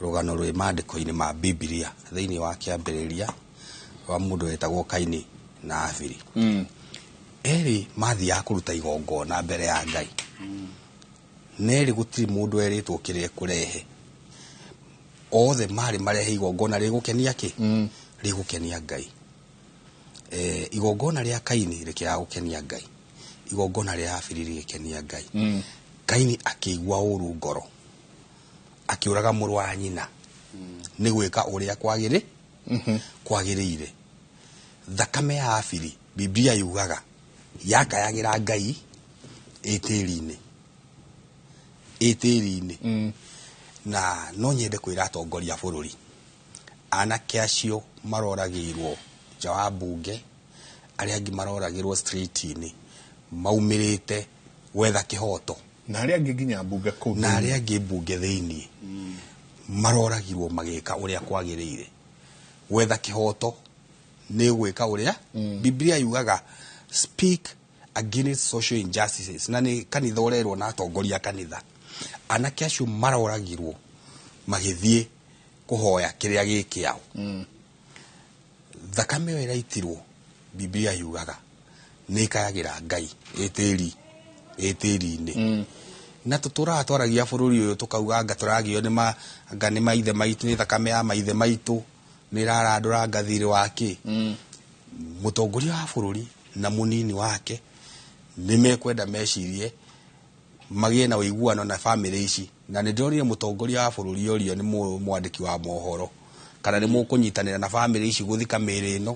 rũgano rwĩ maandĩko-inĩ ma Bibilia thĩinĩ wa Kĩambĩrĩria, rwa mũndũ wetagwo Kaini na Abiri. Erĩ mathiaga kũruta igongona mbere ya Ngai, nerĩ gũtirĩ mũndũ erĩtwo kĩrĩa kũrehe. Othe marĩ marehe igongona rĩgũkenia kĩ? Rĩgũkenia Ngai. Igongona rĩa Kaini rĩkĩaga gũkenia Ngai, igongona rĩa Abiri rĩgĩkenia Ngai. Kaini akĩigua ũru ngoro, akĩũraga mũrũ wa nyina nĩ gwĩka ũrĩa kwagĩrĩire. Thakame ya Abiri, Biblia yugaga, yakayagĩra Ngai ĩ tĩri-inĩ, ĩ tĩri-inĩ. Na no nyende kwĩra atongoria a bũrũri, anake acio maroragĩirwo nja wa mbunge, arĩa angĩ maroragĩrwo street-inĩ maumĩrĩte gwetha kĩhoto, na arĩa angĩ nginya mbunge kũu na arĩa angĩ mbunge thĩinĩ maroragirwo magĩka ũrĩa kwagĩrĩire. Gwetha kĩhoto nĩ gwĩka ũrĩa Biblia yugaga, speak against social injustices, na nĩ kanitha ũrerwo na atongoria a kanitha. Anake acio maroragirwo magĩthiĩ kũhoya kĩrĩa gĩ kĩao. Thakame ĩyo ĩraitirwo, Biblia yugaga, nĩ ĩkayagĩra Ngai ĩ tĩri, ĩ tĩri-inĩ. Na tũtũraga twaragia bũrũri ũyũ tũkauga anga tũragio nĩ ma anga nĩ maithe maitũ, nĩ thakame ya maithe maitũ nĩ ĩrarandũranga thirĩ wa kĩ. Mũtongoria wa bũrũri na mũnini wake nĩ mekwenda mecirie magĩe na ũiguano na bamĩrĩ ici. Na nĩ ndĩronire mũtongoria wa bũrũri orio nĩ mwandĩki wa mohoro kana nĩ mũkũnyitanĩra na bamĩrĩ ici gũthika mĩĩrĩ ĩno,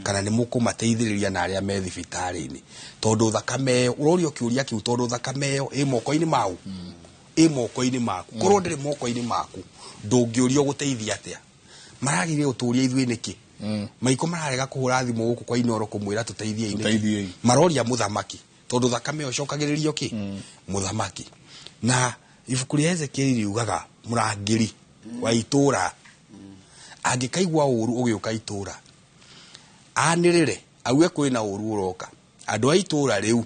kana nĩ mũkũmateithĩrĩria na arĩa me thibitarĩ-inĩ, tondũ thakame ĩyo ũrorio kĩũria kĩu, tondũ thakame ĩyo ĩ moko-inĩ mau, ĩ moko-inĩ maku. Korwo ndĩrĩ moko-inĩ maku, ndũngĩũrio gũteithia atĩa. Maragire gũtũria ithuĩ nĩkĩ? Maiko mararega kũhũra thimũ gũkũ kwa Inoro kũmwĩra tũteithiei nĩkĩ? Tũteithiei. Maroria mũthamaki, tondũ thakame ĩyo ĩcokagĩrĩrio kĩ? Mũthamaki. Na ibuku rĩa Ezekieli riugaga mũrangĩri wa itũra angĩkaigua ũru ũgĩũka itũra, anĩrĩre auge kwĩna ũru ũroka, andũ a itũra rĩu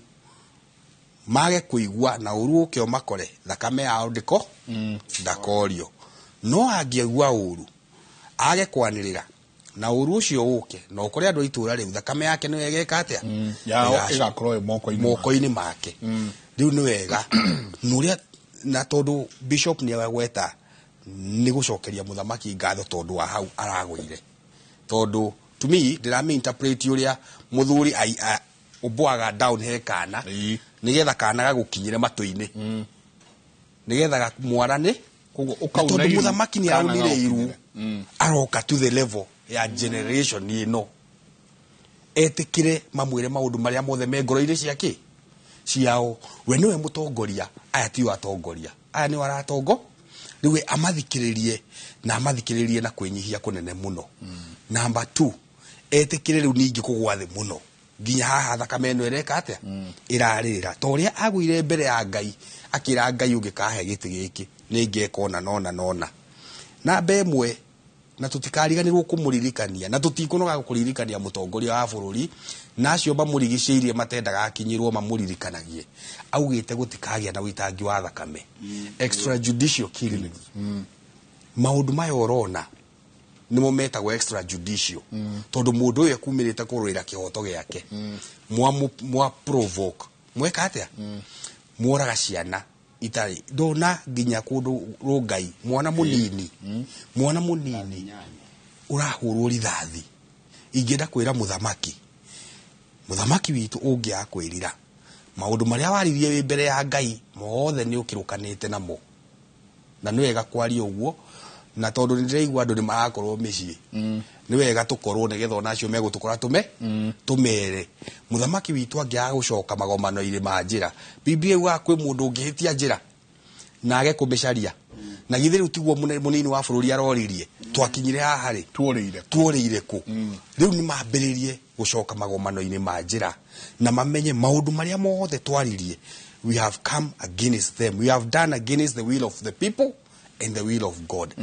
mage kũigua na ũru ũke ũmakore, thakame yao ndĩko ndakorio. No angĩigua ũru age kwanĩrĩra na ũru ũcio ũke na ũkore andũ a itũra rĩu, thakame yake nĩyo ĩgeka atĩa? Yao ĩgakorwo ĩ moko-inĩ moko-inĩ make. Rĩu nĩ wega na ũrĩa na tondũ Bishop nĩ agweta nĩ gũcokeria mũthamaki ngatho tondũ wa hau aragũire, tondũ to me ndĩramĩ interpret ũrĩa mũthuri ũmbũaga down he kana nĩgetha kana gagũkinyĩre matũ-inĩ, nĩgetha mwarane. Koguo Na ũkauna tondũ iru, mũthamaki nĩ kana araunire iru, gagũkinyĩre. Aroka to the level ya generation ĩno etĩkĩre mamwĩre maũndũ marĩa mothe me ngoro-inĩ ciake ciao. We nĩwe mũtongoria, aya tio atongoria, aya nĩo aratongo. Rĩu we amathikĩrĩrie na amathikĩrĩrie na kwĩnyihia kũnene mũno. Number 2, etĩkĩre rĩu ningĩ kũgwa thĩ mũno nginya haha thakame ĩno ĩreka atĩa? Ĩrarĩrĩra ta ũrĩa agũire mbere ya Ngai akĩra Ngai, ũngĩkahe gĩtĩ gĩkĩ nĩ ngeka ũna nona nona. Namba 1, na tũtikariganĩrwo kũmũririkania na tũtikũnoga kũririkania mũtongoria wa bũrũri na acio mamũrigicĩirie matendaga akinyĩrwo mamũririkanagie, augĩte gũtikagĩa na ũitangi wa thakame, extrajudicial killings. Maũndũ maya ũrona nĩmo metagwo extrajudicial, tondũ mũndũ ũyũ ekumĩrĩte kũrũĩra kĩhoto gĩake, mwa provoke, mweka atĩa? Mworaga ciana itarĩ ndona nginya kũndũ rũngai, mwana mũnini, mwana mũnini ũrahũrwo rithathi. Ingĩenda kwĩra mũthamaki, mũthamaki witũ, ũngĩaga kwĩrira maũndũ marĩa waririe wĩ mbere ya Ngai mothe nĩ ũkĩrũkanĩte namo, na nĩ wega kwaria ũguo Na tondũ nĩ ndĩraigua andũ nĩ marakorwo mĩciĩ, nĩ wega tũkorwo nĩgetha ona acio megũtũkora tũme tũmere mũthamaki witũ angĩaga gũcoka magomano-inĩ ma njĩra. Biblia yugaga kwĩ mũndũ ũngĩhĩtia njĩra na age kũmĩcaria, na githĩ rĩu tiguo mũnini wa bũrũri aroririe twakinyire haha rĩ, tuorĩire kũ? Rĩu nĩ mambĩrĩrie gũcoka magomano-inĩ ma njĩra na mamenye maũndũ marĩa mothe twaririe, we have come against them, we have done against the will of the people and the will of God.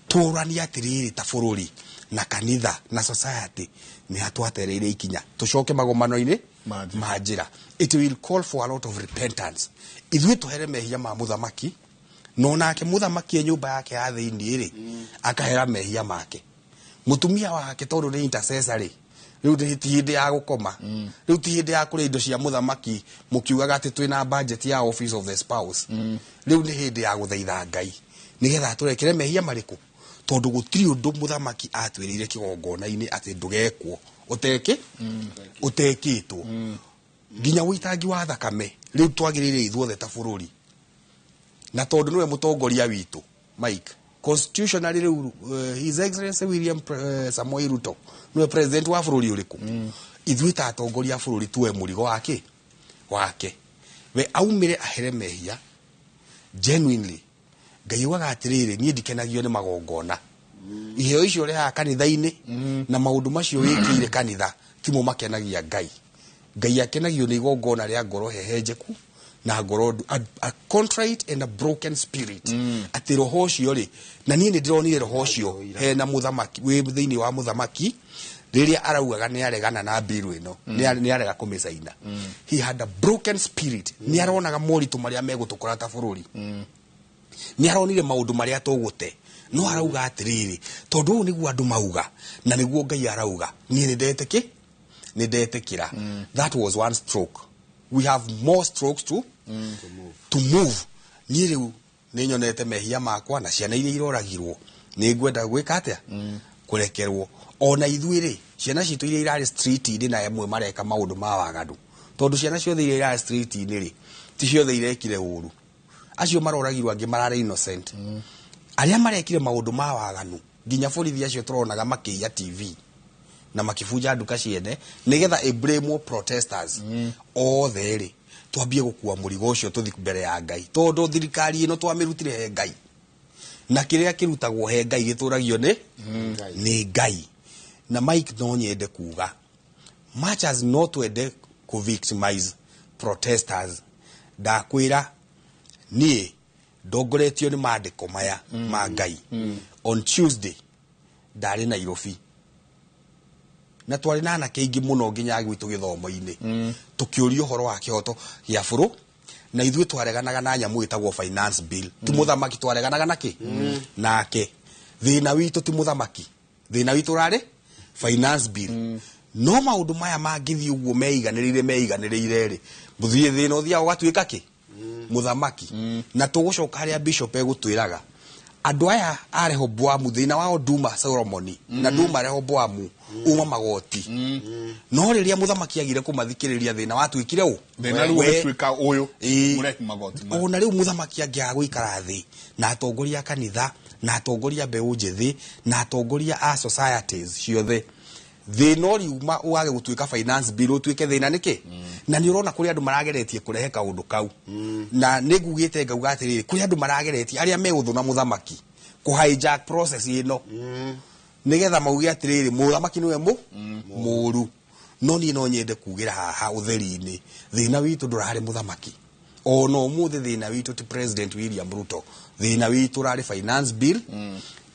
Tũranie atĩrĩrĩ, ta bũrũri na kanitha na society nĩ hatwatereire ikinya tũcoke magomano-inĩ ma njĩra. It will call for a lot of repentance, ithuĩ tũhere mehia ma mũthamaki, no nake mũthamaki e nyũmba yake ya thĩinĩ rĩ, akahera mehia make mũtumia wake, tondũ nĩ intercessor rĩ. Rĩu ti hĩndĩ ya gũkoma, rĩu ti hĩndĩ ya kũrĩa indo cia mũthamaki mũkiugaga atĩ twĩna budget ya office of the spouse. Rĩu nĩ hĩndĩ ya gũthaitha Ngai nĩgetha atũrekere mehia marĩkũ, tondũ gũtirĩ ũndũ mũthamaki atwĩrĩire kĩgongona-inĩ atĩ ndũgekwo ũteke ũtekĩtwo, nginya ũitangi wa thakame. Rĩu twagĩrĩire ithuothe ta bũrũri, na tondũ nĩwe mũtongoria witũ, Mike, constitutionally rĩu His Excellency William Samoei Ruto nĩwe president wa bũrũri ũrĩkũ. Ithuĩ ta atongoria a bũrũri tuoe mũrigo wake wake, we aumĩre ahere mehia genuinely. Ngai ugaga atĩrĩrĩ, niĩ ndikenagio nĩ magongona, iheo icio ũrehaga kanitha-inĩ na maũndũ macio wĩkĩire kanitha timo makenagia Ngai. Ngai akenagio nĩ igongona rĩa ngoro hehenjeku na ngoro a contrite and a broken spirit, atĩ roho ũcio rĩ, na niĩ nĩ ndĩronire roho ũcio hena mũthamaki, wĩ thĩinĩ wa mũthamaki rĩrĩa araugaga nĩ aregana na mbiru ĩno, nĩ arega kũmĩcaina. He had a broken spirit. Nĩ aronaga moritũ marĩa megũtũkora ta bũrũri, nĩ aronire maũndũ marĩa tũgũte, no arauga atĩrĩrĩ, tondũ ũũ nĩguo andũ mauga na nĩguo Ngai arauga, niĩ nĩ ndetĩkĩ nĩ ndetĩkĩra. That was one stroke. We have more strokes to move. Niĩ rĩu nĩ nyonete mehia makwa na ciana iria iroragirwo, nĩ ngwenda gwĩka atĩa? Kũrekerwo. Ona ithuĩ rĩ, ciana citũ iria irarĩ street-inĩ na amwe mareka maũndũ ma waganu, tondũ ciana ciothe iria irarĩ street-inĩ rĩ, ti ciothe irekire ũru. Acio maroragirwo angĩ mararĩ innocent. Arĩa marekire maũndũ ma waganu, nginya borithi acio tũronaga makĩiya TV na makĩbunja nduka ciene nĩgetha ĩblamwo protesters othe rĩ, twambie gũkua mũrigo ũcio tũthi mbere ya Ngai, tondũ thirikari ĩno twamĩrutire he Ngai, na kĩrĩa kĩrutagwo he Ngai gĩtũragio nĩ Ngai. Na Mike, no nyende kuga, much as no twende kũ victimize protesters, ndakwĩra niĩ ndongoretio nĩ maandĩko maya ma Ngai. On Tuesday ndarĩ Nairobi na twarĩ na anake aingĩ mũno nginya gwitũ gĩthomo-inĩ, tũkĩũria ũhoro wa kĩhoto gĩa bũrũ, na ithuĩ twareganaga na nyamũ ĩtagwo finance bill. Ti mũthamaki twareganaga nakĩ nake. Thĩna witũ ti mũthamaki, thĩna witũ ũrarĩ finance bill. No maũndũ maya mangĩthiĩ ũguo meiganĩrĩire meiganĩrĩire rĩ, mũthiĩ thĩna ũthiaga ũgatuĩka kĩ mũthamaki. Na tũgũcoka harĩa bishop egũtwĩraga andũ aya a Rehoboamu, thĩna wao nduma Solomoni na nduma Rehoboamu, uma magoti. No rĩrĩa mũthamaki agire kũmathikĩrĩria, thĩna watuĩkire ũ? Thĩna rĩu ũgĩtuĩka ũyũ Ĩĩ. mũrehi magoti maya. Ona rĩu mũthamaki angĩaga gũikara thĩ na atongoria a kanitha na atongoria a mbeũ njĩthĩ na atongoria a societies ciothe, thĩna ũriuma wage gũtuĩka finance bill, ũtuĩke thĩna nĩkĩ. Na nĩ ũrona kũrĩ andũ marageretie kũrehe kaũndũ kau, na nĩ ngugĩte ngauga atĩrĩrĩ, kũrĩ andũ marageretie arĩa me ũthũ na mũthamaki kũ hijack process ĩno nĩgetha mauge atĩrĩrĩ, mũthamaki nĩwe mũru. No niĩ no nyende kugĩra haha ũtheri-inĩ, thĩna witũ ndũrarĩ mũthamaki. Ona ũmũthĩ thĩna witũ ti President William Ruto, thĩna witũ ũrarĩ finance bill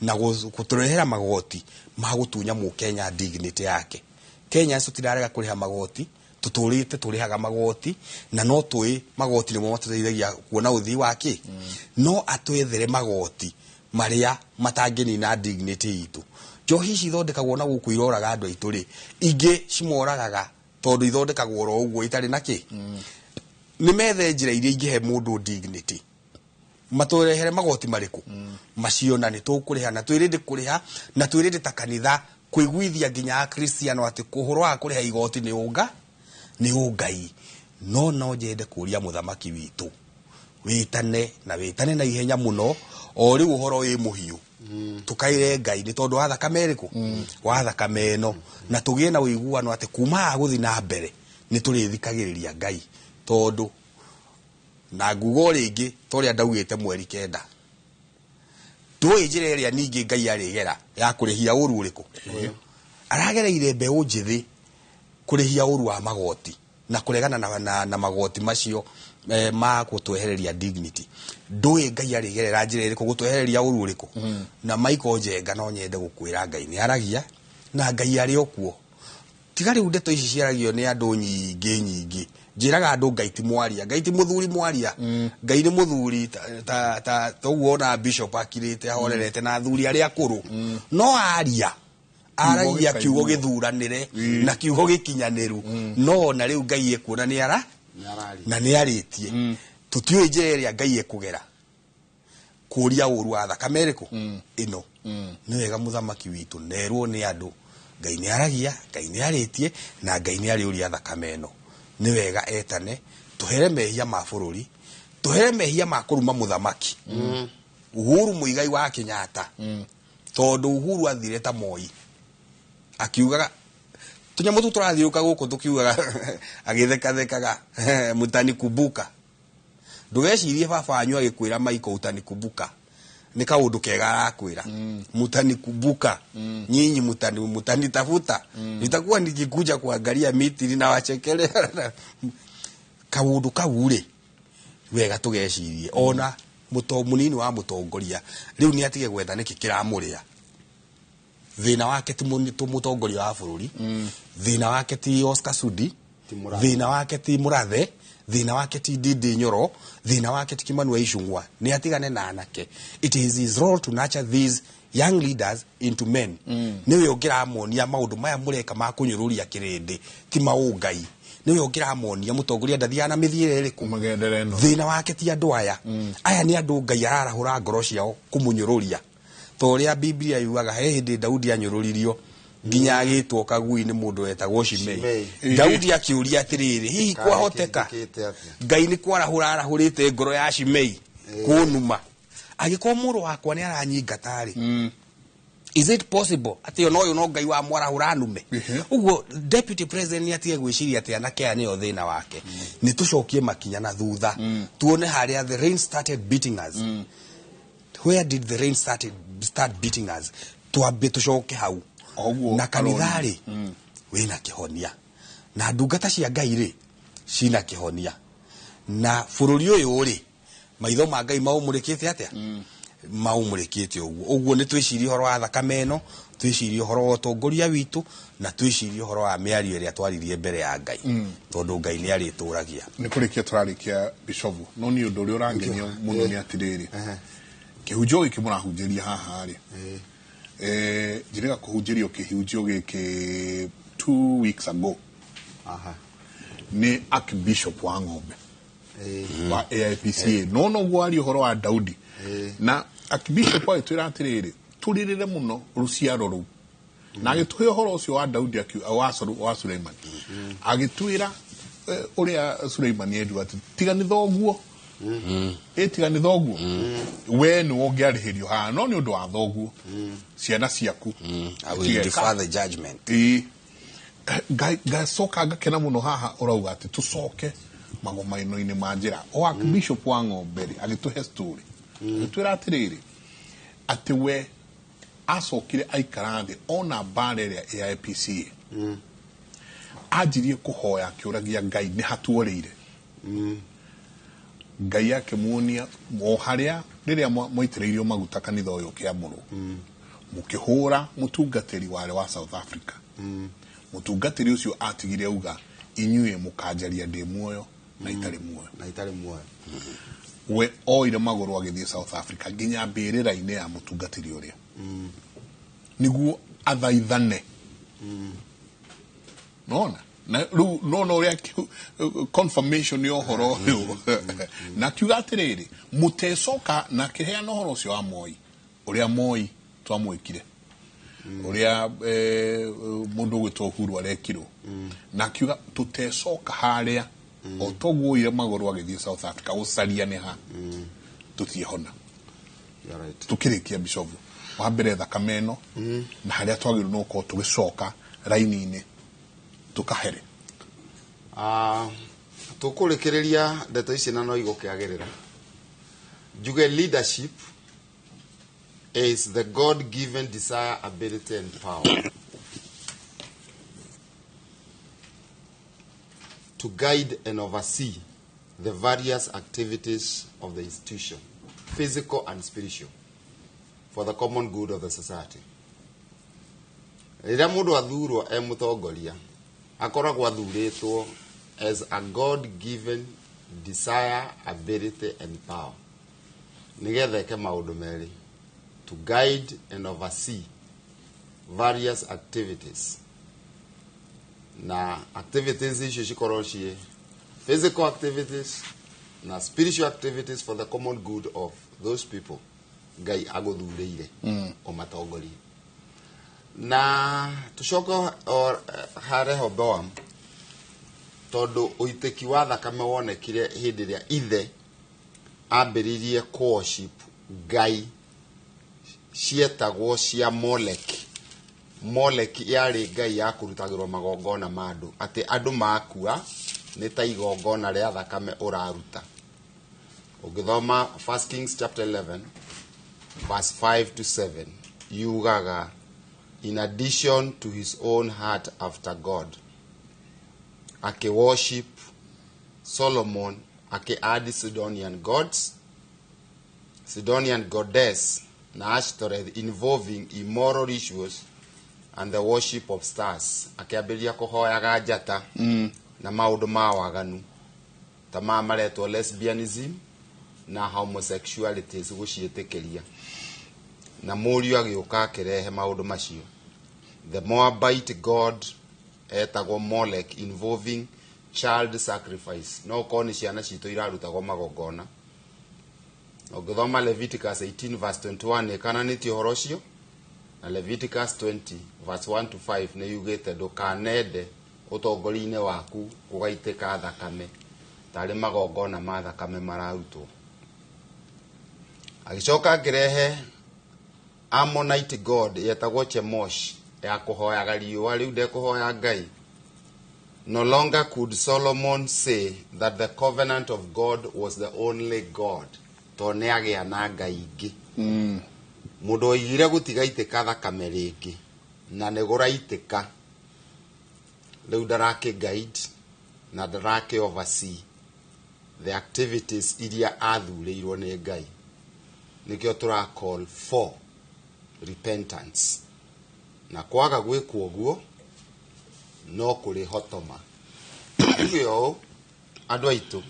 na gũtũrehera magoti ma gũtunya mũkenya dignity yake. Kenya tũtirarega kũrĩha magoti, tũtũrĩte tũrĩhaga magoti, na no tũĩ magoti nĩmo matũteithagia kuona ũthii wa kĩ. No atwethere magoti marĩa matangĩnina dignity itũ. Njohi ici ithondekagwo na gũkũ iroraga andũ aitũ rĩ, ingĩ cimoragaga tondũ ithondekagwo oro ũguo itarĩ na kĩ. Nĩ methe njĩra iria ingĩhe mũndũ dignity, matũrehere magoti marĩkũ macio na nĩ tũkũrĩha, na twĩrĩndĩ kũrĩha, na twĩrĩndĩ ta kanitha kũiguithia nginya akristiano atĩ ũhoro wa kũrĩha igoti nĩ ũnga nĩ ũngai. No nyende kũria mũthamaki witũ wĩtane na wĩtane na ihenya mũno, o rĩu ũhoro wĩ mũhiũ. Tukaire Ngai nĩ tondũ wa thakame ĩrĩkũ, wa thakame ĩno, na tũgĩe na ũiguano atĩ kuma haha gũthiĩ na mbere nĩ tũrĩthikagĩrĩria Ngai, tondũ na nguga o rĩngĩ ta ũrĩa ndaugĩte mweri 9, ndũĩ njĩra ĩrĩa ningĩ Ngai arĩgera ya kũrĩhia ũru ũrĩkũ aragereire mbeũ njĩthĩ kũrĩhia ũru wa magoti na kũregana na magoti macio ma gũtwehereria dignity. Ndũĩ Ngai arĩgerera njĩra ĩrĩkũ gũtwehereria ũru ũrĩkũ. Na Michael Njenga, no nyende gũkwĩra Ngai nĩ aragia na Ngai arĩ o kuo. Tiga rĩu ndeto ici ciaragio nĩ andũ nyingĩ nyingĩ. Njĩraga andũ Ngai ti mwaria, Ngai ti mũthuri mwaria. Ngai nĩ mũthuri ta ũguo ona bishop akirĩte ahorerete na athuri arĩa akũrũ, no aria aragia kiugo gĩthuranĩre na kiugo gĩkinyanĩru. No ona rĩu Ngai ekuona nĩ ara na nĩ arĩtie. Tũtiũĩ njĩra ĩrĩa Ngai ekũgera kũria ũru wa thakame ĩrĩkũ ĩno. Nĩ wega mũthamaki witũ nerwo nĩ andũ Ngai nĩ aragia, Ngai nĩ arĩtie na Ngai nĩ arĩũria thakame ĩno. Nĩ wega etane tũhere mehia ma bũrũri, tũhere mehia ma kũruma mũthamaki Uhuru Muigai wa Kenyatta, tondũ Uhuru athire ta Moi akiugaga tũnyamũ tũu tũrathiũka gũkũ tũkiugaga agĩthekathekaga mutanikumbuka. Ndũgecirie baba wanyu agĩkwĩra Michael utanikumbuka nĩ kaũndũ kega arakwĩra. Mutanikumbuka nyinyi, mutanitafuta, nitakuwa nikikuja kuangalia miti ninawachekelea. Kaũndũ kau rĩ, wega tũgecirie ona mũnini wa mũtongoria rĩu nĩ atige gwetha nĩkĩ kĩramũrĩa. Thĩna wake ti mũtongoria wa bũrũri, thĩna wake ti Oscar Sudi, thĩna wake ti Mũrathe, thĩna wake ti Ndindi Nyoro, thĩna wake ti Kimani wa Ichung'wa. Nĩ atigane na anake. It is his role to nurture these young leaders into men. Nĩwe ũngĩramonia maũndũ maya mũreka ma kũnyũrũria kĩrĩndĩ ti maũngai. Nĩwe ũngĩramonia mũtongoria ndathiaga na mĩthiĩre ĩrĩkũ. Magendere ĩno. Thĩna wake ti andũ aya. Aya nĩ andũ Ngai ararahũra ngoro ciao kũmũnyũrũria, ta ũrĩa Biblia yugaga he hĩndĩ Daudi anyũrũririo nginya agĩtwo kagui nĩ mũndũ wetagwo Shimei. Shimei. Daudi akĩũria atĩrĩrĩ, hihi kwahoteka Ngai nĩ kwarahũra arahũrĩte ngoro ya Shimei kũnuma? Angĩkorwo mũrũ wakwa nĩ aranyingata rĩ, is it possible atĩ ona ũyũ no Ngai wa mwarahũra nume ũguo? Deputy president nĩ atige gwĩciria atĩ anake aya nĩo thĩna wake. Nĩ tũcokie makinya na thutha tuone harĩa the rain started beating us. Where did the rain start beating us? Twambe tũcoke hau. Na kanitha rĩ, wĩna kĩhonia, na ndungata cia Ngai rĩ, cina kĩhonia, na bũrũri ũyũ rĩ, maitho ma Ngai maũmũrĩkĩte atĩa? Maũmũrĩkĩte ũguo. Ũguo nĩ twĩcirie ũhoro wa thakame ĩno, twĩcirie ũhoro wa ũtongoria witũ, na twĩcirie ũhoro wa mĩario ĩrĩa twaririe mbere ya Ngai, tondũ Ngai nĩ arĩtũragia. Nĩ kũrĩkia tũrarĩkia, bishofu, no nĩ ũndũ ũrĩa ũrangenia mũno nĩ atĩrĩrĩ, kĩhunjio gĩkĩ mũrahunjĩria haha rĩ, njĩrĩga kũhunjĩrio kĩhunjio gĩkĩ 2 weeks ago nĩ archbishop wa Ng'ombe wa AIPCA, no noguo aria ũhoro wa Daudi, na archbishop agĩtwĩra atĩrĩrĩ, tũrĩrĩre mũno rũciaro rũu, na agĩtũhe ũhoro ũcio wa Daudi wa Suleiman, agĩtwĩra ũrĩa Suleiman endiwe atĩ tiga nĩ thoguo, ĩ tiga nĩ thoguo we nĩ ũngĩarĩhĩrio haha, no nĩ ũndũ wa thoguo ciana ciaku. I will defer the judgment. Ĩĩ. Ngacoka ngakena mũno haha ũrauga atĩ tũcoke magomano-inĩ ma njĩra. O archbishop wa Ng'ombe rĩ, agĩtũhe story, agĩtwĩra atĩrĩrĩ, atĩ we acokire aikara thĩ ona mbara ĩrĩa AIPCA anjirie kũhoya akĩũragia Ngai nĩ hatuorĩire. Ngai akĩmuonia o harĩa rĩrĩa mwaitĩrĩirio maguta kanitha ũyũ ũkĩamũrwo, mũkĩhũra mũtungatĩri warĩ wa South Africa. Mũtungatĩri ũcio atigire auga, inyuĩ mũkanjaria ndĩ muoyo na itarĩ muoyo. Na itarĩ muoyo. We oire magũrũ agĩthiĩ South Africa nginya mbĩrĩra-inĩ ya mũtungatĩri ũrĩa nĩguo athaithane. Nona na rĩu nona ũrĩa confirmation ya ũhoro ũyũ, na akiuga atĩrĩrĩ, mũtecoka, na akĩheana ũhoro ũcio wa Moi, ũrĩa Moi twamwĩkire, ũrĩa mũndũ ũgwĩtwo Uhuru arekirwo, na akiuga tũtecoka harĩa o toguo oire magũrũ agĩthiĩ South Africa gũcaria nĩ ha tũtiĩhona. You're right. Tukĩrĩkia, bishofu, Wa mbere thakame ĩno na harĩa twagĩrĩirwo nĩ gũkorwo tũgĩcoka raini-inĩ tũkahere. Tũkũrĩkĩrĩria ndeto ici na no igũkĩagĩrĩra njuge leadership is the God given desire, ability and power to guide and oversee the various activities of the institution, physical and spiritual, for the common good of the society. Rĩrĩa mũndũ athurwo e mũtongoria, akoragwo athurĩtwo as a God given desire, ability and power nĩgetha eke maũndũ merĩ, to guide and oversee various activities, na activities icio cikorwo ciĩ physical activities na spiritual activities for the common good of those people Ngai agũthurĩire ũmatongorie. Na tũcoke ha Rehoboam, tondũ ũitĩki wa thakame wonekire hĩndĩ ĩrĩa ithe ambĩrĩirie worship ngai cietagwo cia Moleki. Moleki yarĩ ngai ya kũrutagĩrwo magongona ma andũ, atĩ andũ makua nĩ ta igongona rĩa thakame ũraruta. Ũngĩthoma 1 Kings chapter 11 verse 5 to 7, yugaga, in addition to his own heart after God, akĩ worship Solomon, akĩ add Sidonian gods, Sidonian goddess na Ashtoreth, involving immoral rituals and the worship of stars. Akĩambĩrĩria kũhoyaga njata na maũndũ ma waganu ta ma maretwo lesbianism na homosexualities gũciĩtĩkĩria, na mũriũ agĩũka akĩrehe maũndũ macio. The Moabite god etagwo Molech, involving child sacrifice. No ũkorwo nĩ ciana citũ irarutagwo magongona. Ũngĩthoma Leviticus 18 verse 21 ĩkananĩtie ũhoro ũcio, na Leviticus 20 verse 1 to 5 nĩ yugĩte ndũkanende ũtongoria-inĩ waku gũgaitĩka thakame tarĩ magongona ma thakame mararutwo. Agĩcoka akĩrehe Ammonite god yetagwo Chemosh ya kũhoyaga riũa, rĩu ndekũhoya Ngai. No longer could Solomon say that the covenant of God was the only God, tondũ nĩ agĩa na ngai ingĩ. Mũndũ oigire gũtigaitĩka thakame rĩngĩ na nĩ gũraitĩka, rĩu ndarakĩ guide na ndarakĩ oversee the activities iria athurĩirwo nĩ Ngai. Nĩkĩo tũra call for repentance, na kwaga gwĩkwo ũguo no kũrĩ hotoma. Njuge ũũ, andũ aitũ,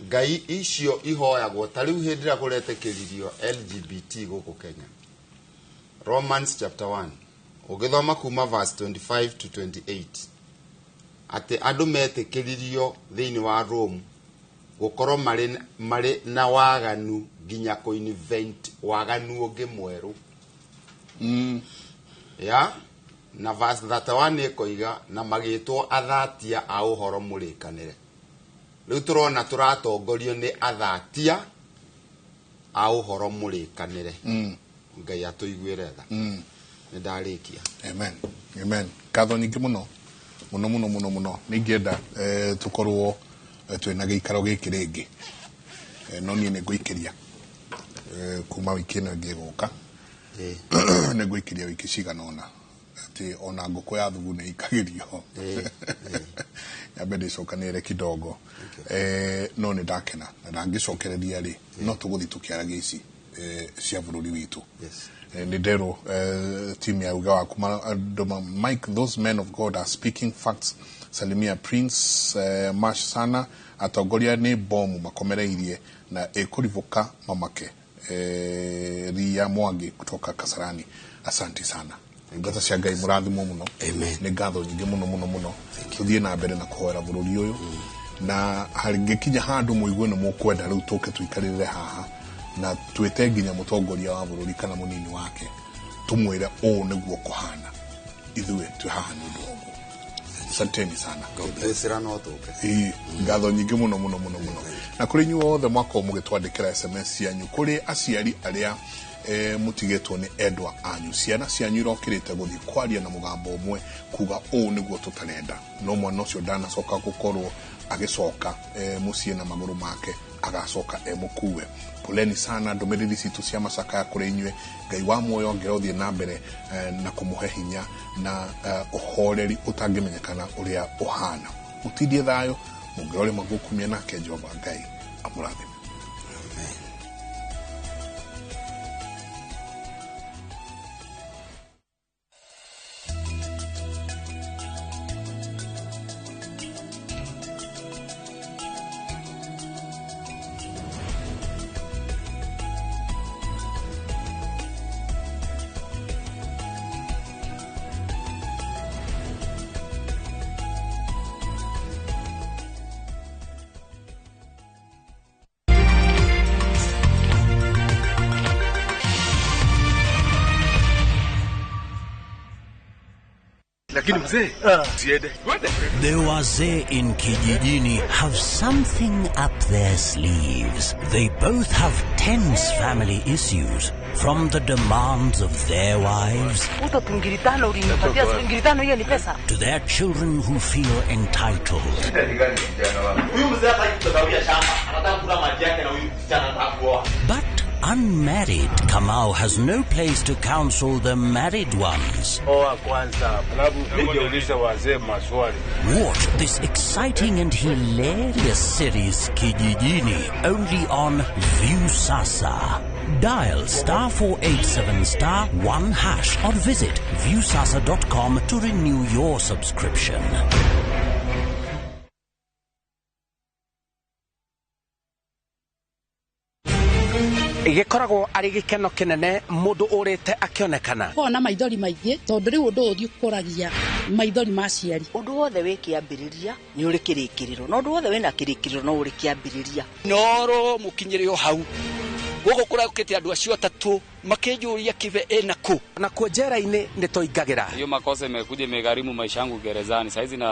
ngai icio ihoyagwo ta rĩu hĩndĩ ĩrĩa kũretĩkĩririo LGBT gũkũ Kenya, Romans chapter 1 ũgĩthoma kuma verse 25 to 28, atĩ andũ metĩkĩririo thĩinĩ wa Rome gũkorwo marĩ na waganu nginya kũ-invent waganu ũngĩ mwerũ. Ya na verse 31 ĩkoiga na magĩtwo athatia a ũhoro mũrĩkanĩre. Rĩu tũrona tũratongorio nĩ athatia a ũhoro mũrĩkanĩre. Ngai atũiguĩre tha. Nĩ ndarĩkia. Amen, amen. Ngatho nyingĩ mũno mũno mũno mũno mũno. Nĩ ingĩenda tũkorwo twĩna gĩikaro gĩkĩ rĩngĩ, no niĩ nĩ ngũikĩria kuma wiki ĩno ĩngĩ ĩgũka, nĩ ngũikĩria wiki cigana ũna, atĩ ona ngũkũ ya thugu nĩ ikagĩrio nyambe ndĩcokanĩrĩre kidogo. No nĩ ndakena na ndangĩcokereria rĩ, no tũgũthiĩ tũkĩaragia ici cia bũrũri witũ. Nĩ nderwo team ya uga waku Mike, those men of God are speaking facts. Salimia Prince Mash sana, atongoria nĩ bomu makomereirie na ĩkũribũka mamake. Ria Mwangi kutoka Kasarani, asante sana. Ngata cia Ngai mũrathimwo mũno. Nĩ ngatho nyingĩ mũno mũno mũno. Tũthiĩ na mbere na kũhoera bũrũri ũyũ, na hangĩkinya handũ mũigue nĩ mũkwenda rĩu tũke tũikarĩrĩre haha na twĩte nginya mũtongoria wa bũrũri kana mũnini wake tũmwĩre ũũ nĩguo kũhana, ithuĩ twĩ haha nĩ ũndũ wa ũguo. Asanteni sana. Twĩcĩra no tũke. Ĩĩ, ngatho nyingĩ mũno mũno mũno mũno. Na kũrĩ inyuĩ othe mwakorwo mũgĩtwandĩkĩra SMS cianyu, kũrĩ aciari arĩa Mũtigĩtwo nĩ endwa anyu, ciana cianyu irokĩrĩte gũthiĩ kwaria na mũgambo ũmwe kuga ũũ nĩguo tũtarenda, no mwana ũcio ndanacoka gũkorwo agĩcoka mũciĩ na magũrũ make, agacoka e mũkuwe. Poleni sana, ndũmĩrĩri citũ cia macakaya kũrĩ inyuĩ. Ngai wa muoyo angĩrothiĩ na mbere na kũmũhe hinya na ũhoreri ũtangĩmenyekana ũrĩa ũhana. Mũtindie thayũ, mũngĩrore magũkumia nake Jehova Ngai amũrathime. Amen. Lakini mzee, siende. The wazee in Kijijini have something up their sleeves. They both have tense family issues, from the demands of their wives Uto ngiri tano ulinipatia, siku ngiri tano hiyo ni pesa. to their children who feel entitled. Huyu mzee hataki kutagawia shamba, anataka kula maji yake na huyu msichana anataka kuoa. But unmarried Kamau has no place to counsel the married ones. Oa kwanza, alafu nije ulize wazee maswali. Watch this exciting and hilarious series Kijijini only on Viusasa. Dial star 487 star 1 hash or visit viusasa.com to renew your subscription. Gĩkoragwo arĩ gĩkeno kĩnene mũndũ ũrĩte akĩonekana. Koragwo na maithori maingĩ tondũ rĩu ũndũ ũyũ ũkũragia maithori ma aciari. Ũndũ wothe wĩ kĩambĩrĩria nĩ ũrĩ kĩrĩkĩrĩro, na ũndũ wothe wĩna kĩrĩkĩrĩro no ũrĩ kĩambĩrĩria. Noro mũkinyĩre o hau gũkũ kũraũkĩte andũ acio atatũ makĩnjũria kibe ĩna kũ nakuo njera-inĩ nĩ tũingagĩra. Hiyo makosa imekuja imegharimu maisha yangu gerezani. Saizi na